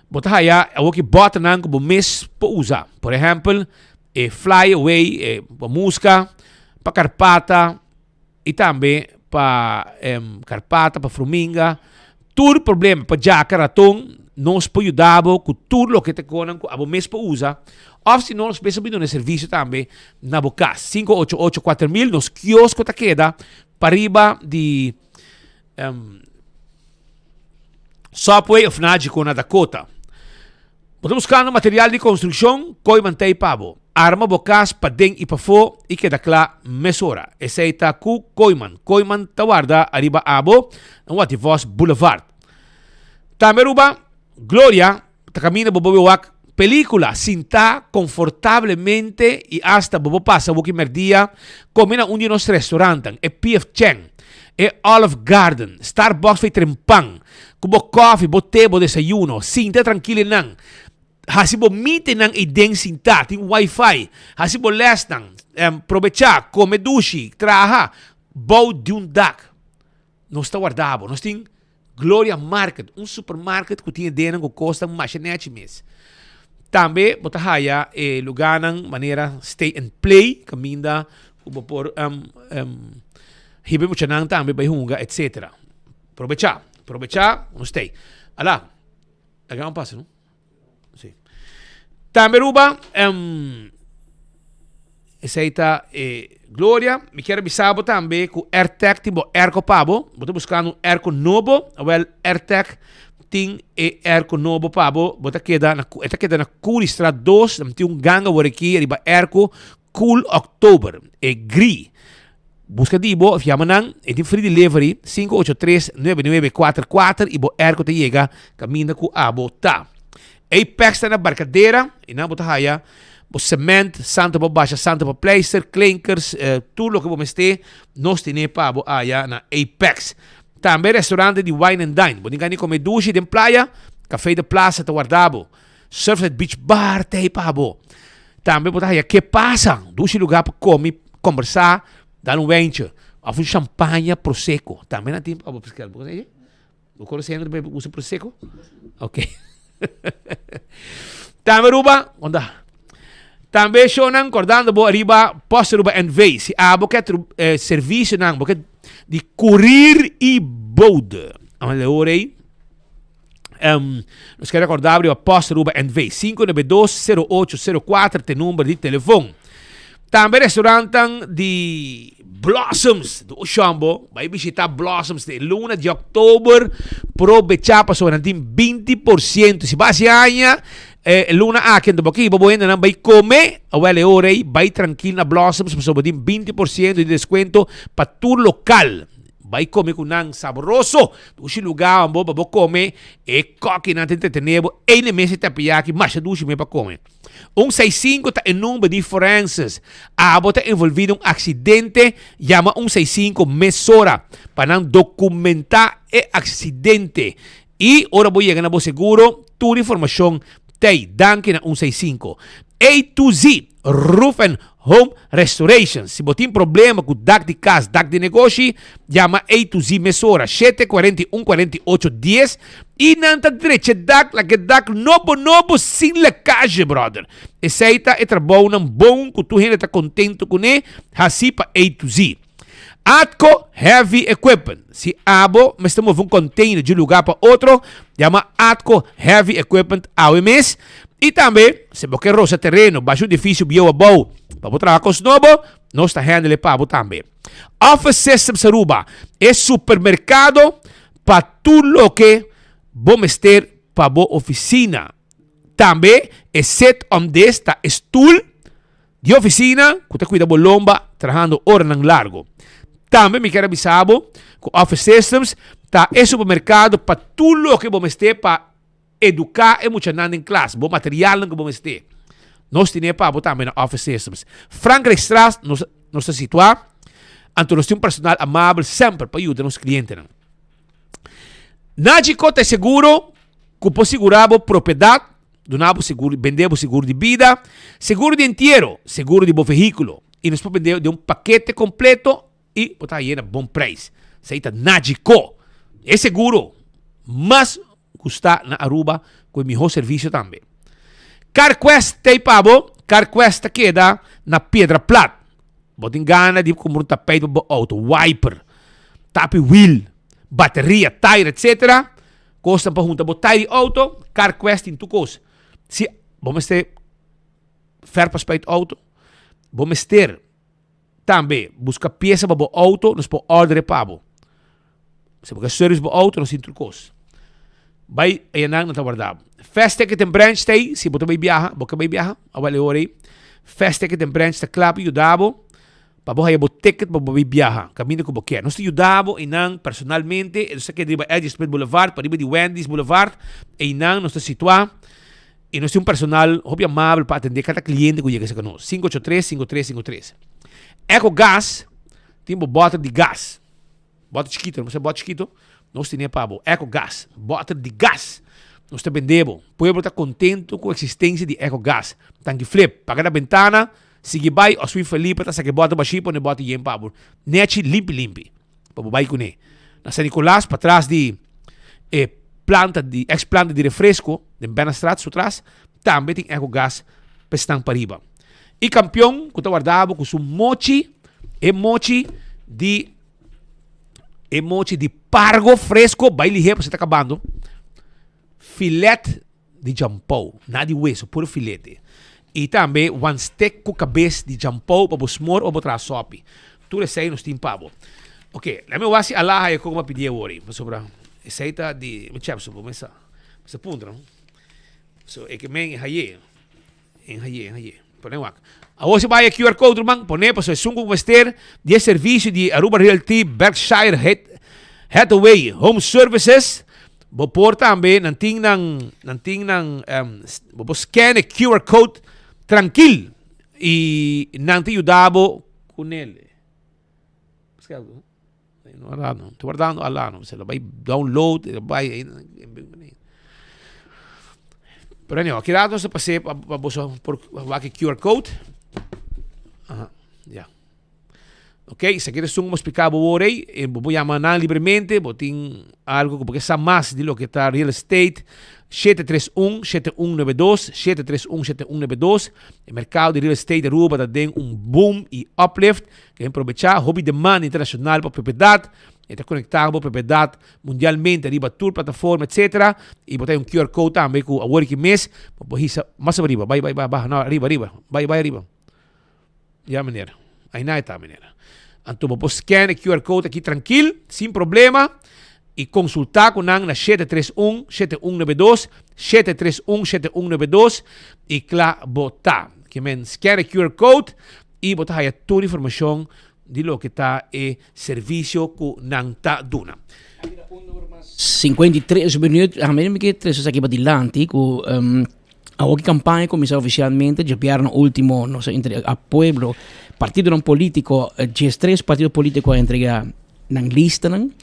bo ta haya awoki botnan cu bo mes por usa. Por ehempel, e fly away, e pa musca, pa carpata y tambe pa carpata, pa fruminga. Tur problema, pa djaka raton, nos por yuda bo cu tur loke ta conan cu abo mes por usa. Of si no, nos mes a bini duna e servicio tambe na bo cas. 588 4000, nos kiosko ta keda Pariba di Subway of Nagico na Dakota. Bo ta buskando material di konstrukshon? Koi mantei pa bo. Arma bo kas paden i pafó i keda kla mesora. Esei ta ku Kooyman. Kooyman ta warda ariba abo na Wativos Boulevard. Tambe Aruba, Gloria Ta kaminda bo bo wak pelikula sintá konfortablemente i asta bo por pasa woki mèrdia kome na un di nos restorantan, e PF Chang, e Olive Garden, Starbucks fei trempan, ku bo kòfi, bo te, bo desayuno, sinta trankil einan, hasi bo meetingnan eiden sintá, tin wifi, hasi bo lèsnan, probechá, kome dushi, traha bou di un dak. Nos ta warda bo. Nos tin Gloria Market, un supermarket ku tin e denan ku kosnan masha nechi mes. Tambe bo ta haya e lugánan manera Stay and Play, kaminda ku bo por hiba e muchanan tambe bai hunga, etcetera. Probechá, probechá, nos stay. Ala, laga nan pasa, no? Sí. Tambe Aruba, um, esei ta e Gloria. Mi kier bisa bo tambe ku AirTag tin bo airco pa bo. Bo ta buskando un airco nobo. Awel, AirTag tin e airco nobo pa bo. Bo ta keda na, e ta keda na Koolstraat 2. Nan tin un ganga wor aki riba airco Cool October. E gri. Buska di bo of yama nan, e tin free delivery, 583 9944 y bo airco ta yega caminda cu abo ta. Apex ta na Barcadera y nan bo ta haya bo cement, santo pa basha, santo pa pleister, klinkers, eh, tur loke bo mester, nos tene pa bo aya na Apex. Tambe restaurante di Wine and Dine, bo tin gana di come dushi den playa, Café de Plaza ta warda bo. Surfside Beach Bar ta ei pa bo. Tambe bo ta haya Ke Pasa, dushi lugar pa komi, kombersá, dal un wijntje òf un champaña prosecco. Tambe nan tin pa bo Pascal. Bo konosé esei? Bo konosé hende ku ta usa prosecco? Ok. Tambe Aruba, unda? Tambe shownan kordando bo ariba Post Aruba NV. Si abo ke servisionan, bo ke di kurir i bode. Ora ei. Um, nos quer recordar riba Post Aruba NV 592-0804 te number di telefon. Tambe restaurantan di Blossoms, do Oshambo, vai visitar Blossoms de luna de oktober, probecha pasobra nan tin 20%. Si ba si aña, eh, luna aki, anto boki bo bohende nan bai come, awel e ora ei, bai tranquil na Blossoms pasobra tin 20% di descuento pa tur local. Bai come cu nan sabroso. Dushi luga wan bo pa bo come. E kokinan ta entretene bo. Eyne mes e teriyaki masha dushi me pa come. Un seis sinku ta e number di forenses. Abo ta envolvi den un accidente, yama un seis sinku mesora pa nan documenta e accidente. Y ora bo yega na bo seguro, tur informacion. Tei, danki na 165. A to Z, Roof and Home Restoration. Si bo tin problema ku dak di kas, dak di negoshi, yama A to Z mesora, shete 41 48 dies, i nan ta drecha e dak, laga e dak nobo nobo sin lekage, brother. Esei ta e trabounan bon ku tur hende ta kontentu kuné, hasi pa A to Z. Atco Heavy Equipment, Si abo mester move un container di un lugar pa otro, yama Atco Heavy Equipment awe mes. I tambe, si bo ke rosa tereno, basha un edificio bieu abou pa bo traha cos nobo, nos ta handle e pa bo tambe. Office Systems Aruba, e supermercado pa tur loke bo mester pa bo oficina. Tambe e set om des ta e stoel di oficina cu ta cuida bo lomba trahando oranan largo. Tambe mi kier a bisa bo cu Office Systems ta e supermercado pa tur loke bo mester pa educa e muchanan den klas, bo materialnan cu bo mester. Nos tine pa bo tambe na Office Systems. Frankrijkstraat nos nos ta situa, anto nos tin un personal amabel semper pa yuda nos clientenan. Nagico ta e seguro cu por sigura bo propiedad, duna bo seguro, bende bo seguro di bida, seguro di entiero, seguro di bo vehiculo. Y nos por bende den un pakete completo y bo ta haye na bon prijs. Esey ta Nagico, e seguro mas gusta na Aruba cu e miho servicio tambe. CarQuest ta ey pa bo, CarQuest ta keda na Piedra Plat. Bo tin gana di kumpra un tapijt pa bo auto, wiper, tapi wiel, bateria, tire etc. Kosnan pa hunta bo tire di auto, CarQuest tin tur kos. Si bo mester verf pa spuit auto, bo mester tambe buska piesa pa bo auto, nos por order e pa bo. Si bo ke service bo auto, nos tin tur kos. Bai ayanan nan ta warda bo. Fast Ticket en Branch ta ei, si bo ta bai biaha, bo ke bai biaha, awel e ora ei. Fast Ticket en Branch ta kla pa yuda bo, pa bo haya bo ticket pa bo bai biaha, kaminda ku bo ke. Nos ta yuda bo einan personalmente, nos ta keda riba Eddie Smith Boulevard, pariba di Wendy's Boulevard, einan nos ta situá. I nos tin un personal hopi amabel pa atendé kada kliente ku yega serka nos. 583 5353. Ecogas tin bo bòter di gas. Bòter chikito, no sa bòter chikito? Nos tene pa bo. Ecogas, bòter di gas. Nos ta bende bo. Pueblo ta contento cu existencia di Ecogas. Tanki Flip, paga na bentana, sigui bai, Oswin Felipe ta saca e bòter bashí, pone bòter yen pa bo. Nechi limpi limpi. Pa bo bai kuné. Na San Nicolas, patras di e planta di, ex planta di refresco, den Bennastraat, su tras, tambe tin Ecogas pa esnan pariba. I kampion ku ta warda bo ku su mochi, e mochi di e mochi di pargo fresco, bai lihé pasobra ta kabando, filet di jampou, nada di weso, puro filete. I tambe wan stek ku kabes di jampou pa bo smor o bo traha sopi. Tur esei nos tin pa bo. Ok, lami wak si alaha e koko pa pidi awor ei, pasobra esei ta di mi chèp so bo mester mester puntra no. So e ke men e haye. En haye, en haye. Pone wak. Awor si bai e QR code ruman, pone pasobra esun ku mester di e servicio di Aruba Realty Berkshire Hathaway Home Services, bo por tambe nan tin nan nan tin nan um, bo por scan e QR code trankil i nan ta yuda bo kunel. No, te guardando alano, se lo bai download, lo bai Pero anyway, aki rato nos ta pasé pa pa boso por wak e QR code. Aha, ya. Ok, esaki ta esun ku bo splika bo wor ei, e bo por yama nan libremente, bo tin algo ku bo ke sa mas di loke ta real estate, 731 7192, 731 7192. E merkado di real estate Aruba ta den un boom i uplift. Ken probechá hopi demanda internashonal pa propiedat, e ta konektá bo propiedat mundialmente riba tur plataforma etcetera i bo ta un QR code tambe ku awor aki mes bo por hisa mas ariba bai bai bai baha no ariba ariba bai bai ariba ya meneer aina e ta meneer anto bo por scan e QR code aki trankil sin problema i konsultá ku nan na 731 7192 731 7192 i kla bo ta ke men scan e QR code I bo ta haya tur informashon di loke ta e servisio ku nan ta duna. 53 minuut, a mi ke trese esaki padilanti ku awor ki kampaña kuminsá ofisialmente djabièrnè último nos a entrega a pueblo partidonan polítiko diestres partido polítiko a entregá nan listanan.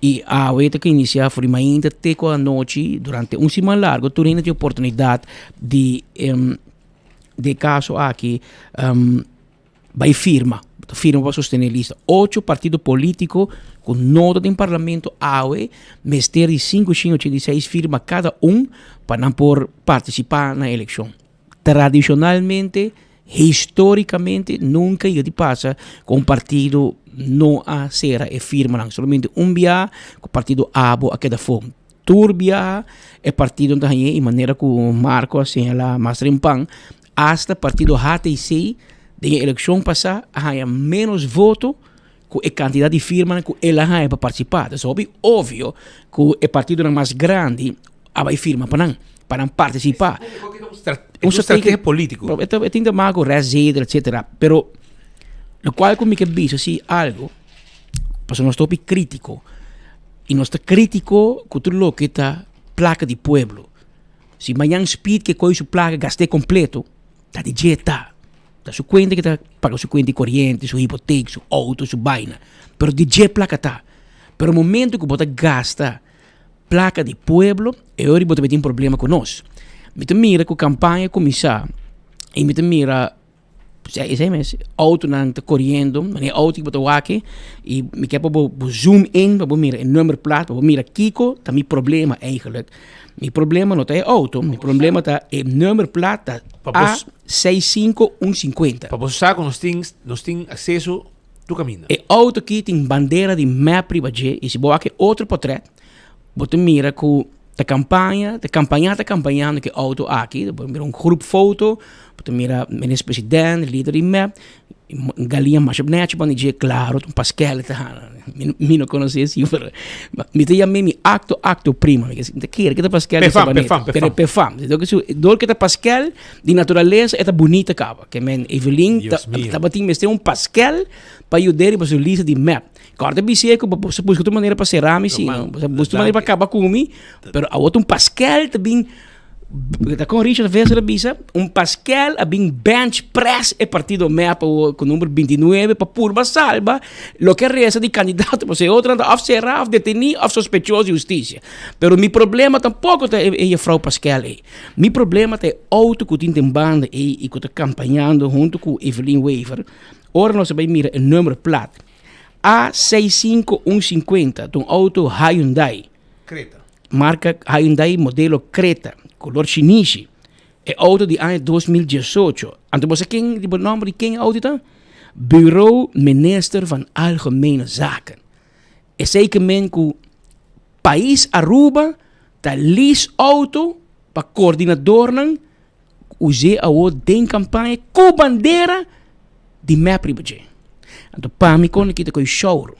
Y awe ta inicia for di mainta te cu anochi durante un siman largo tur hende tin oportunidad di di e caso aki bay firma. Ta firma pa sostene lista. Ocho partido politico cu no ta den parlamento awe mester di sinku shin ochenta i seis firma cada un pa nan por participa na eleccion. Tradicionalmente, historicamente nunca yega di pasa cu un partido no a cera e firmanan. Solamente un bia cu partido abo a keda afo. Tur bia e partido ta hañ'é y manera cu Marco a señala mas trempan, hasta partido HTC den e eleccion pasa a haña menos voto cu e cantidad di firmanan cu el a haña pa participa. Entonces hopi obvio cu e partidonan mas grandi a bay firma pa nan, pa nan participa. Un strategia politico. E tin te maken cu rechtszetel, etcetera. Pero locual cu mi ke bisa si algo, pasobra nos ta hopi critico, y nos ta critico cu tur loke ta placa di pueblo. Si mañan Speed ke coge su placa gast'e completo, ta di dje ta. Ta su cuenta ke ta paga su cuenta di coriente, su hipoteek, su auto, su baina. Pero di dje placa ta. Pero momento cu bo ta gasta placa di pueblo, e ora bo ta tin problema cu nos. Mi ta mira cu campaña cuminsa y mi ta mira esey mes, autonan ta coriendo, manera auto cu bo ta wak y mi kier pa bo zoom in pa bo mira e nummerplaat, pa bo mira kico ta mi problema eigenlijk. Mi problema no ta e auto, mi problema ta e nummerplaat ta A seis sinku un sinkuenta. Pa bo sa ku nos tin nos tin akseso tur kaminda. E auto aki tin bandera di mep riba dje i si bo wak e otro potret bo ta mira ku ta kampaña ta kampaña ta kampañando ku e auto aki. Bo ta mira un grup foto, bo ta mira minister president, lider di mep. Un galiña masha nechi pone dje claro ta un paskel ta hana mi no conoce si pero mi ta yam'e mi acto acto prima mi ta kere ke ta paskel di Sabaneta pero pe fam dor ke ta paskel di naturalesa e ta bunita kaba ke men Evelyn tabatin mester un paskel pa yud'e riba su lista di mep kòrda bis'e ku bo sa buska tur manera pa sera mi si no bo sa buska tur manera pa kaba ku mi pero awor ta un paskel ta bin Ta kon Richard Visser a bisa, un Pascal a bin bench press e partido mep awor ku number bintinuebe pa purba salba loke a resta di kandidato pasobra e otronan ta òf será òf detení òf sospechoso di hustisia. Pero mi problema tampoko ta e jefrou Pascal ei. Mi problema ta e outo ku tin den banda ei i ku ta kampañando huntu ku Evelyn Wever. Ora nos a bai mira e number plat A seis sinku un sinkuenta ta un outo Hyundai. Creta. Marca Hyundai modelo Creta, color shinishi. E auto di aña 2018. Anto bo sa ken, di bo nomber di ken e auto ta? Bureau Minister van Algemene Zaken. Esey ke men ku pais Aruba ta lease auto pa coordinadornan us'é awor den campaña ku bandera di mep riba dje. Anto pa mi kon kita koy shouro.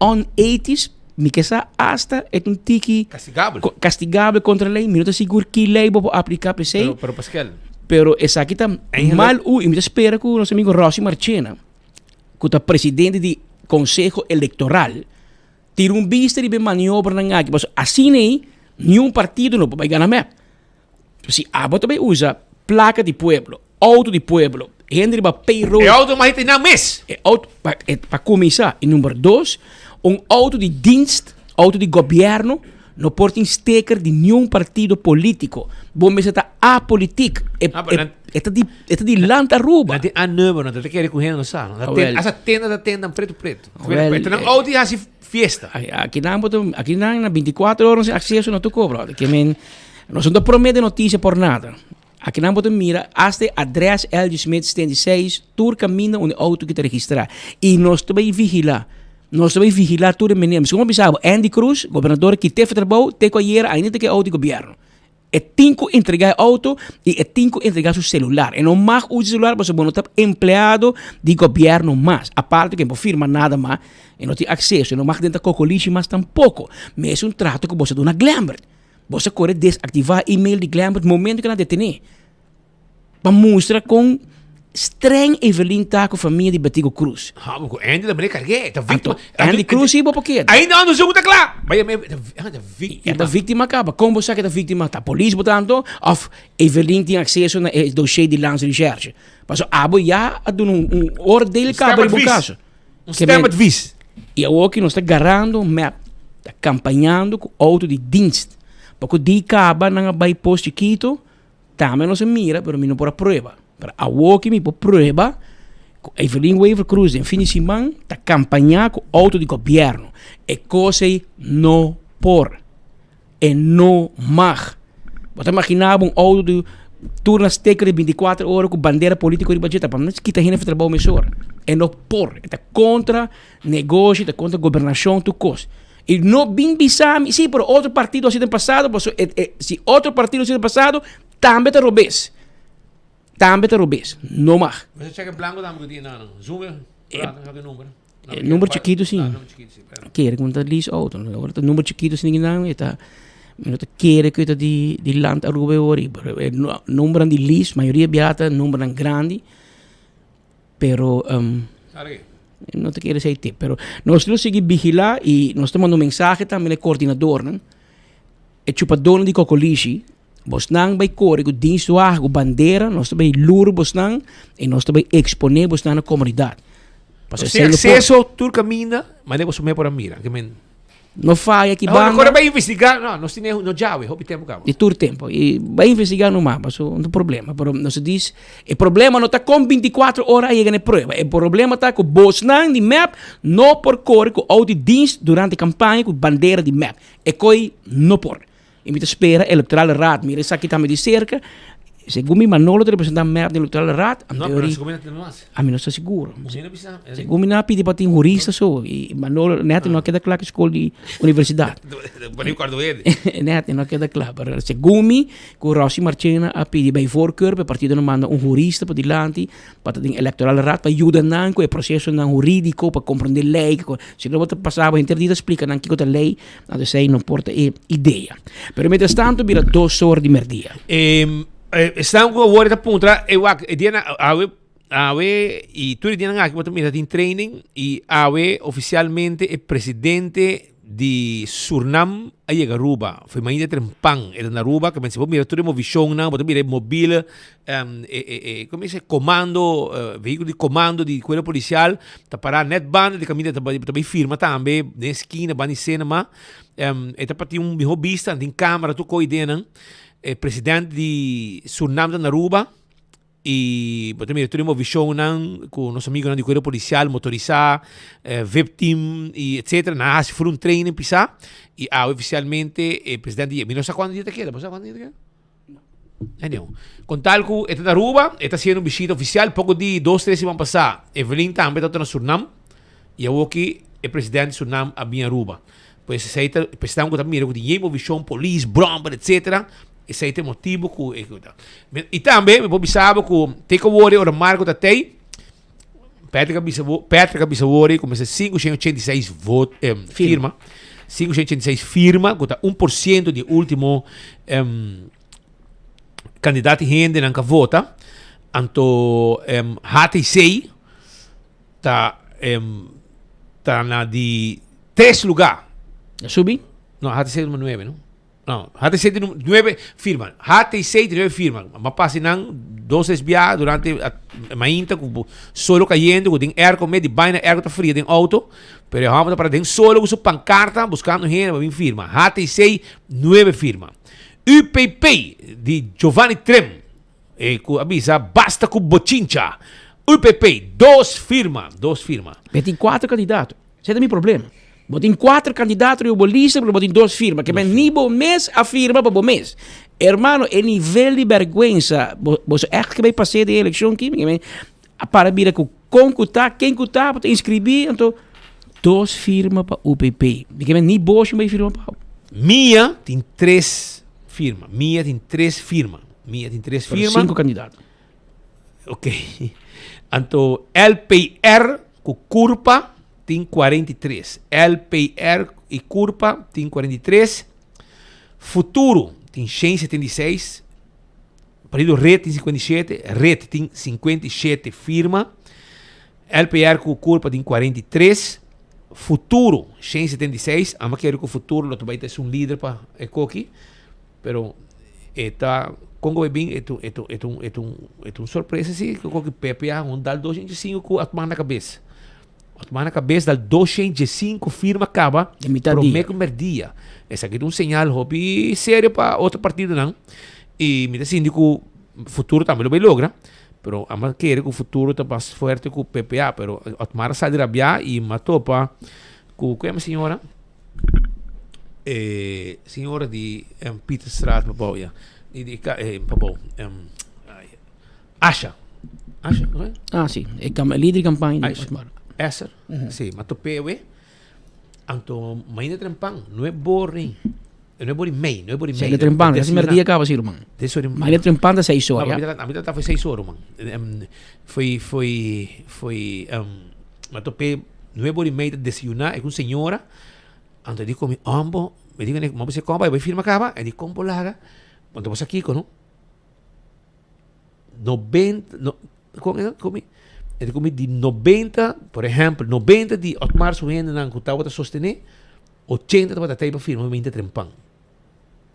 Onethisch, mi ke sa hasta e ta un tiki Castigabel. castigabel contra ley, mi no ta sigur ki ley bo por aplica p'esey. Pero, pero Pascal. Pero esaki ta Eigenlijk- mal u y mi ta spera cu nos amigo Rossi Marchena, cu ta presidente di Conseho Electoral, tira un bista riba e maniobranan aki, pasobra asina ei niun partido no por bay gana mep. Si abo ta bay usa placa di pueblo, auto di pueblo, hende riba payroll. E auto mag hita nan mes. E auto, pa, e, pa cuminsa. Y number dos, un auto di dienst, auto di gobierno, no por tin sticker di niun partido politico. Bo mester ta apolitiek. E, Ah, pero e, nan- e ta di, e ta di land Aruba. Nan tin a number, nan ta kere ku hende no sa. Nan ta Ah, ten, wel. asa tenda ta tenda preto preto. Wel, Pero nan eh, auto di hasi fiesta. Ay, aki nan bo ta, aki nan na 24 horas acceso na tu cobra. Ke men, nos no ta promete noticia por nada. Aki nan bo ta mira hasta e adres LG Smith 76, tur caminda unda e auto ki ta registra. Y nos ta bay vigila. Nos ta bay vigila tur e meneer. Miskien bo bisa bo, Andy Cruz, gobernador ki te trabou, te cu ayera ainda ta ke auto di gobierno. E tin cu entrega e auto y e tin cu entrega su celular. E no mag usa celular pasobra bo no ta empleado di gobierno mas. Aparte cu e no por firma nada mas, e no tin acceso, e no mag drenta cocolishi mas tampoco. Mesun trato cu bo sa duna Glembert. Bo sa kore desaktivá email di Glembert momento ku nan detené. Pa mustra kon streng Evelyn ta ku famia di Betico Cruz. Ha, ku Andy ta mene kargé, ta víktima. Anto, Andy Cruz si bo por keda. Ainda ando segun ta kla. Bai me, ta víktima. E ta víktima kaba. Kon bo sa ku e ta víktima? Ta polis bo tanto òf Evelyn tin akseso na e dossier di Landsrecherche? Pasobra abo ya a duna un oordeel kaba riba un kaso. Un stemadvies. I awor ki nos ta garando mep. Ta campañando cu auto di dienst. Paco di caba nan a bay Pos Chiquito, tambe nos a mira pero mi no por a prueba. Pero awoki mi por prueba cu Evelyn Wever Croes den fin di siman ta campaña cu auto di gobierno. E cos ey no por. E no mag. Bo ta imagina bo un auto di tur na steker di binticuater ora cu bandera politico riba dje? Ta pa nos kita hende for trabao mesora. E no por. E ta contra negoshi, ta contra gobernacion, tur cos. Y no bin bisa mi, si, pero otro partido a haci den pasado, paso e, e, si otro partido a haci den pasado, tambe ta robes. Tambe ta robes. No mag. Mas e cheque blanco tambe cu tin nan. Zoom e, e number. E number chikitu si. Kere ku ta lease auto. Ora ta number chikitu si nan e ta mi no ta kere ku e ta di di land Aruba e ora pero e numbernan di lease mayoria bia ta numbernan grandi pero mi no ta kere esei te pero nos lo sigui vigila y nos ta manda un mensahe tambe na e coordinadornan e chupadornan di kokolishi bosnan bai kore ku dienstwagen ku bandera nos ta bai luru bosnan y nos ta bai expone bosnan na comunidad. Pasobra Sin acceso tur caminda, mane boso me por a mira. Que men... No falla ki banda. Ahora bai investiga, no, nos tiene no llave, hopi tempo cabo. Di tur tempo. Y bai investiga no mas, paso no problema. Pero nos dice, e problema no ta con 24 ora a yega na e prueba. E problema ta cu bosnan di mep no por core cu auto di dienst durante campaña cu bandera di mep. E coi no por. Y mi ta spera Electorale Raad mira esaki tambe di cerca. Segun mi Manolo ta representa mep den Electorale Raad. No, pero segun mi no tin mas. Ami no sta seguro. Segun mi nan a pidi pa tin hurista so y Manolo net no a keda kla ku skol di universidad. Net no a keda kla. Pero segun mi ku Rosy Marchena a pidi bij voorkeur pa e partido nan manda un hurista pa dilanti pa ta den Electorale Raad pa yuda nan ku e procesonan huridico pa comprende ley. Si no bo ta pasa bo henter dia ta splika nan kiko ta ley. Anto esei no por ta e idea. Pero mientras tanto bira dos or di merdia. Esnan ku awor ta puntra, e wak, e dia na awe, awe i tur e dianan aki bo ta mira tin training i awe ofisialmente e presidente di Surnam a yega Aruba. Foi mainta trempan e ta na Aruba, ke men si bo mira tur e movishonnan, bo ta mira e mobile e e e como dice comando vehiculo di comando di cuerpo policial ta para net banda di caminda ta bay ta bay firma tambe den esquina banda di cinema e ta pa tin un miho bista tin camera tur coy den nan e president di Surnam ta na Aruba y bo ta mira tur e movicionnan cu nos amigonan di cuerpo policial motorisa vip team y etcetera nan a haci ful un training pisa y awe oficialmente e president di mi no sa cuanto dia ta keda bo sa cuanto dia ta keda? Anyhow, con tal cu e ta na Aruba, e ta haciendo un bishita oficial. Poco di dos, tres siman pasá, Evelyn tambe tabata na Surnam. Y awoki e presidente di Surnam a bin Aruba. Pues esey ta, presidente cu ta mira cu tin yey movicion, polis, brommer, etcetera. Esey ta e motibo cu e ta. Y tambe mi por bisa bo cu te cu awor ora Marco ta tey, Patrick a bisa bo, Patrick a bisa wori ku mester 586 vot, eh, firma. 586 firma, ku ta 1% di último em, kandidaat di hendenan ka vota. Anto em, HTC ta, em, ta na di tres lugar. Subi? No, HTC nummer 9, no? No, HTC tin nuebe firma. HTC tin nuebe firma. Ma pasa nan dos tres bia durante mainta ku solo kayente ku tin airco me di baina airco ta fria den auto. Pero e homber ta para den solo ku su pankarta buskando hende pa bin firma. HTC nuebe firma. UPP di Giovanni Trim e ku a bisa basta ku bochincha. UPP dos firma, dos firma. Be tin kuater kandidato. Esei ta mi problema. Bo tin kuater kandidato riba bo lista pero bo tin dos firma. Ke men ni bo mes a firma pa bo mes. Hermano, e nivel di bèrgwensa, bo boso ègt ke bai pas'é den e elekshon aki? Mi a para bira ku kon ku ta, ken ku ta, bo ta inskribí, anto dos firma pa UPP. Mi ke men ni bo shin bai firma pa bo. Mia tin tres firma. Mia tin tres firma. Mia tin tres Pero firma. sinku kandidato. Ok. Anto LPR ku Curpa tin 43. LPR y Curpa tin 43. Futuro tin 176. Partido Red tin 57. Red tin 57 firma. LPR ku Curpa tin 43. Futuro 176. Ama kere ku Futuro lo ta bai ta esun lider pa e koki. Pero e ta con ku bin e ta e ta e ta un e ta un e ta un sorpresa si ku koki PPA un dal 205 ku a tuma na kabes. Otmar na kabes dal 205 firma kaba Den mitad prome dia. ku merdia. Esaki ta un señal hopi serio pa otro partidonan y mi ta sinti ku futuro tambe lo bay logra. Pero amo a kere ku futuro ta mas fuerte ku PPA pero Otmar a sali rabia y mi a topa ku ku yama señora? E señora di Pieterstraat pabou ya di di pabou Asha Asha no e? Ah si e lider di campaña di Otmar. Esser si mi a top'e awe anto mainta trempan no e bori no e bori mei no e bori mei. Sali trempan casi merdia caba si ruman. Mainta trempan ta seis ora ya. Ami ta foi seis ora ruman foi foi foi mi a top'e nuebe ora y mei ta desayuna e ku un señora anto e di ku mi ombo mi di ku mi bisa kompa bai firma kaba e di kon por laga anto bo sa kiko no 90 no kon e komi e di ku mi di 90 por ehempel 90 di Otmar su hendenan ku tabata sostene 80 tabata tei pa firma mi ta trempan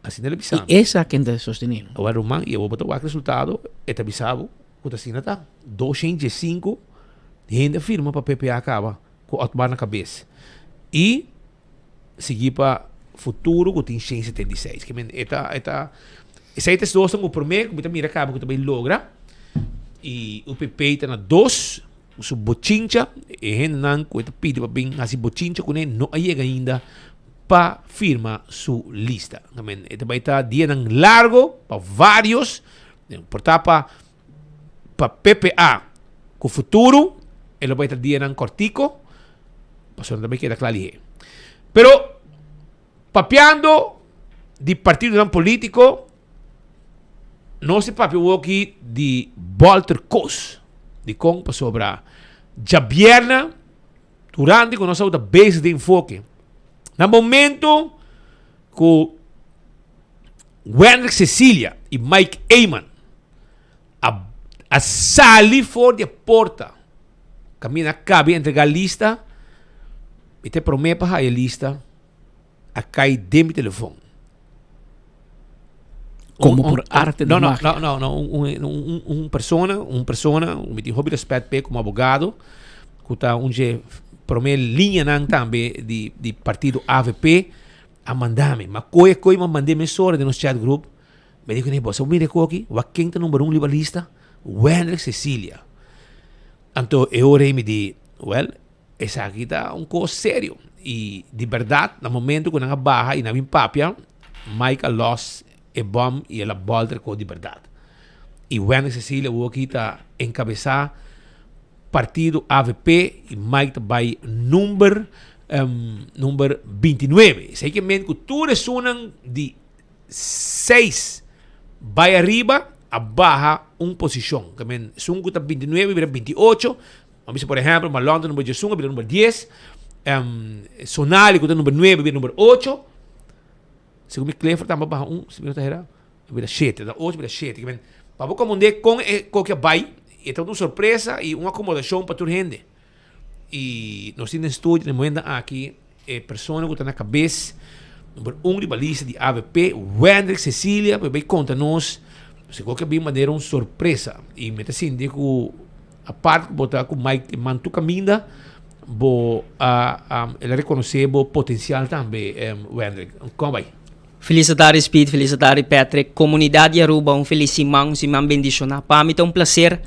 asina el a bisa mi. Y esa ken ta sostene no? Awor ruman y awor bo ta wak resultado e ta bisa bo ku ta asina ta 205 hende a firma pa PPA kaba ku Otmar na kabes y sigui pa futuro ku tin 176 ke men e ta e ta esei ta es dosnan ku prome ku mi ta mira kaba ku ta bai logra y UPP ta na dos su bochincha e hendenan ku e ta pidi pa bin hasi bochincha kuné no a yega ainda pa firma su lista ke men e ta bai ta dianan largo pa varios por ta pa pa PPA ku futuro e lo bai ta dianan kortiko pasobra ta bai keda kla lihé. Pero papiando di partidonan politiko nos ta papia awoki di Walter Koos. Dikon? Pasobra djabièrnè durante ku nos tabata bezig den enfoke na momento ku Wendrick Cecilia y Mike Eman a a sali for di e porta kaminda a kabi entrega lista mi ta e prome pa haya lista a kai den mi telefon. Como por arte de no, no, magia. No, no, no, un, un, un persona, un persona, mi tin hopi respet p'e como abogado, ku ta un dje prome liñanan tambe di, di partido avp, A manda mi. Ma koe koe mi a mand'é mesora den nos chat group. Mi di kuné, bo sa mira e koki? Wak ken ta number un riba lista? Wendrick Cecilia. Anto e ora ei mi di, well, esaki ta un kos serio. I di bèrdat, na momento ku nan a baha i nan a bin papia, Mike a lòs e bòm i el a bòlter e kos di bèrdat. I Wendrick Cecilia awoki ta enkabesá Partido avp y Mike ta bay number number 29. Esey ke men ku tur esunnan di 6 bay ariba a baha un posishon. Ke men esun ku ta 29 bira 28. Bo bisa por ehempel Marlon ta number diesun a bira number 10. Sonali ku ta number 9 a bira number 8. Segun mi Clifford tambe a baha un si mi no ta hera. A bira shete, ta ocho bira shete. Ke men, pa bo komprendé kon e koki a bai, e tabata un sorpresa i un akomodashon pa tur hende. I nos tin den studio den momento aki e persona ku ta na kabes number un riba lista di avp, Wendrick Cecilia, pa bai konta nos si koki a bin manera un sorpresa. I mi ta sinti ku apart ku bo ta ku Mike Eman tur kaminda, bo a el a rekonosé bo potensial tambe, Wendrick. Kon a bai? Felis tardi Speed, felis tardi Patrick, comunidad di Aruba un felis siman, un siman bendiciona. Pa mi ta un placer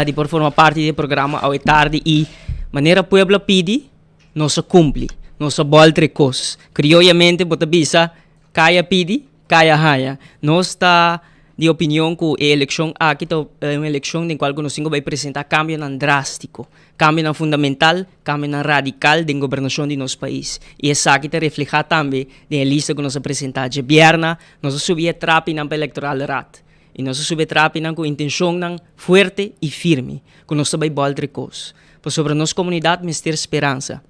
di por forma parti di e programa awe tardi y manera pueblo a pidi, nos a cumpli, nos a bolter e cos. Crioyamente bo ta bisa, caya pidi, caya haya. Nos ta di opinion cu e eleccion aki ta un eleccion den cual cu nos tin cu bay presenta cambionan drastico, cambionan fundamental, Kambionan radikal den gobernashon di nos pais. I esaki ta reflehá tambe den e lista ku nos a presentá djabièrna. Nos a subi e trapinan pa Electoral Raad. I nos a subi e trapinan ku intenshonnan fuerte i firme ku nos ta bai bòlter e kos. Pasobra nos komunidat mester speransa.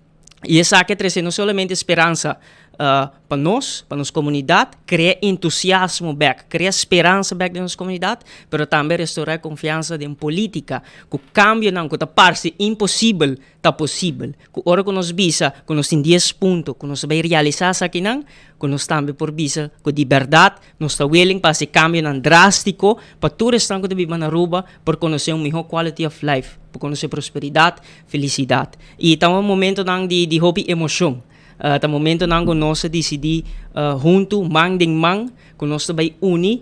I esaki a trese no solamente speransa pa nos, pa nos komunidat, krea entusiasmo bèk, krea speransa bèk den nos komunidat, pero tambe restorá e konfiansa den polítika, ku kambionan ku ta parse imposibel ta posibel, ku ora ku nos bisa ku nos tin dies punto ku nos ta bai realisá esakinan, ku nos tambe por bisa ku di bèrdat nos ta willing pa hasi kambionan drástiko pa tur esnan ku ta biba na Aruba por konosé un mihó quality of life. Bo konosé prosperidat, felisidat. I ta un momentonan di di hopi emoshon. Ta momentonan ku nos a disidí huntu, man den man, ku nos ta bai uni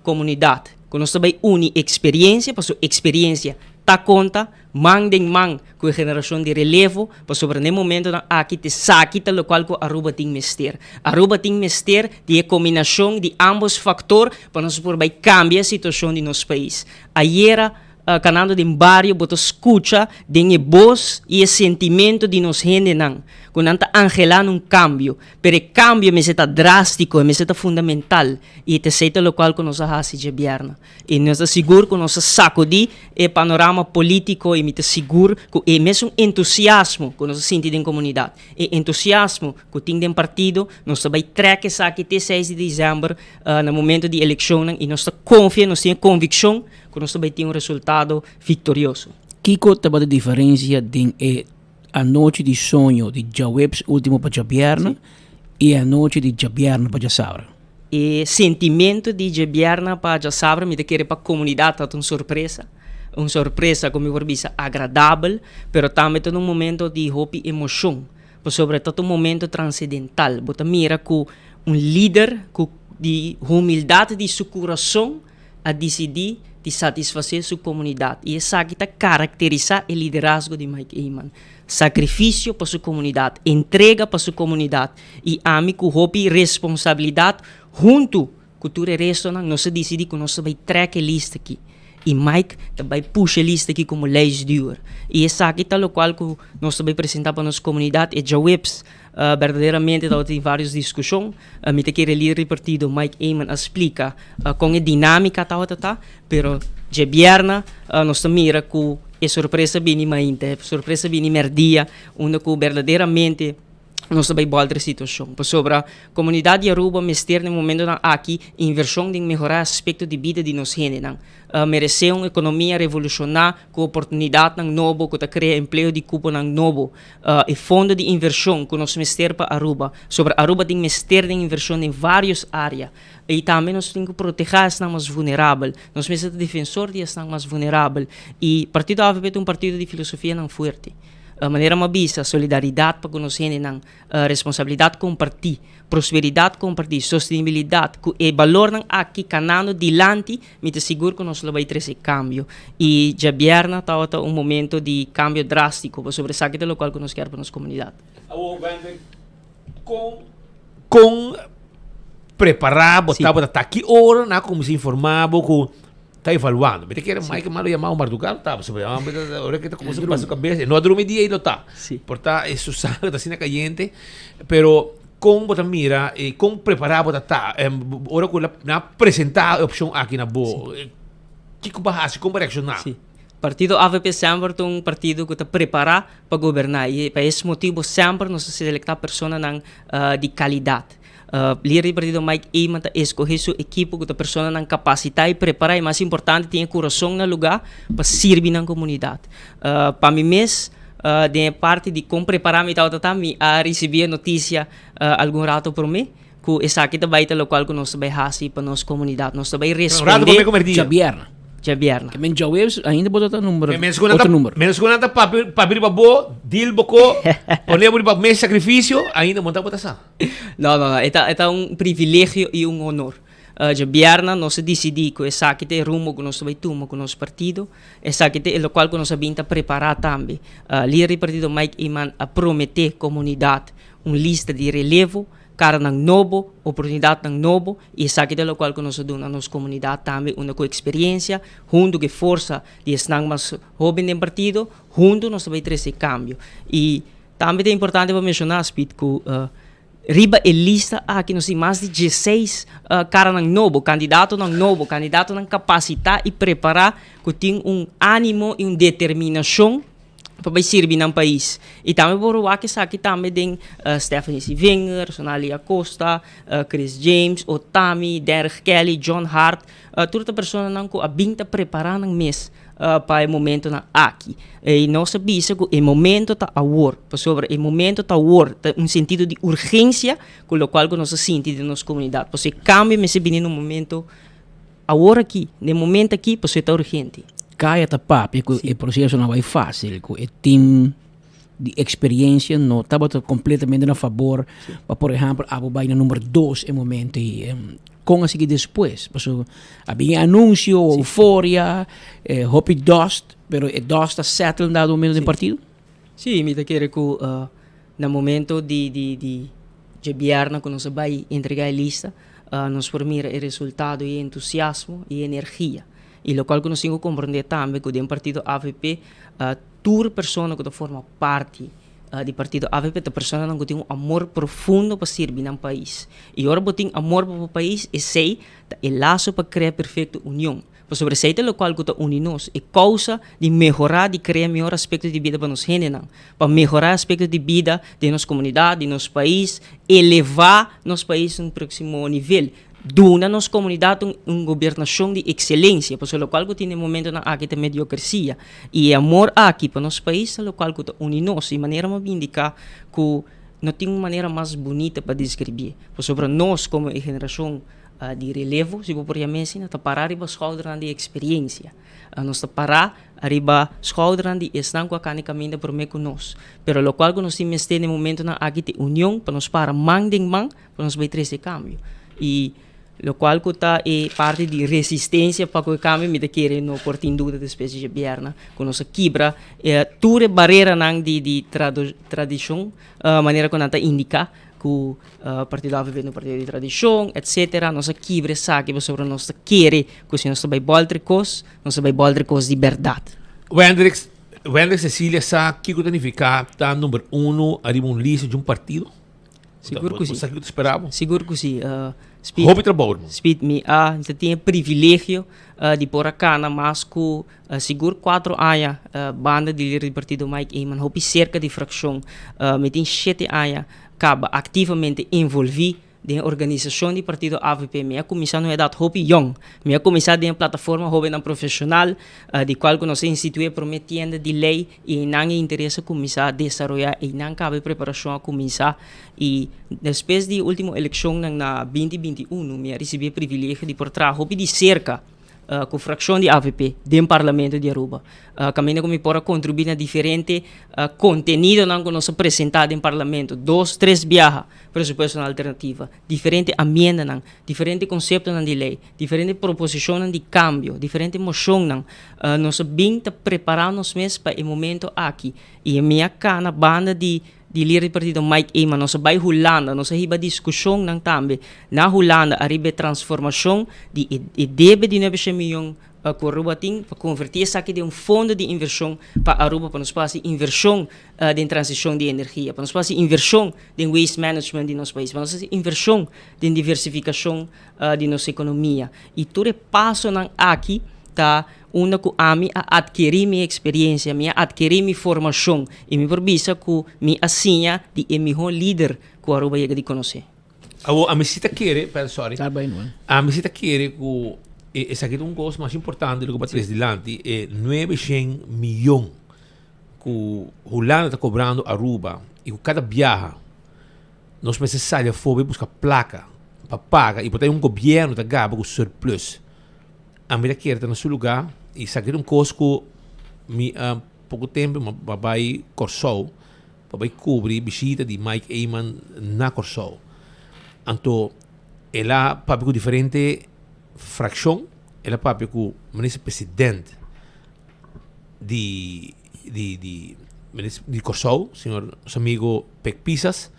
komunidat, ku nos ta bai uni eksperiensia, pasobra eksperiensia ta konta, man den man ku e generashon di relevo, pasobra na e momentonan aki ta esaki ta lokual ku Aruba tin mester. Aruba tin mester di e kombinashon di ámbos faktor pa nos por bai kambia e situashon di nos pais. Ayera Kanando den bario bo ta skucha den e bos i e sentimento di nos hendenan ku nan ta anhelá na un kambio, pero e kambio mester ta drástiko, e mester ta fundamental i ta esei ta lokual ku nos a hasi djabièrnè. I nos ta sigur ku nos a sakudí e panorama polítiko i mi ta sigur ku e mesun entusiasmo ku nos a sinti den komunidat, e entusiasmo ku tin den partido, nos ta bai trèk esaki te seis di desèmber na momento di elekshonnan i nos ta konfia, nos tin e konvikshon Ku nos ta bai tin un resultado viktorioso. Kiko tabata e diferensia den e anochi di soño di djaweps ultimo pa djabièrnè i e anochi di djabièrnè pa djasabra? E sentimento di djabièrnè pa djasabra mi ta kere pa komunidat tabata un sorpresa, un sorpresa ku mi por bisa agradabel, pero tambe ta un momento di hopi emoshon, pasobra ta un momento transedental. Bo ta mira ku un lider ku di humildat di su kurason, a disidí di satisfasé su komunidat i esaki ta karakterisá e liderazgo di Mike Eman. Sakrifisio pa su komunidat, entrega pa su komunidat i ami ku hopi responsabilidat huntu ku tur e restonan nos a disidí ku nos ta bai trèk e lista aki i Mike ta bai pusha e lista aki komo lijstduwer i esaki ta lokual ku nos ta bai presentá pa nos komunidat e djaweps. Berdaderamente tabata tin varios diskushon. Mi ta kere lider di partido Mike Eman a splika kon e dinámika tabata ta, pero djabièrnè nos ta mira ku e sorpresa bini mainta, e sorpresa bini mèrdia, unda ku berdaderamente nos ta bai bòlter e situashon. Pasobra komunidat di Aruba mester na e momentonan aki invershon den mehorá aspekto di bida di nos hendenan. Meresé un ekonomia revolushoná ku oportunidatnan nobo ku ta krea empleo di kuponan nobo. E fondo di inversion cu nos mester pa Aruba, sobra Aruba tin mester den inversion den varios area. Y tambe nos tin cu proteha esnan mas vunerabel. Nos mester ta defensor di esnan mas vunerabel. Y partido avp ta un partido di filosofianan fuerte. Manera mi a bisa, solidaridad pa cu nos hendenan, responsabilidad comparti, prosperidad comparti, sostenibilidad, cu e balornan aki canando dilanti, Mi ta sigur ku nos lo bai trese kambio. I djabièrnè tabata un momento di kambio drástiko, pasobra esaki ta lokual ku nos kier pa nos komunidat. Awor, Wendel, kon kon prepará bo tabata ta? Ki ora nan a kuminsá informá bo ku ta evaluando? Mi ta kere Mike malo yamá un mardugá lo ta, pasobra ora ke ta kuminsá pasa su kabes, e no a drumi dia ei lo ta. Por ta e su sangre ta asina kayente, pero Kon bo ta mira i kon prepará bo ta ta ora ku nan a presentá e opshon aki na bo? Kiko bo a hasi? Kon bo a reakshoná? Sí. Partido avp semper ta un partido ku ta prepará pa goberná i pa es motibu semper nos ta selektá personanan di kalidat. Lider di partido Mike Eman ta eskohé su ekipo ku ta personanan kapasitá i prepará i mas importante tin e kurason na lugá pa sirbi nan komunidat. Pa mi mes Den e parti di kon prepará mi tabata ta, mi a risibí e notisia algun rato promé ku esaki ta bai ta lokual ku nos ta bai hasi pa nos komunidat. Nos ta bai respondé. Djabièrnè. Djabièrnè. Ke men djaweps ainda bo ta ta number, otro number. Menos ku nan ta papia papia riba bo, deal bo ko, pone bo riba mes sakrifisio, ainda bo no tabata sa. No, no, no. E ta e ta un privilegio i un honor. Djabièrnè nos a disidí ku esaki ta e rumbo ku nos ta bai tuma ku nos partido. Esaki ta e lokual ku nos a bin ta prepará tambe. Lider di partido Mike Eman a prometé komunidat un lista di relevo, karanan nobo, oportunidatnan nobo i esaki ta e lokual ku nos a duna nos komunidat tambe unda ku eksperiensia huntu ku e forsa di esnan mas hóben den partido huntu nos ta bai trese kambio. I tambe ta importante pa menshoná Speed ku Riba e lista aki nos tin mas di dieseis karanan nobo, kandidatonan nobo, kandidatonan kapasitá i prepará ku tin un ánimo i un determinashon pa bai sirbi nan pais. I tambe por wak esaki tambe den Stephanie Sievinger, Sonali Acosta, Chris James, Otami, Derrick Kelly, John Hart, tur ta personanan ku a bin ta prepará nan mes. pa e momentonan aki. I nos a bisa ku e momento ta awor, pasobra e momento ta awor, ta un sentido di urgensia ku lokual ku nos a sinti den nos komunidat. Pasobra e kambio mester bini na un momento awor aki, den e momento aki, pasobra e ta urgente. Kaya ta papia ku e proseso no a bai fásil, ku e tim di eksperiencia no tabata kompletamente na fabor pa por ehèmpel abo bai na number dos e momento ei. Kon a sigui despues? Pasobra a bin e anunsio, euforia, hopi dust, pero e dust a settle un dado momento den partido? Sí, mi ta kere ku na momento di di di djebièrnè ku nos a bai entregá e lista, nos por mira e resultado i e entusiasmo i e energia. I lokual ku nos tin ku komprondé tambe ku den partido avp tur persona ku ta forma parti di partido avp ta personanan ku tin un amor profundo pa sirbi nan pais. I ora bo tin amor pa bo pais esei ta e laso pa krea perfekto union. Pasobra esei ta lokual ku ta uni nos, e kousa di mehorá, di krea mihor aspekto di bida pa nos hendenan, pa mehorá aspekto di bida den nos komunidat, di nos pais, elevá nos pais un próksimo nivel. Duna nos komunidat un un gobernashon di ekselensia, pasobra lokual ku tin den momentonan aki ta mediokresia. I e amor aki pa nos pais ta lokual ku ta uni nos. I manera mi a indiká ku no tin un manera mas bunita pa deskribié, pasobra nos komo e generashon di relevo, si bo por yam'é asina, ta pará riba skoudernan di eksperiensia. Nos ta pará riba skoudernan di esnan ku a kani kaminda promé ku nos. Pero lokual ku nos tin mester den momentonan aki ta e union pa nos para man den man pa nos bai trese cambio y locual cu ta e parti di resistencia pa cu e cambio mi ta kere no por tin duda despues di djabierna cu nos a kibra tur e bareranan di di tradicion manera cu nan ta indica cu partido avp ta un partido di tradicion etcetera nos a kibra esaki pasobra nos ta kere cu si nos ta bai bolter cos nos ta bai bolter cos di berdad. Wendrix, Wendrix Cecilia sa kico ta nifica ta number uno ariba un lista di un partido? Sigur ku si. Bo sa kiko ta spera bo? Sigur ku si. Speed, Hopi trabou, hermano. Speed, mi a mi ta tin e privilegio di por a kana mas ku sigur kuatro aña banda di lider di partido Mike Eman, hopi serka di frakshon. Mi tin shete aña kaba aktivamente envolví den e organisashon di partido avp. Mi a kuminsá na un edat hopi yòn. Mi a kuminsá den e plataforma Hóbennan Profeshonal, di kual ku nos a instituí e promé tienda di lei I einan e interes a kuminsá desaroyá, einan kaba e preparashon a kuminsá. I despues di e último elekshonnan na binti 21 mi a risibí e privilegio di por traha hopi di serka ku frakshon di avp den Parlamento di Aruba. Kaminda ku mi por a kontribuí na diferente kontenidonan ku nos a presentá den Parlamento, dos, tres biaha presupuestonan alternativa, diferente amiendanan, diferente konseptonan di lei. Diferente proposishonnan di kambio, diferente moshonnan. Nos a bin ta prepará nos mes pa e momento aki. I mi a kana banda di di lider di partido Mike Eman. Nos a bai Hulanda, nos a hiba diskushonnan tambe na Hulanda ariba e transformashon di e e debe di nuebe shen miyon ku Aruba tin pa konvertí esaki den un fondo di invershon pa Aruba pa nos por hasi invershon den transishon di energia, pa nos por hasi invershon den waste management di nos pais, pa nos hasi invershon den diversifikashon di nos ekonomia. I tur e pasonan aki ta unda ku ami a atkerí mi eksperiencia, mi a atkerí mi formashon i mi por bisa ku mi a siña di e mihó lider ku Aruba yega di konosé. Awor, ami si ta kere, perdon, sorry. Ami si ta kere ku esaki ta un kos mas importante loke bo a trese dilanti, e nuebe shen miyon ku Hulanda ta kobrando Aruba i ku kada biaha Nos mester sali afó bai buska plaka pa paga i por ta un gobierno ta gaba ku surplus. Ami ta kere ta na su lugá i esaki ta un kos ku mi a poko tempu mi a bai Kòrsou pa bai kubri bishita di Mike Eman na Kòrsou. Anto el a papia ku diferente frakshon, el a papia ku minister president di di di di Kòrsou, señor nos amigo Pek Pisas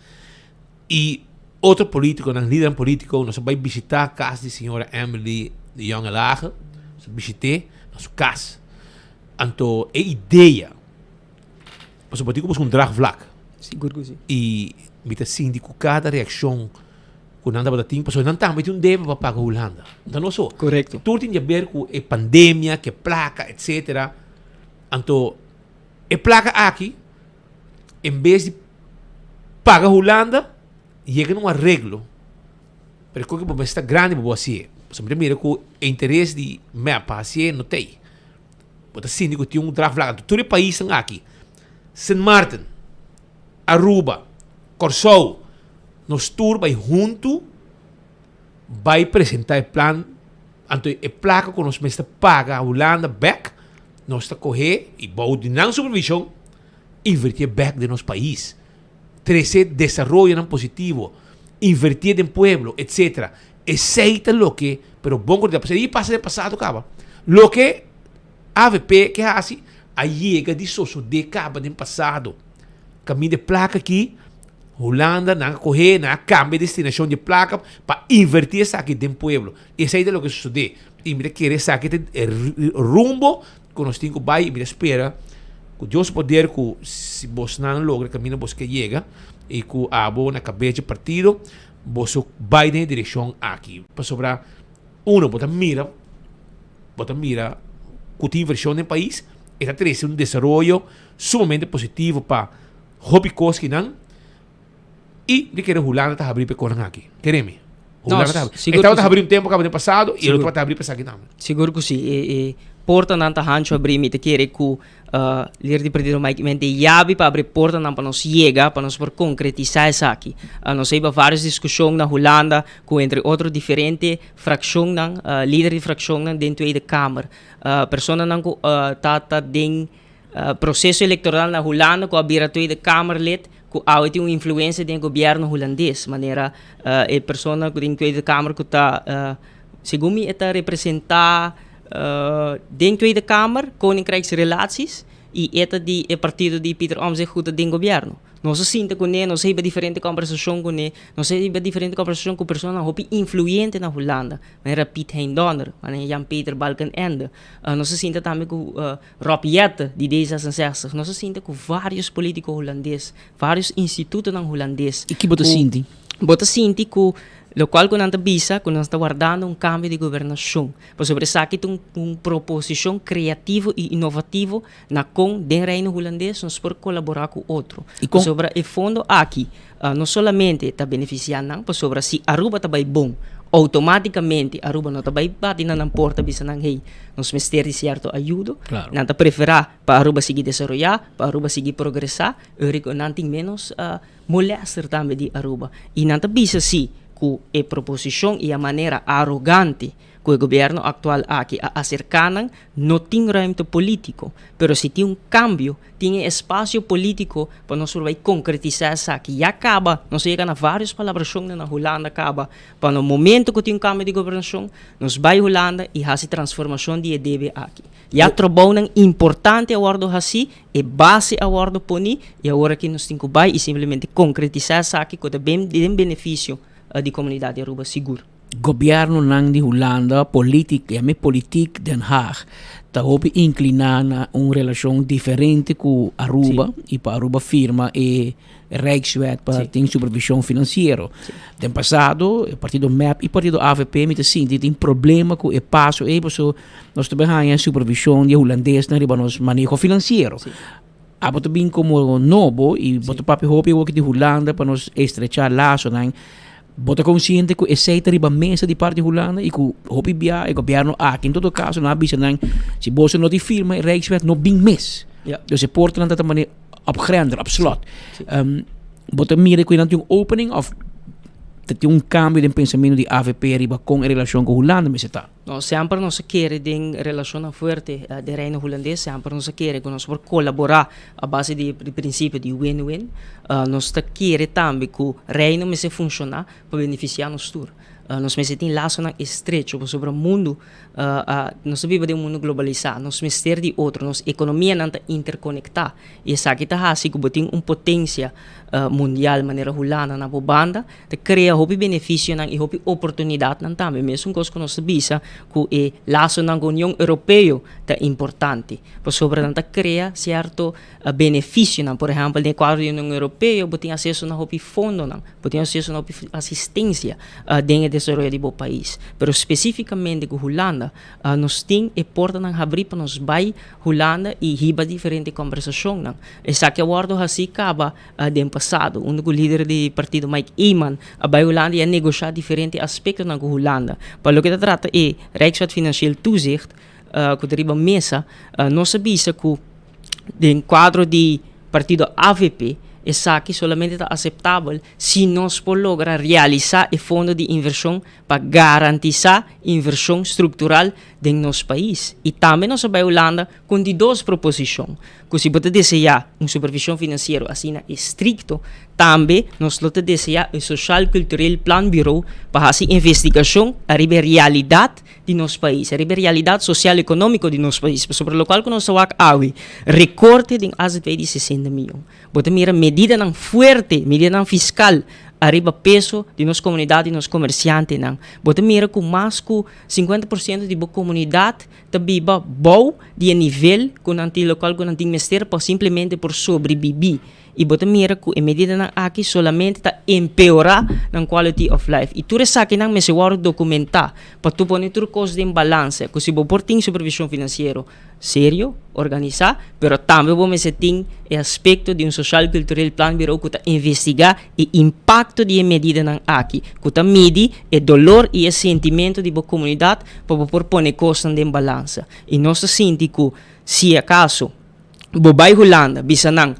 y otro politiconan, lidernan politico, nos a bay bishita cas di señora Emily de Jong Elhage, nos a bishit'é na su cas. Anto e idea, pasobra bo tin cu busca un draagvlak. Sigur cu si. Y mi ta sinti cu cada reaccion cu nan tabata tin, pasobra nan tambe tin un debe pa paga Hulanda. No ta no so. Correcto. Tur tin di haber cu e pandemia, cu e placa, etcetera. Anto e placa aki, en bes di paga Hulanda, yega na un areglo, pero koke bo mester ta grandi pa bo hasié. Pasobra mi ta mira ku e interes di mep pa hasié no ta ei. Bo ta sinti ku tin un draagvlak. Anto tur e paisnan aki, Sint Maarten, Aruba, Kòrsou, nos tur bai huntu bai presentá e plan, anto e plaka ku nos mester paga Hulanda bèk. Nos ta kohe i bou di nan supervishon invertié bèk den nos pais, trese desaroyonan positivo, invertié den pueblo, etsetera. Esei ta loke, pero bon ku ta i pasa den pasado kaba. Loke avp ke hasi a yega di sosodé kaba den pasado. Kaminda e plaka aki, Hulanda nan a kohe, nan a kambia destinashon di e plaka pa invertí esaki den pueblo. Esei ta loke sosodé. I mi ta kere esaki ta e rumbo ku nos tin ku bai i mi ta spera ku Dios su poder ku si bosnan logra kaminda bos ke yega i ku abo na kabes dje partido boso bai den e direkshon aki. Pasobra uno bo ta mira bo ta mira ku tin invershon den pais e ta trese un desaroyo sumamente positivo pa hopi kos kinan. I mi kere Hulanda ta habri pa e konan aki. Kere mi. Hulanda ta habri. E tabata habri un tempo kaba den pasado i e lo tabata habri pa esaki tambe. Sigur ku si. E e portanan ta hanchu habri. Mi ta kere ku lider di partido Mike Eman tin yabi pa habri portanan pa nos yega, pa nos por konkretisá esaki. Nos a hiba vários diskushon na Hulanda ku entre otro diferente frakshonnan, lider di frakshonnan den Tweede Kamer. Personanan ku ta ta den Proseso elektoral na Hulanda ku a bira Tweede Kamerlid ku awe tin un influensia den e gobièrnu hulandes, manera e persona ku den Tweede Kamer ku ta segun mi e ta representá den Tweede Kamer Koninkrijksrelaties i e ta di e partido di Pieter Omtzigt ku ta den gobièrnu. Nos a sinta kuné, nos a hiba diferente kòmbersashon kuné, nos a hiba diferente kòmbersashon ku personanan hopi influyente na Hulanda, manera Piet Hein Donner, manera Jan Peter Balkenende. Nos a sinta tambe ku Rob Jetten di D66. Nos a sinta ku vários polítiko hulandes, vários institutonan hulandes. I ki bo ta sinti? Bo ta sinti ku lokual ku nan ta bisa ku nos ta wardando un kambio di gobernashon. Pasobra esaki ta un proposishon kreativo i inovativo na kon den Reino Hulandes nos por kolaborá ku otro. Pasobra e fondo aki no solamente ta benefisiá nan, pasobra si Aruba ta bai bon, outomátikamente Aruba no ta bai bati na nan porta bisa nan, hey, nos mester di sierto ayudo. Nan ta preferá pa Aruba sigui desaroyá, pa Aruba sigui progresá, ora ku nan tin ménos molèster tambe di Aruba. I nan ta bisa si ku e proposishon i e manera arogante Ku e gobierno aktual aki a aserká nan, no tin ruimte polítiko, pero si tin un kambio, tin e espasio polítiko pa nos por bai konkretisá esaki. Ya kaba nos a yega na vários palabrashonnan na Hulanda kaba pa na momento ku tin un kambio di gobernashon, nos bai Hulanda i hasi transformashon di e debe aki. Ya trabounan importante a wòrdu hasí, e base a wòrdu poní i awor aki nos tin ku bai i simplemente konkretisá esaki ku ta den benefisio di komunidat di Aruba sigur. Gobièrnunan di Hulanda, politik, yam'é politiek Den Haag, ta hopi inkliná na un relashon diferente ku Aruba i pa Aruba firma e Rijkswet pa tin supervishon finansiero. Den pasado e partido mep i partido avp mi ta sinti tin problema ku e paso ei pasobra nos ta bin haña supervishon di e hulandesnan riba nos maneho finansiero. Abo ta bin komo nobo i bo ta papia hopi awor di Hulanda pa nos estrechá lasonan. Bo ta konsiente ku esei ta riba mesa di parti Hulanda i ku hopi bia e gobièrnu aki en todo kaso nan a bisa nan si boso no tin firma e Rijkswet no bin mes. Dus e portanan ta ta manera op grendel, op slot. Bo ta mira ku nan tin un opening òf ta tin un kambio den pensamentu di avp riba kon e relashon ku Hulanda mester ta? No, semper nos a kere den relashonnan fuerte den Reino Hulandes, semper nos a kere ku nos por kolaborá a base di e prinsipio di win-win. Nos ta kere tambe ku Reino mester funshoná pa benefisiá nos tur. Nos mester tin lasonan estrecho pasobra mundu nos ta biba den un mundu globalisá, nos mester di otro, nos ekonomianan ta interkonektá i esaki ta hasi ku bo tin un potensia mundial manera Hulanda na bo banda. Ta krea hopi benefisionan i hopi oportunidatnan tambe. Mesun kos ku nos ta bisa ku e lasonan ku Union Europeo ta importante, pasobra nan ta krea sierto benefisionan. Por ehèmpel, den e kuadro di Union Europeo bo tin aseso na hopi fondonan, bo tin aseso na hopi asistensia den e desaroyo di bo pais. Pero spesífikamente ku Hulanda, nos tin e portanan habrí pa nos bai Hulanda i hiba diferente kòmbersashonnan. Esaki a wòrdu hasí kaba Den pasado, unda ku lider di partido Mike Eman a bai Hulanda i a negoshá diferente aspektonan ku Hulanda. Pa loke ta trata e Rijkswet Financieel Toezicht ku ta riba mesa, nos a bisa ku den kuadro di partido avp. Esaki solamente ta aseptabel si nos por logra realisá e fondo di invershon pa garantisá invershon struktural den nos pais. I tambe nos a bai Hulanda ku un di dos proposishon, ku si bo ta deseá un supervishon finansiero asina estrikto, tambe nos lo ta deseá un Sociaal Cultureel Planbureau pa hasi investigashon ariba e realidat di nos pais, ariba e realidat sosial ekonómiko di nos pais. Pasobra lokual ku nos ta wak awe, rekorte den azv di sesenta miyon. Bo ta mira medidanan fuerte, medidanan fiskal ariba peso di nos komunidat di nos komersiantenan. Bo ta mira ku mas ku sinkuenta por siento di bo komunidat ta biba bou di e nivel ku nan tin lokual ku nan tin mester pa simplemente por sobrebibí. I bo ta mira ku e medidanan aki solamente ta empeorá nan quality of life. I tur esakinan mester wòrdu dokumentá pa tur pone tur kos den balanse. Ku si bo por tin supervishon finansiero serio, organisá, pero tambe bo mester tin e aspekto di un Sociaal Cultureel Planbureau ku ta investigá e impakto di e medidanan aki, ku ta midi e dolor i e sentimentu di bo komunidat pa bo por pone kosnan den balansa. I nos ta sinti ku si akaso bo bai Hulanda bisa nan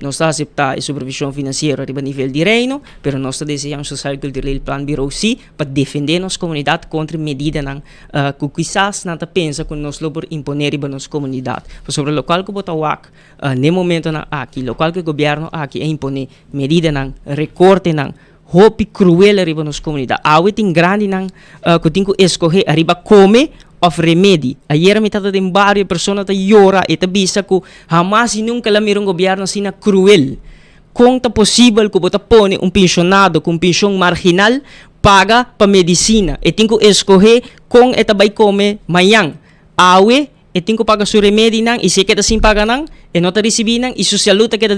nos ta aseptá e supervishon finansiero riba nivel di Reino, pero nos ta deseá un Sociaal Cultureel Planbureau sí pa defendé nos komunidat kontra medidanan ku kisas nan ta pensa ku nos lo por imponé riba nos komunidat. Pasobra lokual ku bo ta wak n'e momentonan aki, lokual ku e gobièrnu aki a imponé medidanan, rekortenan hopi kruel riba nos komunidat. Awe tin grandinan ku tin ku eskohé ariba kome òf remedi. Ayera mi tabata den bario e persona ta yora, e ta bisa ku hamas i nunka el a mira un gobièrnu asina kruel. Kon ta posibel ku bo ta pone un penshonado ku un penshon marginal paga pa medisina? E tin ku eskohé kon e ta bai kome mañan. Awe e tin ku paga su remedinan i si e keda sin paga nan, e no ta risibí nan i su salud ta keda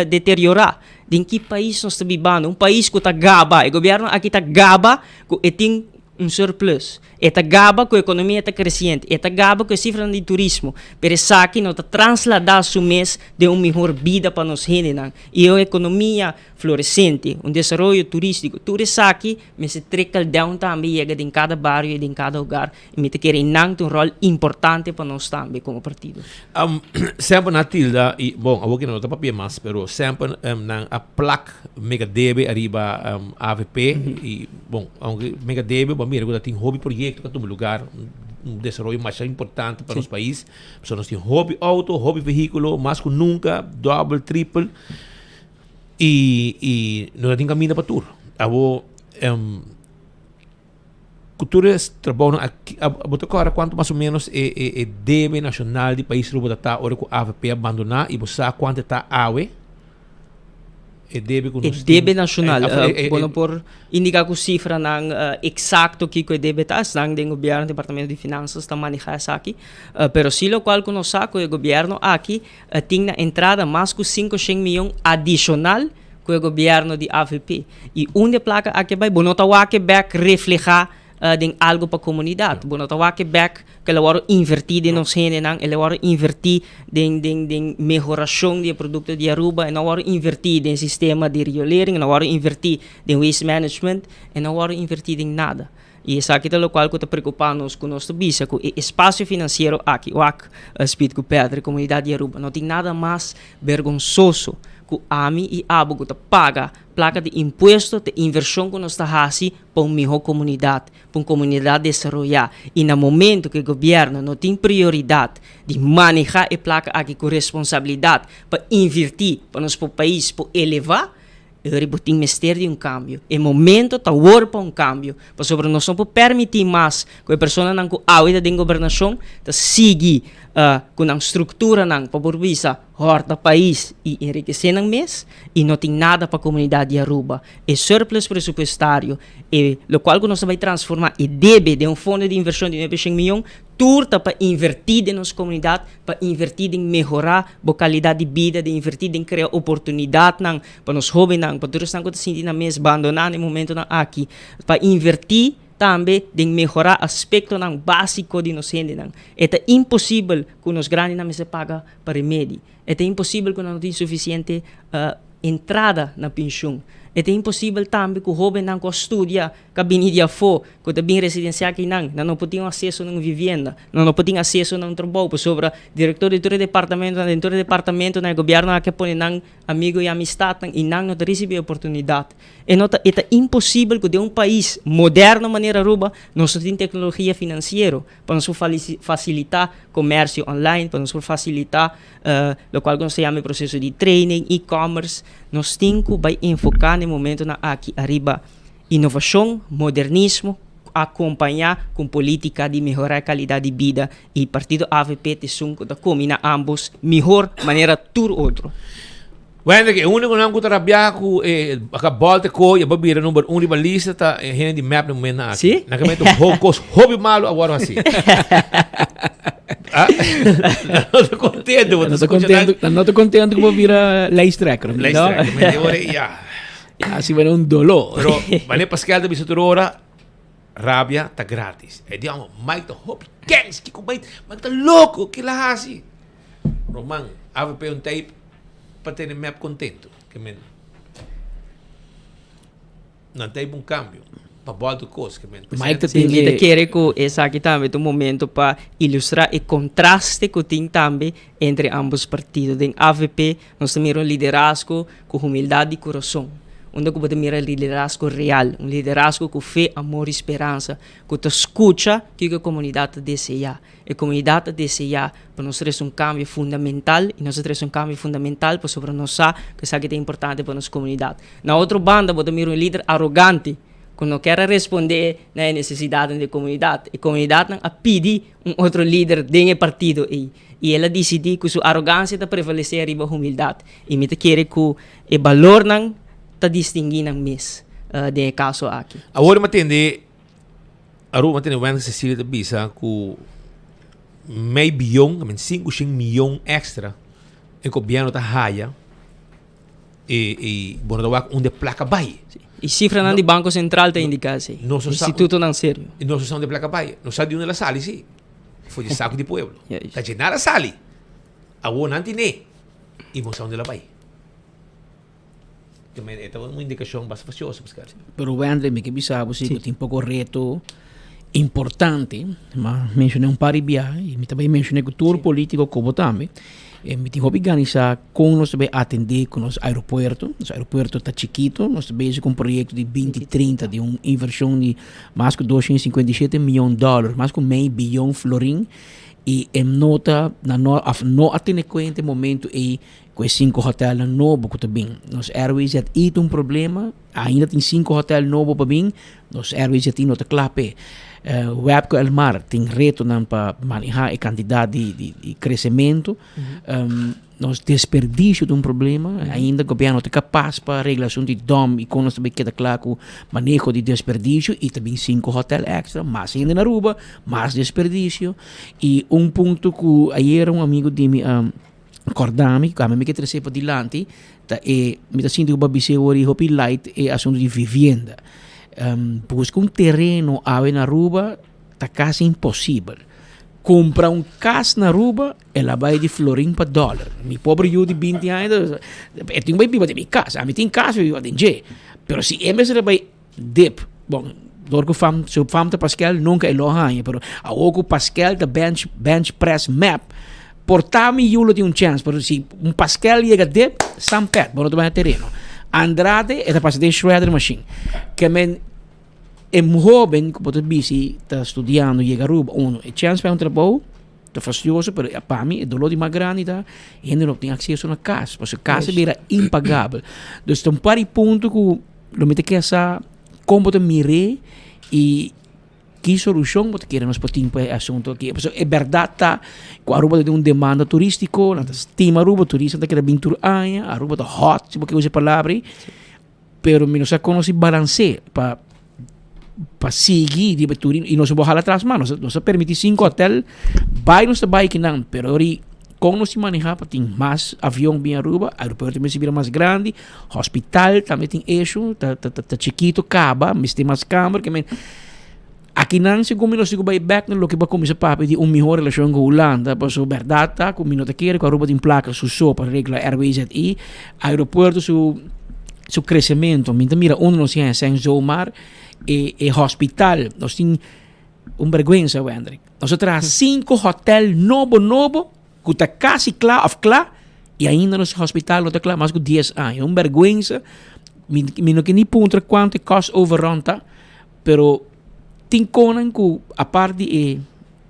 deteriorá. Den ki pais nos ta bibando? Un pais ku ta gaba, e gobièrnu aki ta gaba ku e tin un surplus. E ta gaba ku ekonomia ta kresiente, e ta gaba ku e sifranan di turismo, pero esaki no ta trasladá su mes den un mihor bida pa nos hendenan i un ekonomia floresente, un desaroyo turístiko. Tur esaki mester trickle down tambe yega den kada bario i den kada hogar i mi ta kere nan ta un ròl importante pa nos tambe komo partido. Semper nan a tilda i bon awor ki nan no ta papia mas pero semper nan a plak mega debe ariba avp i bon aunke mega debe bo a mira ku ta tin hopi proyekto ku a tuma lugar un desaroyo masha importante pa nos pais pasobra nos tin hopi outo hopi vehikulo mas ku nunka dòbel tripel i i no ta tin kaminda pa tur awor Ku tur es trabounan aki, bo ta kòrda kuantu mas o ménos e e e debe nashonal di pais Aruba ta ta ora ku avp a bandoná i bo sa kuantu e ta awe? E debe ku E nos tin. debe nashonal, E e bo no por indiká ku sifranan eksakto kiko e debe ta, esnan den gobièrnu, departamento di finansas ta manehá esaki, pero si lokual ku nos sa ku e gobièrnu aki tin na entrada mas ku sinkoshen mion adishonal ku e gobièrnu di avp. I unda e plaka aki a bai? Bo no ta wak e bèk reflehá den algu pa komunidat. Bo no ta wak e bèk ku el a wòrdu invertí den nos hendenan, el a wòrdu invertí den den den mehorashon di e produkto di Aruba, e no a wòrdu invertí den sistema di riolering, e no a wòrdu invertí den waste management, e no a wòrdu invertí den nada. I esaki ta lokual ku ta preokupá nos, ku nos ta bisa ku e espasio finansiero aki, wak, Speed ku Pedro, e komunidat di Aruba, no tin nada mas bergonsoso ku ami i abo ku ta paga plaka di impuesto ta invershon ku nos ta hasi pa un mihó komunidat, pa un komunidat desaroyá. I na momento ku e gobièrnu no tin prioridat di manehá e plaka aki ku responsabilidat pa invirtí pa nos por pais por elevá, Eri bo tin mester di un kambio. E momento ta wor pa un kambio, pasobra nos no por permití mas ku e personanan ku awe ta den gobernashon ta sigui ku nan strukturanan pa por bisa hòrta pais i enrikesé nan mes i no tin nada pa komunidat di Aruba. E surplus presupuestario, e lokual ku nos ta bai transformá e debe den un fondo di invershon di nuebe shen mion, Tur ta pa invertí den nos komunidat, pa invertí den mehorá bo kalidat di bida, den invertí den krea oportunidatnan pa nos hóbennan, pa tur esnan ku ta sinti nan mes bandoná na e momentonan aki, pa invertí tambe den mehorá aspektonan básiko di nos hendenan. E ta imposibel ku nos grandinan mester paga pa remedi. E ta imposibel ku nan no tin sufisiente entrada na penshun. E ta imposibel tambe ku hóbennan ku a studia, ku a bini di afó, ku ta bin residensiá akinan, nan no por tin un aseso na un vivienda, nan no por tin aseso na un trabou, pasobra direktor di tur e departamentonan, den tur e departamentonan e gobièrnu aki a pone nan amigo i amistatnan i nan no ta risibí e oportunidat. E no ta, e ta imposibel ku den un pais moderno manera Aruba nos no tin teknologia finansiero pa nos por fasilitá komersio online, pa nos por fasilitá lokual ku nos ta yama e proseso di training, e-commerce. Nos tin ku bai enfoká na e momentonan aki ariba inovashon, modernismo, akompañá ku un polítika di mehorá e kalidat di bida i partido avp ta esun ku ta kombiná ámbos mihor manera tur otro. Wendrick, e únikonan ku ta rabiá ku e a bòlta e koi a bira number un riba lista ta e hende di mep na momentonan aki. Sí? Nan ke mete un kos hopi malu a wòrdu hasí. Ah, nan no ta kontento, bo ta Nan no ta skucha nan. kontento, nan no ta kontento ku bo bira lijsttrekker. Lijsttrekker, mende ora ei, ya. Ya, si bira un doló. Pero, wanneer Pascal ta bisa tur ora, rabia ta gratis. E di, oh, Mike ta hopi kens, kiko Mike, Mike ta loko, kila hasi? Roman, avp un tape pa tene mep contento. Ke men nan tape un cambio pa bolto cos. Ke men Mike ta Sí, tin mi ta e kere ku esaki tambe ta un momento pa ilustrá e kontraste ku tin tambe entre ambos partido. Den avp nos ta mira un liderazgo ku humildat di kurason, unda ku bo ta mira liderazgo real, un liderazgo ku fe, amor i speransa, ku ta skucha kiko e komunidat ta deseá. E komunidat ta deseá pa nos trese un kambio fundamental i nos ta trese un kambio fundamental pasobra nos sa ku esaki ta importante pa nos komunidat. Na otro banda bo ta mira un lider arogante ku no kier a respondé na e nesesidatnan di e komunidat. E komunidatnan a pidi un otro lider den e partido ei i el a disidí ku su arogansia ta prevalesé riba humildat i mi ta kere ku e balornan ta distinguí nan mes den e kaso aki. Awor mi a tende Aruba tene Wendy Cecilia ta bisa ku mei biyon, I mean 500 miyon extra e gobierno ta haya e e bo no ta wak unda e plaka bai. E sifranan di Banko Sentral ta indiká esei. Nos no sa Institutonan serio. Nos no sa unda e plaka bai. Nos sa di unda el a sali si. For di saku di pueblo. Ta dje nada sali. Awor nan tine i bo no sa unda el a bai. E ta un indikashon basta fasioso, Pascal. Pero Wendley, mi ke bisa bo si ku tin poko reto importante, ma menshoné un par di biaha i mi ta bai menshoné ku tur politiko komo tambe, e mi tin hopi ganisa kon nos ta bai atendé ku nos aeropuerto. Nos aeropuerto ta chikito, nos ta bezig ku un proyekto di binti trinta di un invershon di mas ku 257 mion dòler, mas ku mei biyon florin, i e no ta, nan no a no a tene kuenta e momento ei Ku e sinku hotèlnan nobo ku ta bin, nos Airways ya ta un problema, ainda tin sinku hotèl nobo pa bin, nos Airways ya tin no ta kla p'e. Web ku Elmar tin retonan pa manehá e kantidat di di kresementu. Nos desperdisio ta un problema, ainda gobièrnu no ta kapas pa regla asuntu di dòm i kon nos ta bai keda kla ku maneho di desperdisio i ta bin sinku hotèl èkstra, mas hende na Aruba, mas desperdisio. I un punto ku ayera un amigu di mi a. Kòrda mi, ku ami mi ke trese padilanti, ta e, mi ta sinti ku bo a bis'é wor i hopi light e asuntu di vivienda. Buska un tereno awe na Aruba ta kasi imposibel. Kumpra un kas na Aruba, el a bai di florin pa dòler. Mi pober yu di binti aña ta, e tin ku bai biba den mi kas. Ami tin kas, mi biba den dje. Pero si e mester a bai dip, bon, dor ku fam, su fam ta Paskel, nunka e lo haña, pero awor ku Paskel ta bench, bench press map, Por ta mi yu lo tin un chèns, pero si un Paskel yega dip, stampèt, bo no ta bai na tereno. Andrade e ta pasa den shredder machine. Ke men e hóben ku bo ta bisi ta studiando yega Aruba, uno, e chèns pa un trabou ta fastioso, pero pa mi e doló di mas grandi ta hende no tin akseso na kas, pasobra kas a bira impagabel. Dus ta un par di punto ku lo mi ta ke sa kon bo ta mir'é i Ki solucion bo ta kere nos por tin pa e asunto aki? Pasobra e berdad ta cu Aruba ta den un demanda turistico, nan ta stima Aruba, turistanan ta keda bin tur aña, Aruba ta hot, si bo ke usa e palabra ei, pero mi no sa con nos a balancea pa pa sigui riba e turismo y nos no por hala atras mas, nos a permiti cinco hotel bai nos ta bai kinan, pero ori con nos tin maneha pa tin mas avion bin Aruba, aeropuerto mester bira mas grandi, Hospital tambe tin issue, ta ta ta chikito caba, mester mas kamer, ke men akinan segun mi nos tin ku bai bek na loke bo a kuminsá papia di un mihó relashon ku Hulanda, pasobra bèrdat ta ku mi no ta kere ku Aruba tin plaka su so pa regla RWZI, aeropuerto su. su crecemento. Mi ta mira unda nos tin hesèn zomaar e e hospital. Nos tin un bergüenza, Wendrick. Nos a traha cinco hotel nobo nobo cu ta casi cla of cla y ainda nos hospital no ta cla mas cu dies aña. Un bergüenza. Mi mi no ke ni puntra cuanto e cost overrun ta, pero tin conan cu apart di e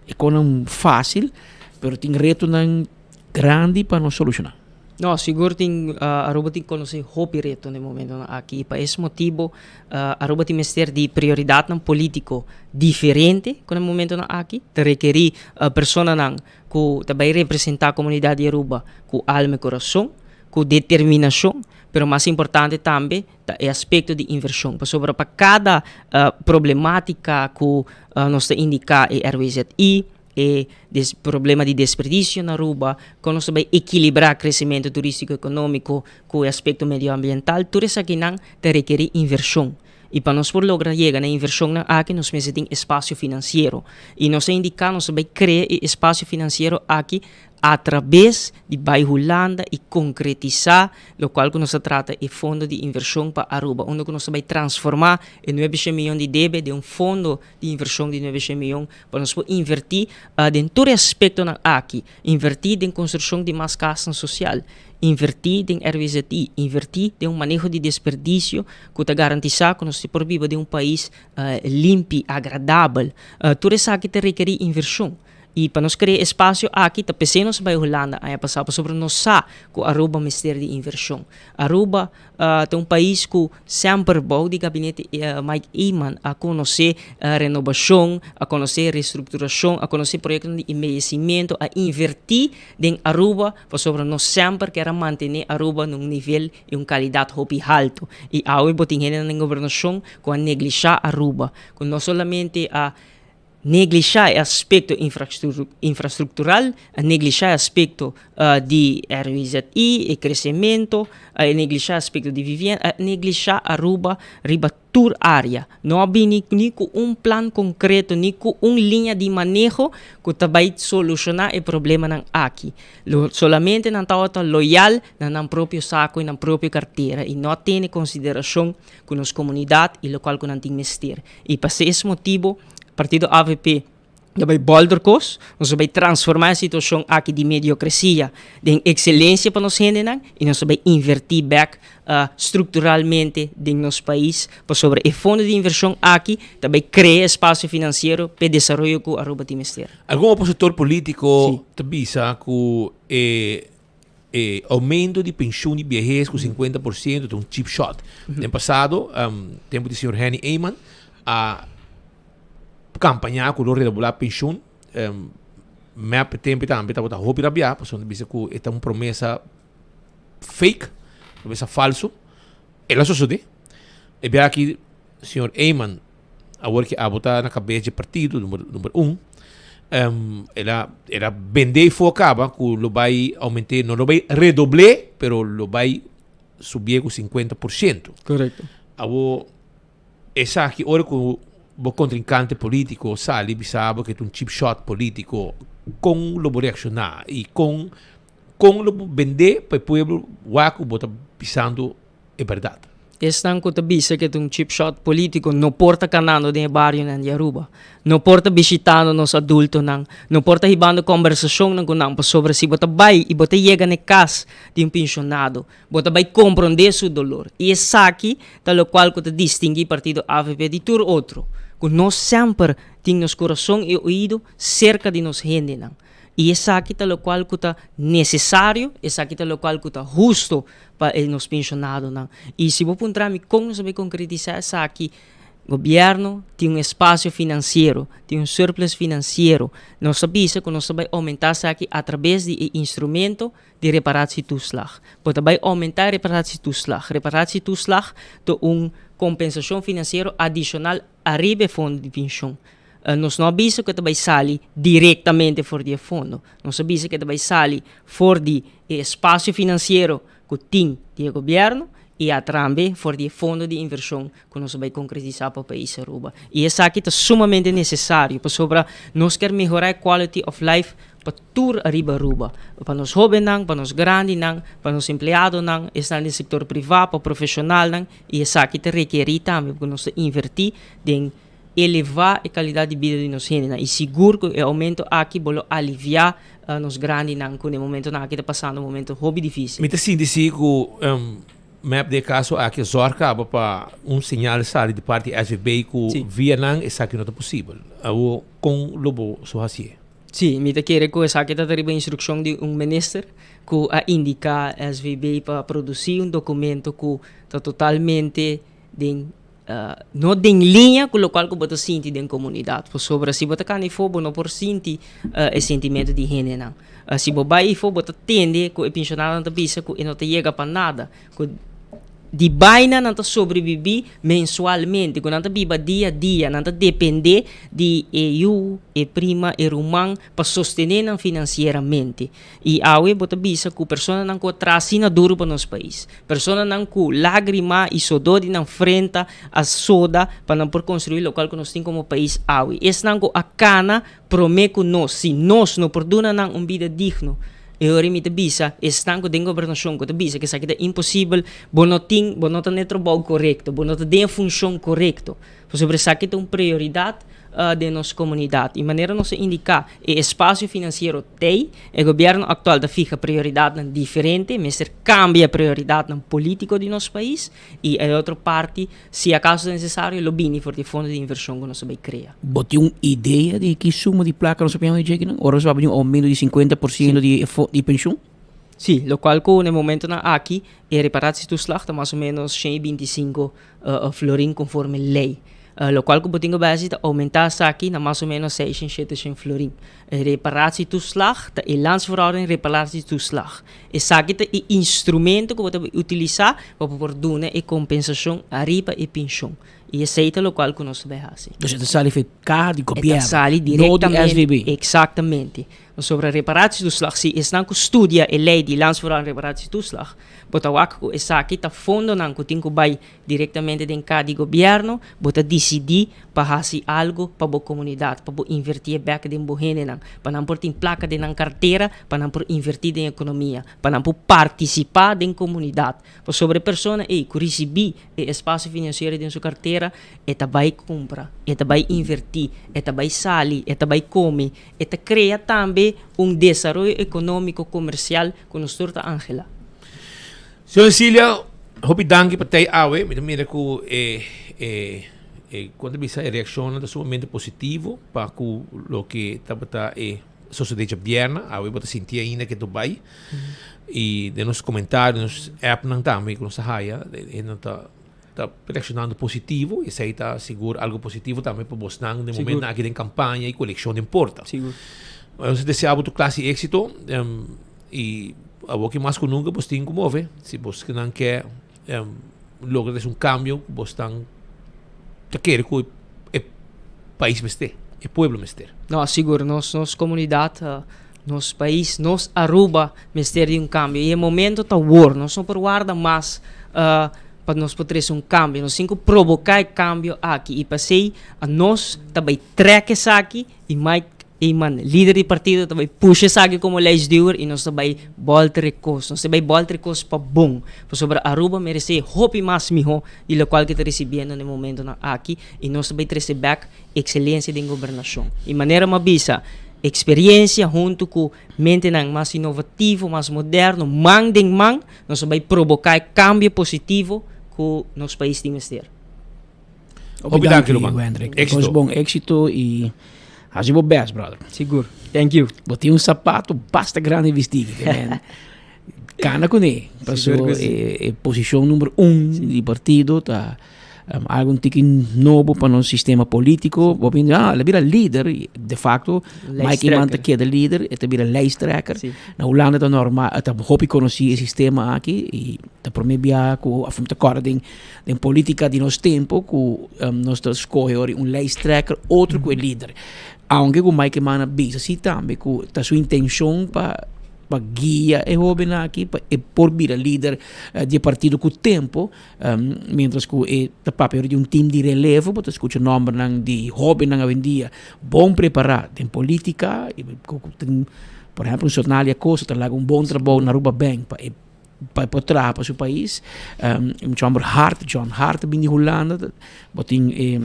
e conan facil, pero tin retonan grandi pa nos soluciona. No, sigur tin Aruba tin conoce hopi reto na e momentonan aki y pa es motibo Aruba tin mester di prioridadnan politico diferente cu na e momentonan aki. Ta rekeri personanan cu ta bay representa comunidad di Aruba cu alma y corazon, cu determinacion, pero mas importante tambe ta e aspecto di inversion. Pasobra pa cada problematica cu nos ta indica e RWZI, e des problema di desperdicio na Aruba, con nos ta bay equilibra crecemento turistico economico cu e aspecto medioambiental, tur esakinan ta rekeri inversion. Y pa nos por logra yega na e inversionnan aki nos mester tin espacio financiero. Y nos a indica nos ta bay crea e espacio financiero aki atrabes di bay Hulanda y concretisa locual cu nos ta trata e fondo di inversion pa Aruba, unda cu nos ta bay transforma e nuebe shen miyon di debe den un fondo di inversion di nuebe shen miyon pa nos por inverti den tur e aspectonan aki, inverti den construccion di mas casnan social, inverti den RWZI, inverti den un maneho di desperdicio cu ta garantisa cu nos por biba den un pais limpi, agradabel. Tur esaki ta rekeri inversion. Y pa nos crea espacio aki ta p'esey nos a bay Hulanda aña pasa pasobra nos sa cu Aruba mester di inversion. Aruba ta un pais cu semper bou di gabinete Mike Eman a conoce renobacion, a conoce restructuracion, a conoce proyectonan di embellecimento, a inverti den Aruba pasobra nos semper kier a mantene Aruba na un nivel y un calidad hopi halto. Y awe bo tin hendenan den gobernacion cu a neglisha Aruba, cu no solamente a Neglishá e aspekto infrastruktural, a neglishá e aspekto di RWZI, e kresementu, a neglishá e aspekto di vivienda, a neglishá Aruba riba tur área. No a bini ni ku un plan konkreto, ni ku un liña di maneho ku ta bai solushoná e problemanan aki. Lo solamente nan tabata loyal na nan propio sako i nan propio kartera i no a tene konsiderashon ku nos komunidat i lokual ku nan tin mester. I pa es motibo partido avp ta bai bolder kos, nos ta bai transforma e situacion aki di mediocrecia den excelencia pa nos hendenan y nos ta bai inverti bek structuralmente den nos pais pasobra e fondo di inversion aki ta bai crea espacio financiero p'e desaroyo cu Aruba tin mester. Algun opositor politico ta bisa cu e E aumento di pensioen di biehes cu 50% ta un cheap shot. Den pasado, tempo di señor Henny Eman, a campaña cu lo redobla pensioen. Mep e tempo tambe tabata hopi rabia, pasobra nan bisa cu e ta un promesa fake, promesa falso. El a sosode. E bia aki señor Eman Awor ki abo ta na kabes dje partido, number, number un, um, el a, el a bende i for kaba ku lo bai aumenté, no lo bai redoblé, pero lo bai subié ku 50%. Correcto. Abo, esaki ora ku bo kontrinkante polítiko sali bisa abo ke ta un cheap shot polítiko, kon lo bo reakshoná i kon, kon lo bo bendé pa e pueblo wak ku bo ta bisando e bèrdat. Esnan ku ta bisa ku e ta un cheap shot polítiko no por ta kanando den e barionan di Aruba, no por ta bishitando nos adultonan, no por ta hibando kòmbersashonnan ku nan pasobra si bo ta bai i bo ta yega na e kas di un penshonado, bo ta bai komprondé su dolor. I esaki ta lokual ku ta distinguí partido avp di tur otro, ku nos semper tin nos kurason i oido serka di nos hendenan. I esaki ta lokual ku ta nesesario, esaki ta lokual ku ta husto pa e nos penshonadonan. I si bo puntra mi kon nos a bay konkretisá esaki, gobièrnu tin un espasio finansiero, tin un surplus finansiero. Nos ta bisa ku nos ta bay oumentá esaki atrabes di e instrumento di reparatietoeslag. Bo ta bay oumentá e reparatietoeslag. Reparatietoeslag ta un kompensashon finansiero adishonal ariba e fondo di penshon. Nos no a bisa ku e ta bai sali direktamente for di e fondo. Nos a bisa ku e ta bai sali for di e espasio finansiero ku tin di e gobièrnu i atrambe for di e fondo di invershon ku nos a bai konkretisá pa pais Aruba. I esaki ta sumamente nesesario pasobra nos kier mehorá e quality of life. pa tur ariba Aruba, pa nos hobennan, pa nos grandinan, pa nos empleadonan, esnan den sector priva, pa profesionalnan y esaki ta rekeri tambe cu nos ta inverti den eleva e calidad di bida di nos hendenan y sigur cu e aumento aki bo lo alivia nos grandinan cu na e momentonan aki ta pasando un momento hopi dificil. Mi ta sinti si cu mep den e caso aki a zorg caba pa un señal sali di parti di SVB cu via nan esaki no ta posibel. Awo con lo bo so hacié? Sí, mi ta kere ku esaki ta riba instrukshon di un minister ku a indiká SVB pa produsí un dokumento ku ta totalmente den no den liña ku lokual ku bo ta sinti den komunidat. Pasobra si bo ta kana ifó bo no por sinti e sintimentu di hendenan. Si bo bai ifó bo ta tende ku e penshonadonan ta bisa ku e no ta yega pa nada, ku di baina nan ta sobrebibí mensualmente, ku nan ta biba dia dia, nan ta dependé di e yu, e prima, e ruman pa sostené nan finansieramente. I awe bo ta bisa ku personanan ku a traha asina duru pa nos pais, personanan ku lágrima i sodó di nan frenta a soda pa nan por konstruí lokual ku nos tin komo pais awe, esnan ku a kana Promé ku nos, si nos no por duna nan un bida digno, e ora mi ta bisa esnan ku den gobernashon ku ta bisa ku esaki ta imposibel, bo no tin, bo no ta na e trabou korekto, bo no ta den e funshon korekto. Pasobra esaki ta un prioridat den nos komunidat. I manera nos a indiká, e espasio finansiero t'ei, e gobièrnu aktual ta fiha prioridatnan diferente, mester kambia prioridatnan polítiko di nos pais, I e otro parti, si acaso ta necesario, lo bini for di e fondo di inversion cu nos a bay crea. Bo tin un idea di ki suma di placa nos a piña di djekinan? Ora nos a papia di un aumento di 50 por ciento di e di pensioen? Si, locual cu na e momentonan aki e reparatietoeslag ta mas o menos 125 florin conforme ley. Locual cu bo tin cu bay haci ta aumenta esaki na mas o menos 600, 700 florin. E reparatietoeslag ta e landsverordening reparatietoeslag. Esaki ta e instrumento ku bo ta utilisá pa bo por duna e kompensashon ariba e penshon. I esei ta lokual ku nos ta bai hasi. Dus e ta sali for e kaha di E ta gobièrnu, sali no di direktamente, SVB. eksaktamente. Pasobra reparatietoeslag, si esnan ku studia e lei di Landsverordening Reparatietoeslag, bo ta wak ku esaki ta fondonan ku tin ku bai Direktamente den ka di gobièrnu, bo ta disidí pa hasi algu pa bo komunidat, pa bo invertié bèk den bo hendenan, pa nan por tin plaka den nan kartera, pa nan por invertí den ekonomia, pa nan por partisipá den komunidat. Pasobra e persona ei ku risibí e espasio finansiero den su kartera, e ta bai kumpra, e ta bai invertí, e ta bai sali, e ta bai kome, e ta krea tambe un desaroyo ekonómiko komersial ku nos tur ta anhelá. Señor Cecilia, hopi danki pa tei awe. Mi ta mira ku e e e kon ta bisa e reakshonnan ta sumamente positivo pa ku loke tabata e sosode djabièrnè. Awe bo ta sinti ainda ke Dubai. I den nos komentario, nos appnan tambe ku nos ta haya, hende ta ta reakshonando positivo. Esei ta sigur algu positivo tambe pa bosnan den momentonan aki den kampaña i ku elekshon den porta. Nos ta desea bo tur klase di éksito. I awoki mas ku nunka bos tin ku move. Si bos nan ke logra des un kambio ku bos tan ta kere ku e pais mester, e pueblo mester. No, sigur. Nos nos komunidat, nos pais, nos Aruba mester di un kambio. I e momento ta wor. Nos no por warda mas pa nos por trese un kambio. Nos tin ku proboká e kambio aki. I p'esei nos ta bai trèk esaki I Mike Eman, lider di partido, ta bai pusha esaki komo lijstduwer i nos ta bai bòlter e kos. Nos ta bai bòlter e kos pa bon, pasobra Aruba meresé hopi mas mihó di lokual ke ta risibiendo na e momentonan aki i nos ta bai trese bèk ekselensia den gobernashon. I manera mi a bisa, eksperiensia huntu ku mentenan mas inovativo, mas moderno, man den man, nos ta bai proboká e kambio positivo ku nos pais tin mester. Hopi danki ruman. Wendrick. Éxito. Nos bon éxito y haci bo best, brother. Sigur. Thank you. Bo tin un sapato basta grande bisti, que men. Cana con e. Paso Sigur que sí. e, e posicion number un di partido ta um, algo un tiki nobo pa nos sistema politico. Bo bin, ah, le bira lider, y de facto Mike Eman ta Lijsttrekker. keda lider, e ta bira lijsttrekker. Sí. Na Hulanda ta normal, ta hopi conoci e sistema aki y ta prome bia cu af ta corda den Den politica di nos tempo cu nos ta scoge ora un lijsttrekker otro cu e lider. Aunke cu Mike Eman a bisa si tambe cu ta su intencion pa pa guia e hobennan aki pa e por bira lider di e partido cu tempo, mientras cu e ta papia ora di un team di relevo, bo ta scucha nombernan di hobennan awendia bon prepara den politica, cu tin. Por ehempel, un Sonalia Acosta ta laga un bon trabou na Aruba Bank pa e pa e por traha pa su pais. Un chomber Hart, John Hart ta bin di Hulanda. Bo tin e,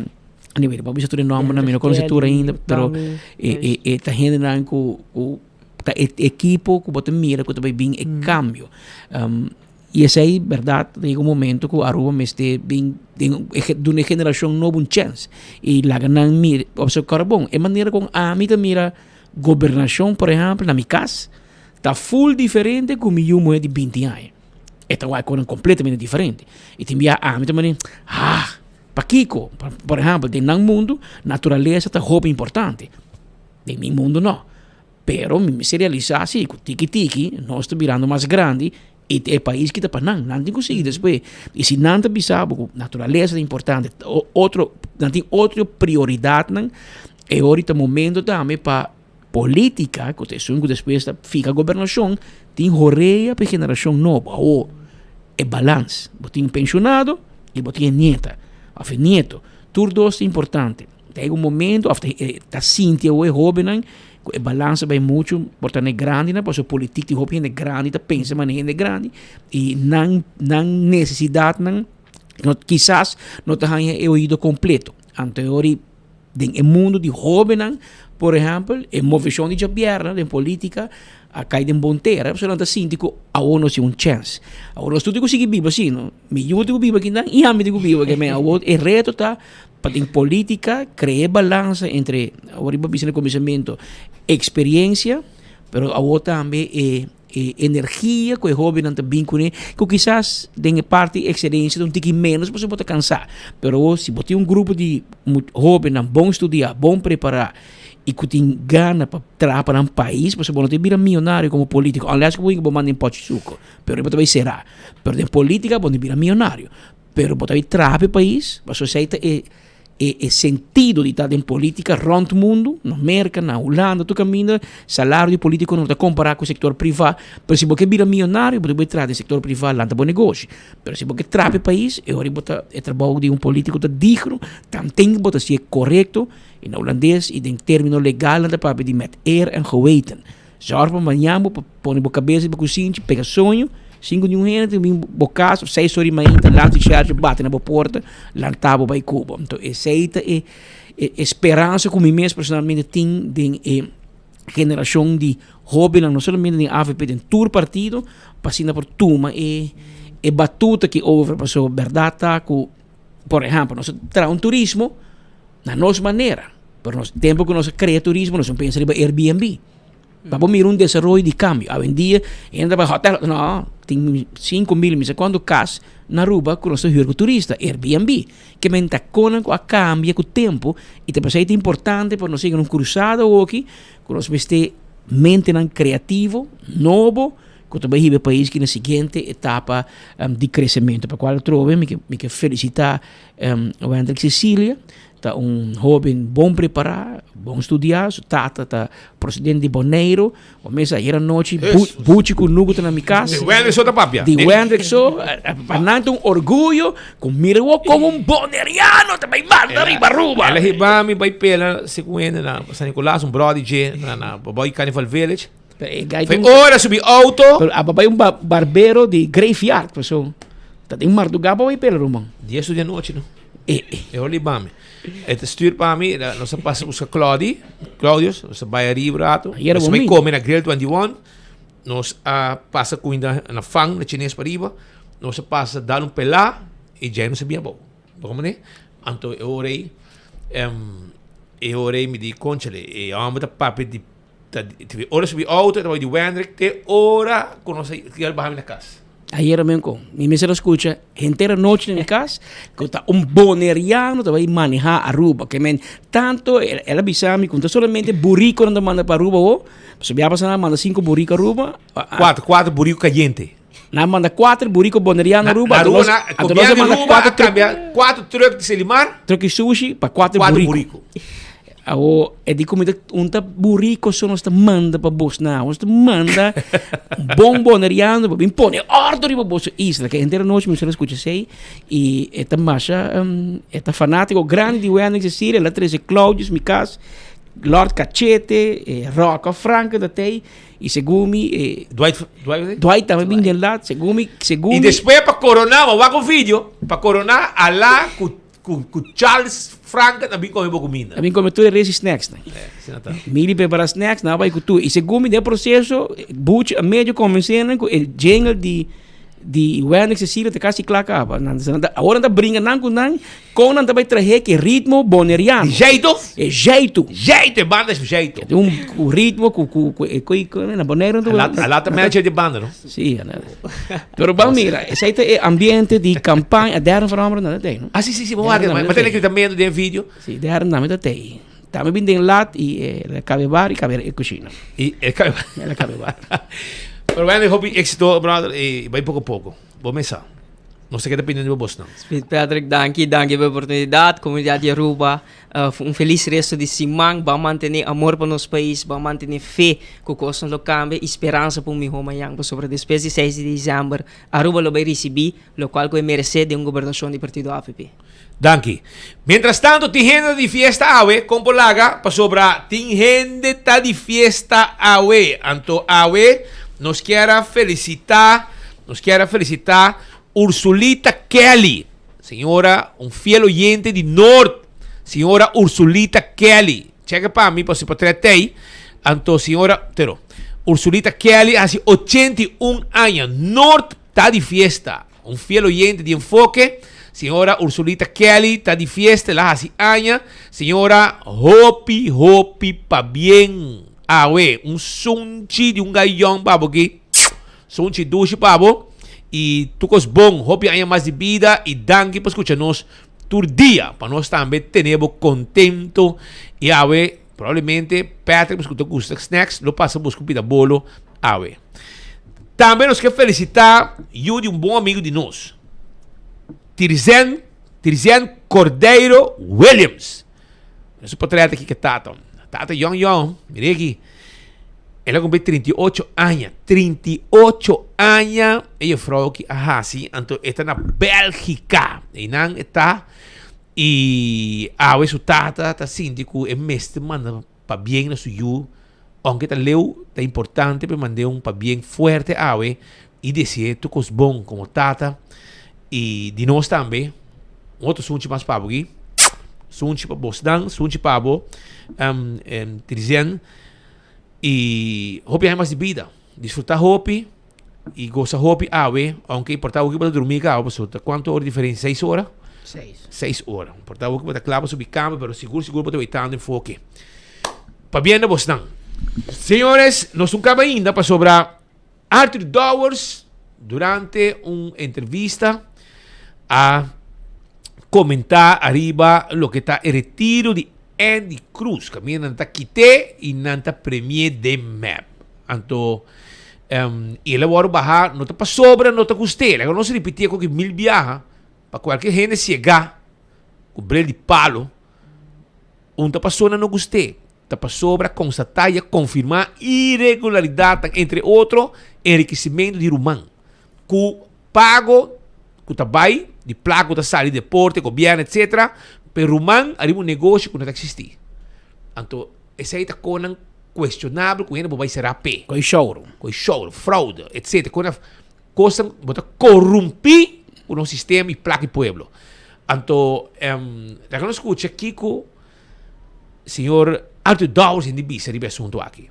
anyway, bo a bisa tur e nombernan, mi no conoce tur ainda, pero e e e ta hendenan cu cu ta e ekipo cu bo ta mira cu ta bay bin e cambio. Y esey berdad ta yega un momento cu Aruba mester bin den duna e generacion nobo un chens y laga nan mira, observa cora bon, e manera con ami ta mira gobernacion por ehempel na mi cas ta full diferente cu mi yu muher di binti aña. E ta wak cosnan completamente diferente y tin bia ami ta manda ah pakico? Por ehempel den nan mundo naturalesa ta hopi importante, den mi mundo no. Pero mi mester realisa si cu tiki tiki nos ta birando mas grandi y e pais kita pa nan, nan tin cu sigui despues. Y si nan ta bisa bo cu naturalesa ta importante, otro, nan tin otro prioridadnan, e ora ta momento tambe pa politica, cu ta esun cu despues ta fiha gobernacion, tin horea pa e generacion nobo. Awo e balans, bo tin pensionado y bo tin e nieta of e nieto, tur dos ta importante. Ta yega un momento of ta sinti awo e hobennan ku e balansa bai muchu por ta na e grandinan pasobra politik tin hopi hende grandi ta pensa manera hende grandi i nan nan nesesidatnan no kisas no ta haña e oido kompleto. Anto e ora den e mundu di hobennan por ehèmpel e moveshon di djabièrnè den politika a kai den bon tera pasobra nan ta sinti ku awo nos tin un chèns. Awo nos tur tin ku sigui biba asina. Mi yu tin ku biba akinan i ami tin ku biba akinan. Awo e reto ta Pa den politica crea e balansa entre, awor riba bisa na cuminsamentu, experiencia, pero awor tambe e e energia cu e hobennan ta bin cune, cu kisas den e parti experiencia ta un tiki menos pasobra bo ta cansa. Pero awor si bo tin un grupo di hobennan bon studia, bon prepara y cu tin gana pa traha pa nan pais, pasobra bo no ta bira miyonario como politico, unless cu bo yega bo manda den pochi suco, pero bo ta bay cera. Pero den politica bo no ta bira miyonario. Pero bo ta bay traha pa e pais, pasobra esey ta e e sentido di ta den politica rond mundo, na Merca, na Hulanda, tur caminda, salario di politico no ta compara cu sector priva, pero si bo ke bira miyonario bo ta bay traha den sector priva, lanta bo negoshi, pero si bo ke traha pa e pais, e ora bo ta e trabou di un politico ta digno, tanten bo ta haci'e corecto, y na Hulandes y den termino legal nan ta papia di met eer en geweten. Zorg pa mañan bo por pone bo kabes riba kusinchi, pega soño, sin ku niun hende ta bin bo kas seis ora di mainta lansa di sherchi bati na bo porta, lanta bo bai ku bo. Anto esei ta e e speransa ku mi mes personalmente tin den e generashon di hobennan, no solamente den avp, den tur partido, pa asina por tuma e e batuta aki over, pasobra bèrdat ta ku, por ehèmpel, nos a traha un turismo, Na nos manera. Pero nos tempo ku nos a krea turismo nos no pensa riba Airbnb. Pa bo mira un desaroyo di kambio. Awendia hende ta bai hotel, no, tin 5000 mi sa kuantu kas na Aruba ku nos ta hür ku turista, Airbnb. Ke men ta konan ku a kambia ku tempo i ta pasei ta importante pa nos yega na un krusada awoki ku nos mester mentenan kreativo, nobo, ku ta bai hiba e pais ki na siguiente etapa di kresementu. Pa kual atrobe mi ke mi ke felisitá Wendrick Cecilia ta un hoben bon prepará, bon studiá, su tata ta presidente di Boneiru, bo mesa ayer anochi buchi ku nugu ta na mi kas. Di Wendrick so ta papia. Di Wendrick so, pa nan ta un orguyo ku mira wou kon un boneriano ta bai manda riba Aruba. El a hiba mi bai pela segun hende na San Nicolas, un bròder dje na Boy Carnival Village. Fue ora subi auto. Pero a bai un barbero di graveyard, paso ta den mardugá pa bai pela ruman. Dies uur di anochi no. E e ora liba mi. E ta stuur pa mi, nos a pasa buska Claudi, Claudius, nos a bai ariba un rato. Nos a bai come na Grill 21. Nos a pasa cuminda na Fang, na Chines pariba. Nos a pasa dal un pelá y djei nos a bin abou. Bo comprende? Anto e ora ei, e ora ei mi di, Conchale, e homber ta papia di Ta di ora subi auto e ta bai di Wendrick te ora ku nos a yega baha mi na kas. Ayera men kon mi mester a skucha henter anochi na mi kas ku ta un boneriano ta bai maneha Aruba ke men tanto el a bisa mi ku no ta solamente buriko nan ta manda pa Aruba awo pasobra bia pasa nan a manda sinku buriko Aruba. Kuater kuater buriko kayente. Nan a manda kuater buriko boneriano Aruba anto nos anto nos a manda kuater truck kuater truck di Selimar truck di sushi pa kuater buriko. Awo e di comida un ta burico so nos ta manda pa bos na nos ta manda bon boneriano pa bin pone ordo riba boso isla ke henter anochi mi solo escucha esey y e ta masha e ta fanatico grandi di Wendrick Cecilia el a trece Claudius mi cas. Lord Cachete, eh, Rocco Franco ta tei, y segun mi, eh, Dwight, Dwight, Dwight tambe bin den lat, segun mi, segun Y mi. despues pa coroná, bo wak un video, pa coroná alá cu, cu, cu Charles Franken a bin come bo cuminda. A bin come tur e resi snacks nan. Eh, asina ta. Mi di prepara snacks, nan a bai cu tur. Y segun mi den proceso, Butch a medio convence nan cu e jingle di Di Wendrick Cecilia ta casi cla caba. Nan ta, awor nan ta bringa nan cu nan, con nan ta bay trahe ki ritmo boneriano. Di jeito? E jeito. Jeito, e banda es jeito. Un cu ritmo cu cu cu e cu cu na Boneiru nan ta. A lata manager di banda, no? Si, Pero ban mira, esey ta e ambiente di campaña, derde verandering nan ta tey, no? Ah, si, si, si, bo wak, ma tene gritamento den video. Si, derde nan ta tey. Tambe bin den lat y e cabe bar y cabe e cushina. Y e cabe bar. E cabe bar. Pero bueno, hopi éxito, brother, y bai poco poco. Bo mesa. Nos ta keda pendiente di bo bosnan. Speed Patrick, danki, danki pa e oportunidad. Comunidad di Aruba, uh, un feliz resto di siman. Ban mantene amor pa nos pais, ban mantene fe cu cosnan lo cambia y speransa pa un miho mañan. Pasobra despues di seis di december, Aruba lo bay ricibi locual cu e merece den un gobernacion di partido avp. Danki. Mientras tanto tin hende ta di fiesta awe, kon por laga? Pasobra tin hende ta di fiesta awe. Anto awe nos kier a felicita, nos kier a felicita Ursulita Kelly. Señora, un fiel oyente di Noord. Señora Ursulita Kelly. Checa pa mi, pasobra potret tey. Anto señora, pero, Ursulita Kelly a haci 81 aña. Noord ta di fiesta. Un fiel oyente di Enfoke, señora Ursulita Kelly ta di fiesta, el a hasi aña. Señora, hopi, hopi pabien. Awe, un sunchi di un gayon pa bo aki. Sunchi dushi pa bo. Y tur cos bon, hopi aña mas di bida y danki pa scucha nos tur dia. Pa nos tambe tene bo contento. Y awe, probablemente, Patrick, pasobra cu ta gusta snacks, lo pasa busca un pida bolo awe. Tambe nos ke felisitá yu di un bon amigu di nos, Tirzen, Tirzen Cordeiro Williams. Nos portret aki ke tata. Tata yong yong, mira aki. El a kumpli 38 aña. 38 aña e juffrouw aki a hasi, anto e ta na Bélgica. Einan e ta i awe su tata ta sinti ku e mester manda pabien na su yu, ounke ta leu, ta importante pa e mand'é un pabien fuerte awe i dese'é tur kos bon komo tata i di nos tambe. Un otro sunchi mas pa bo aki, sunchi pa bosnan, sunchi pa bo, Trizien, i hopi aña mas di bida. Disfruta hopi i gosa hopi awe, ounke por ta awor bo ta drumi kaba pasobra ta kuantu ora diferensia? Seis ora? Seis. Seis ora. Por ta awor bo ta kla pa subi kama, pero sigur sigur bo ta wetando enfoke. Pabien na bosnan. Señores, nos no kaba ainda pasobra Arthur Dowers durante un entrevista a comenta ariba loke ta e retiro di Andy Cruz, caminda nan ta kite y nan ta premie den mep. Anto, um, y el a wòrdu baha, no ta pasobra no ta gust'é. Laga nos ripití e koki mil biaha, pa kualke hende siegá ku bril di palo, un ta pasó nan no gust'é, ta pasobra konstatá i a konfirmá iregularidatnan, entre otro, enrikisimentu di ruman, ku pago ku ta bai, di plaka ku ta sali di deporte, gobièrnu, etsetera, pa e ruman ariba un negoshi ku no ta eksistí. Anto, esei ta konan cuestionabel cu hende bo bay cera p'e. Cu e shouro. Cu e shouro, fraude, etc. Cu na cosnan bo ta corumpi cu nos sistema y placa di pueblo. Anto, um, laga nos scucha kico señor Arthur Dowers hende bisa riba e asunto aki.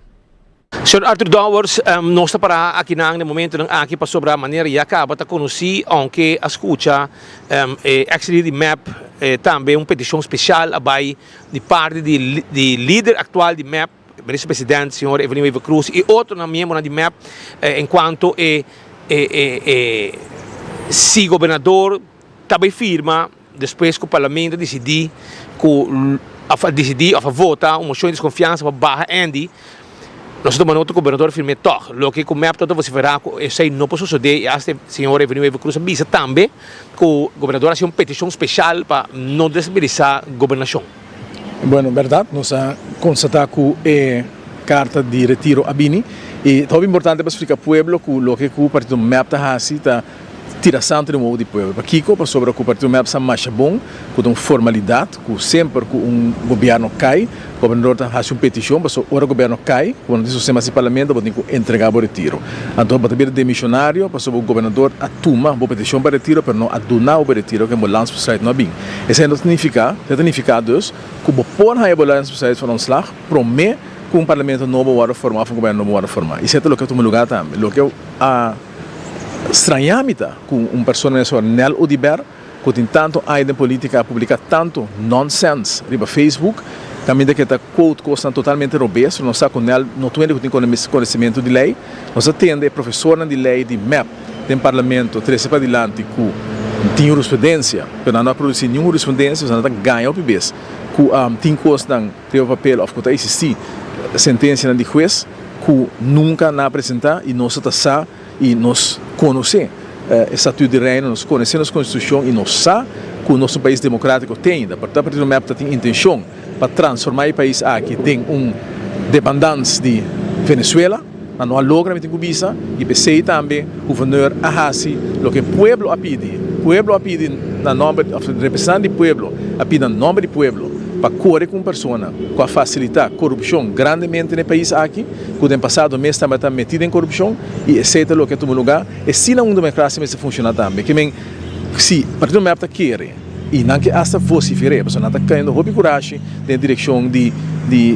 Señor Arthur Dowers, um, nos ta para akinan den momentonan aki pasobra manera ya caba ta conoci, aunke a scucha um, e ex lider di mep, eh, tambe un peticion special a bay di parti di di lider actual di mep, Minister President señor Evelyn Wever Croes y otronan miembronan di mep en cuanto e e e e si gobernador ta bay firma despues cu Parlamento dicidi cu of a dicidi of a vota un mocion di desconfiansa pa baha Andy, nos a tuma nota cu gobernador a firm'e tog, loke cu mep ta vocifera cu esey no por sosode y hasta señor Evelyn Wever Croes a bisa tambe cu gobernador a haci un peticion special pa no desabilisa gobernacion. Bueno, berdad, nos a constata cu e carta di retiro a bini y ta hopi importante pa splica pueblo cu loke cu partido mep ta haci ta. tira santo den wowo di pueblo. Pakiko? Pasobra ku Partido mep sa masha bon ku ta un formalidat ku semper ku un gobierno kai, gobernador ta hasi un petishon pasobra ora gobierno kai ku bo no tin sosten mas di parlamento bo tin ku entrega bo retiro. Anto bo ta bira demisionario pasobra gobernador a tuma bo petishon pa retiro pero no a duna bo retiro ken bo landsbesluit no a bin. Esei no ta nifiká, esei ta nifiká dus ku bo por haña bo landsbesluit van ontslag promé ku un parlamento nobo wòrdu formá òf un gobierno nobo wòrdu formá. I esei ta loke a tuma lugá tambe. Loke a strañá mi ta ku un persona di e Nel Oduber ku tin tantu aña den polítika a publiká tantu nonsens riba Facebook kaminda ku e ta quote kosnan totalmente robes. Nos sa ku Nel no ta un hende ku tin konosementu di lei. Nos a tende e profesornan di lei di mep den parlamento trese padilanti ku tin hurisprudensia, pero nan no a produsí niun hurisprudensia, nan ta gaña hopi bes ku tin kosnan riba papel òf ku ta eksistí sentensianan di hues ku nunka nan a presentá i nos ta sa i nos konosé e Statut di Reino, nos konosé nos Konstitushon i nos sa ku nos ta un pais demokrátiko te ainda. Por ta Partido mep ta tin intenshon pa transformá e pais aki den un depandans di Venezuela. Nan no a logra, mi tin ku bisa, i p'esei tambe guvernor a hasi loke pueblo a pidi. Pueblo a pidi na nòmber, òf representante di pueblo a pidi na nòmber di pueblo pa kore ku un persona ku a fasilitá korupshon grandemente na e pais aki, ku den pasado mes tambe ta metí den korupshon, i esei ta loke a tuma lugá. Esina un demokrasia mester funshoná tambe. Ke men, si Partido mep ta kere i nan ke asta vosifer'é, pasobra nan ta kayendo hopi kurashi den e direkshon di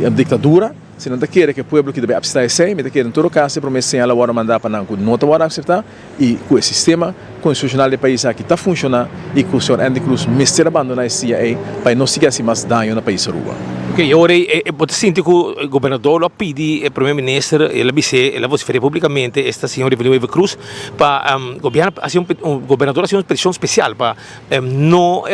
diktadura. Si nan ta kere ku e pueblo ki ta bai apseptá esei, mi ta kere en todo kaso e promé señal a wòrdu mandá pa nan ku no ta wòrdu akseptá i ku e sistema konstitushonal di e pais aki ta funshoná i ku señor Andy Cruz mester a bandoná e sia ei pa e no sigui hasi mas daño na pais Aruba. Ok, e ora ei bo ta sinti ku e gobernador lo a pidi e promé minister, el a bis'é, el a vosifer'é públikamente esta señor Evelyn Wever Croes pa gobierno hasi un gobernador hasi un petishon spesial pa no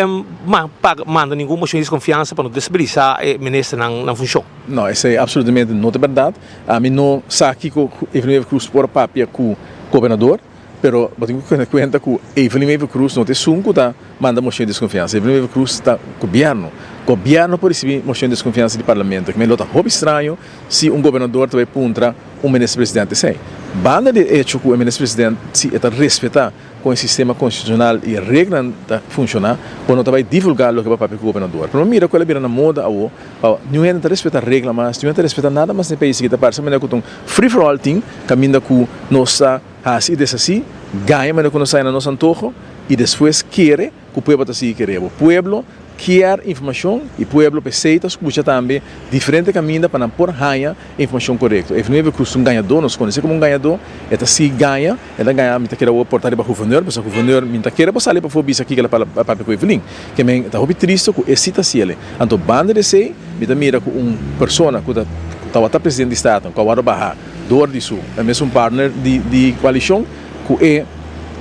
manda ningun moshon di deskonfiansa pa no destabilisá e ministernan nan funshon. No, esei absolutamente no ta berdad. Ami no sa kico Evelyn Wever Croes por a papia cu gobernador, pero bo tin cu tene cuenta cu Evelyn Wever Croes no ta esun cu ta manda mocion di desconfiansa. Evelyn Wever Croes ta gobierno. Gobierno por ricibi mocion di desconfiansa di parlamento. Lo ta hopi straño si un gobernador ta bay puntra un minister presidente esei. Banda di e hecho cu e minister presidente si e ta respeta Kon e sistema konstitushonal i e reglanan ta funshoná, bo no ta bai divulgá loke bo a papia ku gobernador. Pero bo mira ku el a bira na moda awo, pa niun hende ta respetá regla mas, niun hende ta respetá nada mas na e pais aki. Ta parse manera ku ta un free for all tin, kaminda ku nos ta hasi i deshasí, gaña manera ku nos ta haña na nos antoho i despues kere ku pueblo ta sigui kere bo. Pueblo kier informashon i pueblo p'esei ta skucha tambe diferente kaminda pa nan por haña e informashon korekto. Evelyn Wever Croes ta un gañadó, nos konosé komo un gañadó, e ta sigui gaña, e ta gaña, mi ta kere awor porta riba guvernor, pasobra guvernor mi ta kere por sali pafó bisa kiko el a papia ku Evelyn. Ke men ta hopi tristo ku e si ta hasiel. Anto banda di esei mi ta mira ku un persona ku ta tabata presidente di Staten ku a wòrdu baha dor di su mesun partner di koalishon ku e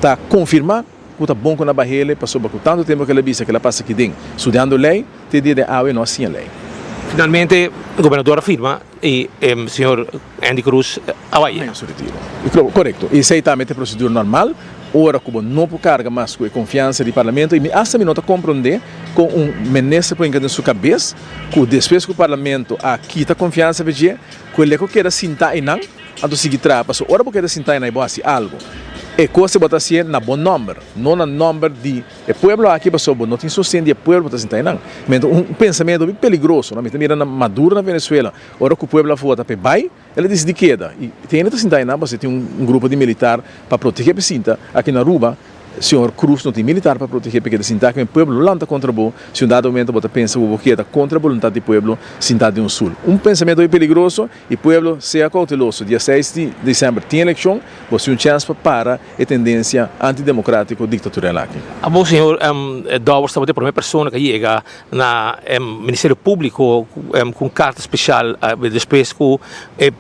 ta konfirmá Ku ta bon ku na bahele pasobra ku tantu tempu ku el a bisa ku el a pasa aki den studiando lei, te dia di awe no a siña lei. Finalmente gobernador a firma y señor Andy Cruz a bai. Haña su retiro. Korekto. Y esei tambe ta e prosedura normal ora ku bo no por karga mas ku e konfiansa di parlamento. Y mi asta mi no ta komprondé kon un minister por hinka den su kabes ku despues ku parlamento a kita konfiansa pa dje ku el e ku keda sinta einan. Anto sigui traha, pasobra ora bo keda sinta ei bo hasi algu. E kos ei bo ta hasié na bo nòmber, no na nòmber di e pueblo aki, pasobra bo no tin sosten di e pueblo bo ta sinta einan. Mi ta un pensamentu hopi peligroso, no? Mi ta mira na Maduro na Venezuela, ora ku pueblo a vota pa e bai, el a disidí keda. I tin hende ta sinta einan pasobra tin un grupo di militar pa protegé pa e sinta. Aki na Aruba, señor Cruz no tin militar pa protegé pa e keda sinta aki, pueblo lo lanta kontra bo si un dado momento bo ta pensa ku bo keda kontra boluntat di pueblo sinta den un sul. Un pensamentu hopi peligroso. E pueblo sea cauteloso, dia seis di december tin eleccion, bo tin un chance pa para e tendencia antidemocratico dictatorial aki. Abo señor Dowers tabata e prome persona cu a yega na Ministerio Publico cu un carta special despues cu e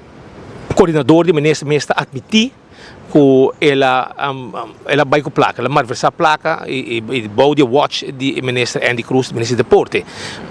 coordinador di minister mes ta admiti cu el a el a bay cu placa, el a malversa placa y bou di e watch di e minister Andy Croes, minister di deporte.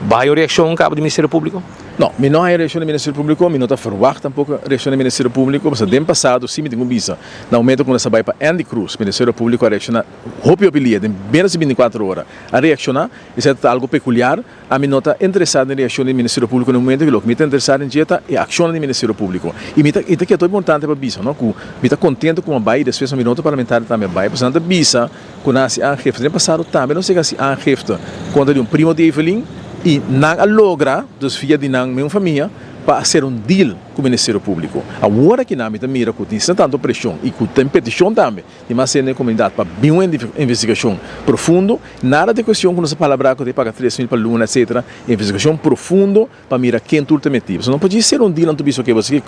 Bay un reaccion caba di Ministerio Publico? No, mi no haya reaccion di Ministerio Publico, mi no ta verwacht tampoco reaccion di Ministerio Publico, pasobra den pasado si mi tin cu bisa, na momento cu nos a bay pa Andy Cruz, Ministerio Publico a reacciona hopi hopi lia, den menos di binticuatro ora a reacciona, esey ta algo peculiar, ami no ta interesa den reaccion di Ministerio Publico na e momento aki, loke mi ta interesa den dje ta e accionnan di Ministerio Publico. Y mi ta, y ta keda importante pa bisa no, cu mi ta contento cu mi a bay y despues mi otro parlamentario tambe a bay, pasobra nan ta bisa, Ku nan hasi aangifte. Den pasado tambe nos yega hasi aangifte kontra di un primo di Evelyn i nan a logra, dus via di nan meun famia, pa hacer un deal ku Ministerio Públiko. Awor aki nan mi ta mira ku tin asina tantu preshon i ku tin petishon tambe di mas hende den komunidat pa bin un investigashon profundo. Nada di kuestion ku nos a palabrá ku ta paga 3000 pa luna etcetera. Investigashon profundo pa mira ken tur ta metí. Pasobra no por djis ser un deal anto bisa oke bo sigui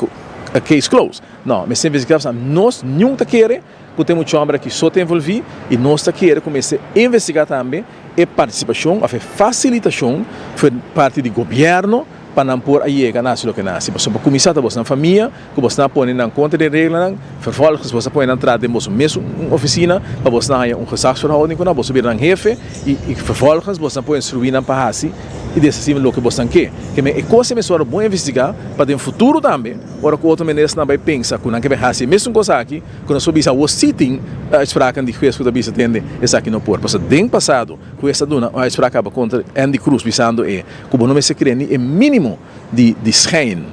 case closed. No, mester investigá pasobra nos niun ta kere. Ku ta e mucha homber aki so ta envolví i nos ta kere ku mester investigá tambe e partisipashon òf e fasilitashon for parti di gobièrnu pa nan por a yega na hasi loke nan hasi. Pasobra pa kuminsá ta bosnan famia ku bosnan a pone nan kontra di e reglanan, vervolgens bos a pone nan traha den boso mesun ofisina pa bosnan haña un gezagsverhouding ku nan, boso bira nan hefe i vervolgens bosnan por instruí nan pa hasi i deshasí loke bosnan ke. Ke men e kos ei mester wòrdu bon investigá pa den futuro tambe ora ku otro ministernan bai pensa ku nan ke bai hasi e mesun kos aki, Ku nos por bisa awor si tin uitspraken di hues ku ta bisa tende esaki no por. Pasobra den pasado hues a duna un uitspraak kaba kontra Andy Cruz bisando e ku bo no mester krea ni e minimo di di schijn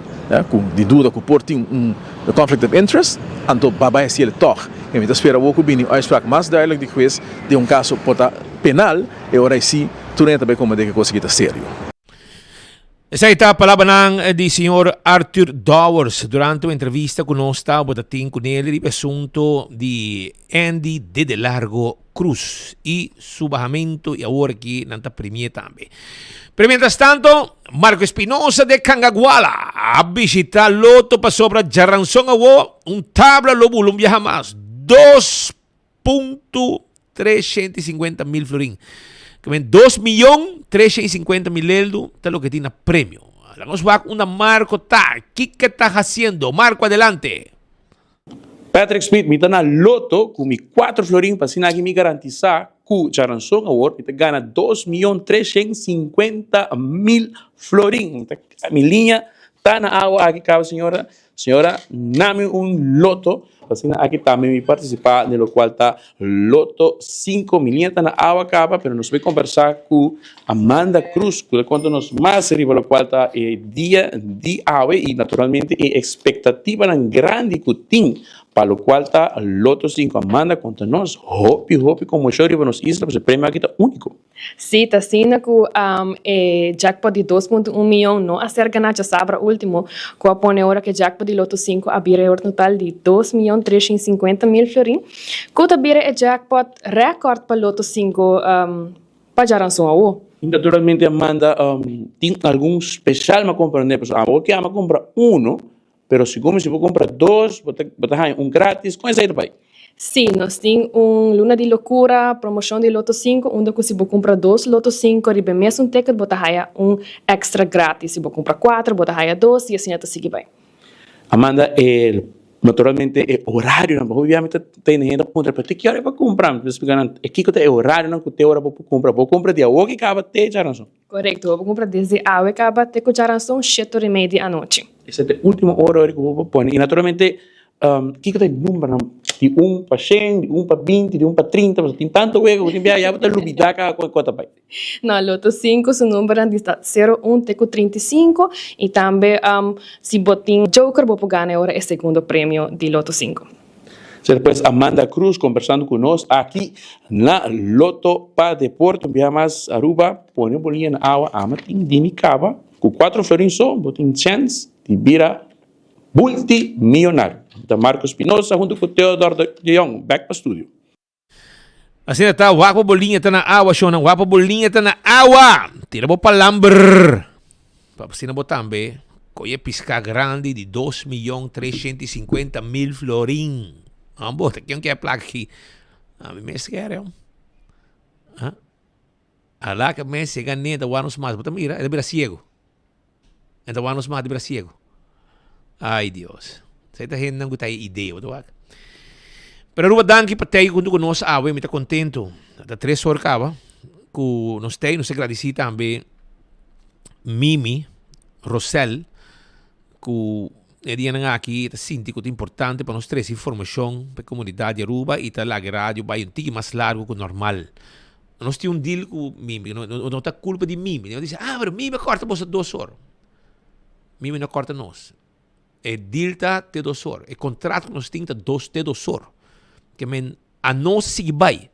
ku di duda ku por tin un conflict of interest anto ba bai hasiel tog. E mi ta spera awor ku bini un uitspraak mas duidelijk di hues den un kaso por ta penal e ora ei si tur hende ta bai komprende ku e kos aki ta serio. Esei ta palabranan di señor Arthur Dowers durante un entrevista ku nos tabata tin kuné riba e asunto di Andy Dede Largo Cruz i su bahamento i awor aki nan ta premie tambe. Pero mientras tanto, Marco Espinosa de Cangaguala a bishita Lotto pasobra djaranson awo un tabla lo bula un biaha mas, 2.350 mil florin. Que men 2.350.000 eldo ta lo que tin na premio. Laga nos wak unda Marco ta. Kiko ta haciendo? Marco, adelante. Patrick Smith, Mi ta na loto ku mi kuater florin pa asina aki mi garantisa ku djaranson awor mi ta gana 2.350.000 florin. Mi liña ta na awa aki kaba señora. Señora, nami un loto, asina aki tambe mi participa den locual ta Loto 5. Mi liña ta na awa caba, pero nos bay conversa cu Amanda Cruz, cu ta conta nos mas riba locual ta e dia di awe y naturalmente e expectativanan grandi cu tin pa locual ta Loto 5. Amanda, conta nos hopi, hopi conmocion riba nos isla, pasobra e premio aki ta unico. Sí, ta asina ku e jackpot di 2.1 mion no a ser ganá djasabra último, ku a pone ora ku e jackpot di Loto 5 a bira e ora total di dos mion 350 mil florin, ku ta bira e jackpot rèkòrt pa Loto 5 pa djaranson awo. Naturalmente Amanda, tin algun special mi a compra ne, pasobra awor ke ami a compra uno, Pero segun mi si bo kumpra dos, bo ta bo ta haña un gratis, kon esei ta bai? Sí, nos tin un Luna di Locura promoshon di Loto 5 unda ku si bo kumpra dos Loto 5 riba e mesun ticket bo ta haya un extra gratis. Si bo kumpra kuater bo ta haya dos i asina ta sigui bai. Amanda, e naturalmente e orarionan, hopi bia mi ta tene hende a puntra, pero te ki ora e por kumpra? Mi ta splika nan e kiko ta e orarionan ku te ora bo por kumpra. Bo kumpra di awor ki kaba te djaranson. Korekto, bo por kumpra desde awe kaba te ku djaranson shete ora i mei di anochi. Esa ta e ultimo ora ora ku bo por pone. I naturalmente, kiko ta e numbernan? Di un pa shen, di un pa binti, di un pa trinta, pasobra tin tantu wega ku tin biaha ya bo ta lubidá kaba ku ta bai. No, Loto 5 su numbernan di ta sero un te ku 35 i tambe si bo tin joker bo por gana e ora e segundo premio di Loto 5. Ser pues Amanda Cruz conversando cu nos aki na Lotto pa Deporte. Un biaha mas Aruba pone bo liña na awa ama tin di mi caba cu cuatro florin so bo tin chance di bira multimillonario. Ta Marco Espinosa hunto cu Theodor de Jong back pa studio. Asina ta, wak bo liña ta na awa, shonnan, wak bo liña ta na awa. Tira bo palamber. Pa asina bo tambe koye piská grandi di 2.350.000 florin. Ambo, ta ken ke plaka aki? Ami mes kere. Ha? Alaka mes yega ne ta wak nos mas. Bo ta mira, e ta bira siego. E ta wak nos mas, e ta bira siego. Ay Dios. Esei ta hendenan ku ta e idea, bo ta wak. Pero Aruba danki pa tei huntu ku nos awe, mi ta kontentu. Ta tres or kaba ku nos tei, nos ta gradisí tambe Mimi. Rosel ku e dianan aki ta sinti ku ta importante pa nos trese informashon pa e komunidat di Aruba i ta laga e radio bai un tiki mas largu ku normal. Nos tin un deal ku Mimi, no no ta kulpa di Mimi. Nan ta bisa, ah pero Mimi a kòrta boso dos or. Mimi no a kòrta nos. E deal ta te dos or. E kontrato ku nos tin ta dos te dos or. Ke men anos a sigui bai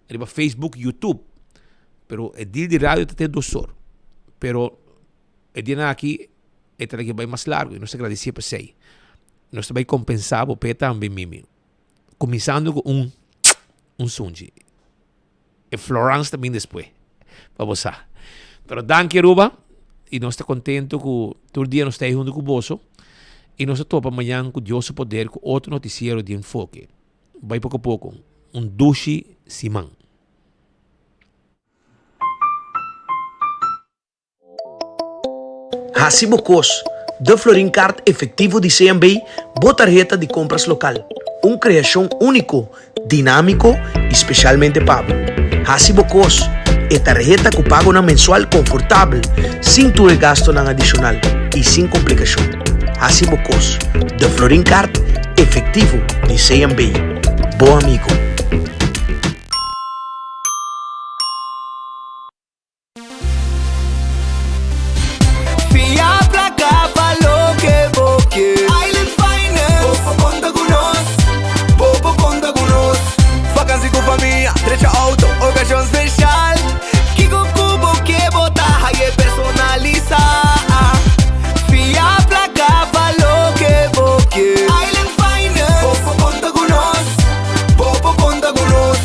riba Facebook, YouTube, pero e deal di radio ta te dos or. Pero e dianan aki e ta bai mas largu i nos ta gradisié pa esei. Nos ta bai kompensá bo p'e tambe Mimi. Kuminsando ku un un sunchi. E Florence ta bin despues pa bo sa. Pero danki Aruba y nos ta contento cu tur dia nos ta ahí hunto cu boso y nos ta topa mañan cu Dios su poder cu otro noticiero di Enfoke. Bay poco poco. Un dushi siman. Hasi bo kos, De Florin Card Efectivo di CMB, bo tarheta di kompras lokal. Un kreashon úniko, dinámiko i spesialmente pa bo. Hasi bo kos, E tarheta ku pagonan mensual konfortabel, sin tur e gastonan adishonal i sin komplikashon. Hasi bo kos, De Florin Card Efectivo di CMB. Bo amigo. Fia placa pa loke bo ke. Island Finance. Bo por conta cu nos. Bo por conta cu nos. Vakantie cu famia, drecha auto, ocasion special. Kico cu bo ke bo ta haye personalisa. Fia placa pa loke bo ke. Island Finance. Bo por conta cu nos. Bo por conta cu nos.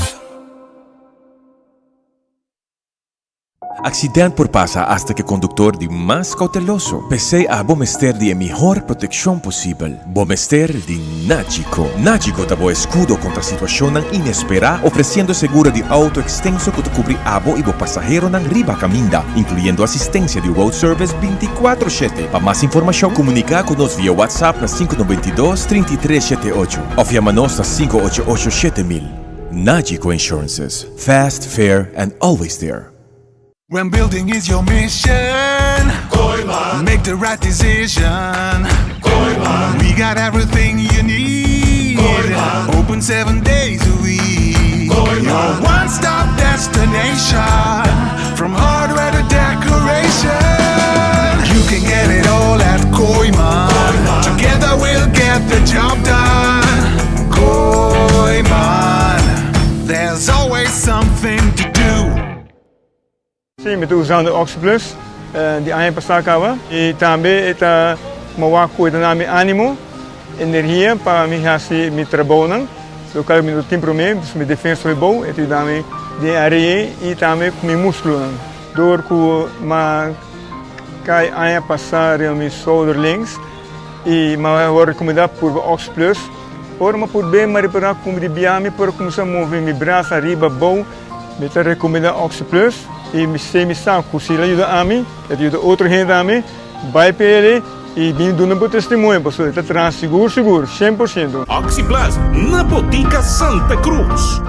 Accident por pasa hasta cu e conductor di mas cauteloso. P'esey abo mester di e mihor proteccion posibel. Bo mester di Nagico. Nagico ta bo escudo contra situacionnan inespera, ofreciendo seguro di auto extenso cu ta cubri abo y bo pasaheronan riba caminda, incluyendo asistencia di road service binticuatro shete. Pa mas informacion, comunica cu nos via WhatsApp na sinku 92 33 shete ocho of yama nos na sinku ocho ocho 7000. Nagico Insurances. Fast, fair and always there. When building is your mission, Kooyman. Make the right decision. Kooyman. We got everything you need. Kooyman. Open seven days a week. Kooyman. Your one-stop destination. From hardware to decoration. You can get it all at Kooyman. Kooyman. Together we'll get the job done. Kooyman. There's always something to do. Sí, mi ta usando OxyPlus di aña pasá kaba i tambe e ta mawak ku e ta na mi ánimo, energia pa mi hasi mi trabounan, lokal mi no tin promé, mi defensa hopi bou, e ta yuda mi den e área ei i tambe ku mi múskulonan. Dor ku m'a kai aña pasá riba mi shoulder links i m'a wòrdu rekomendá purba OxyPlus. Ora mi por ben mi a repará ku di bia mi por a kuminsá move mi brasa ariba abou. Mi ta rekomendá OxyPlus i mi sé mi sa ku si el a yuda ami, e ta yuda otro hende tambe. Bai pa el i bin duna bo testimonio pasobra e ta traha sigur sigur, shen por shento. OxyPlus na Botica Santa Cruz.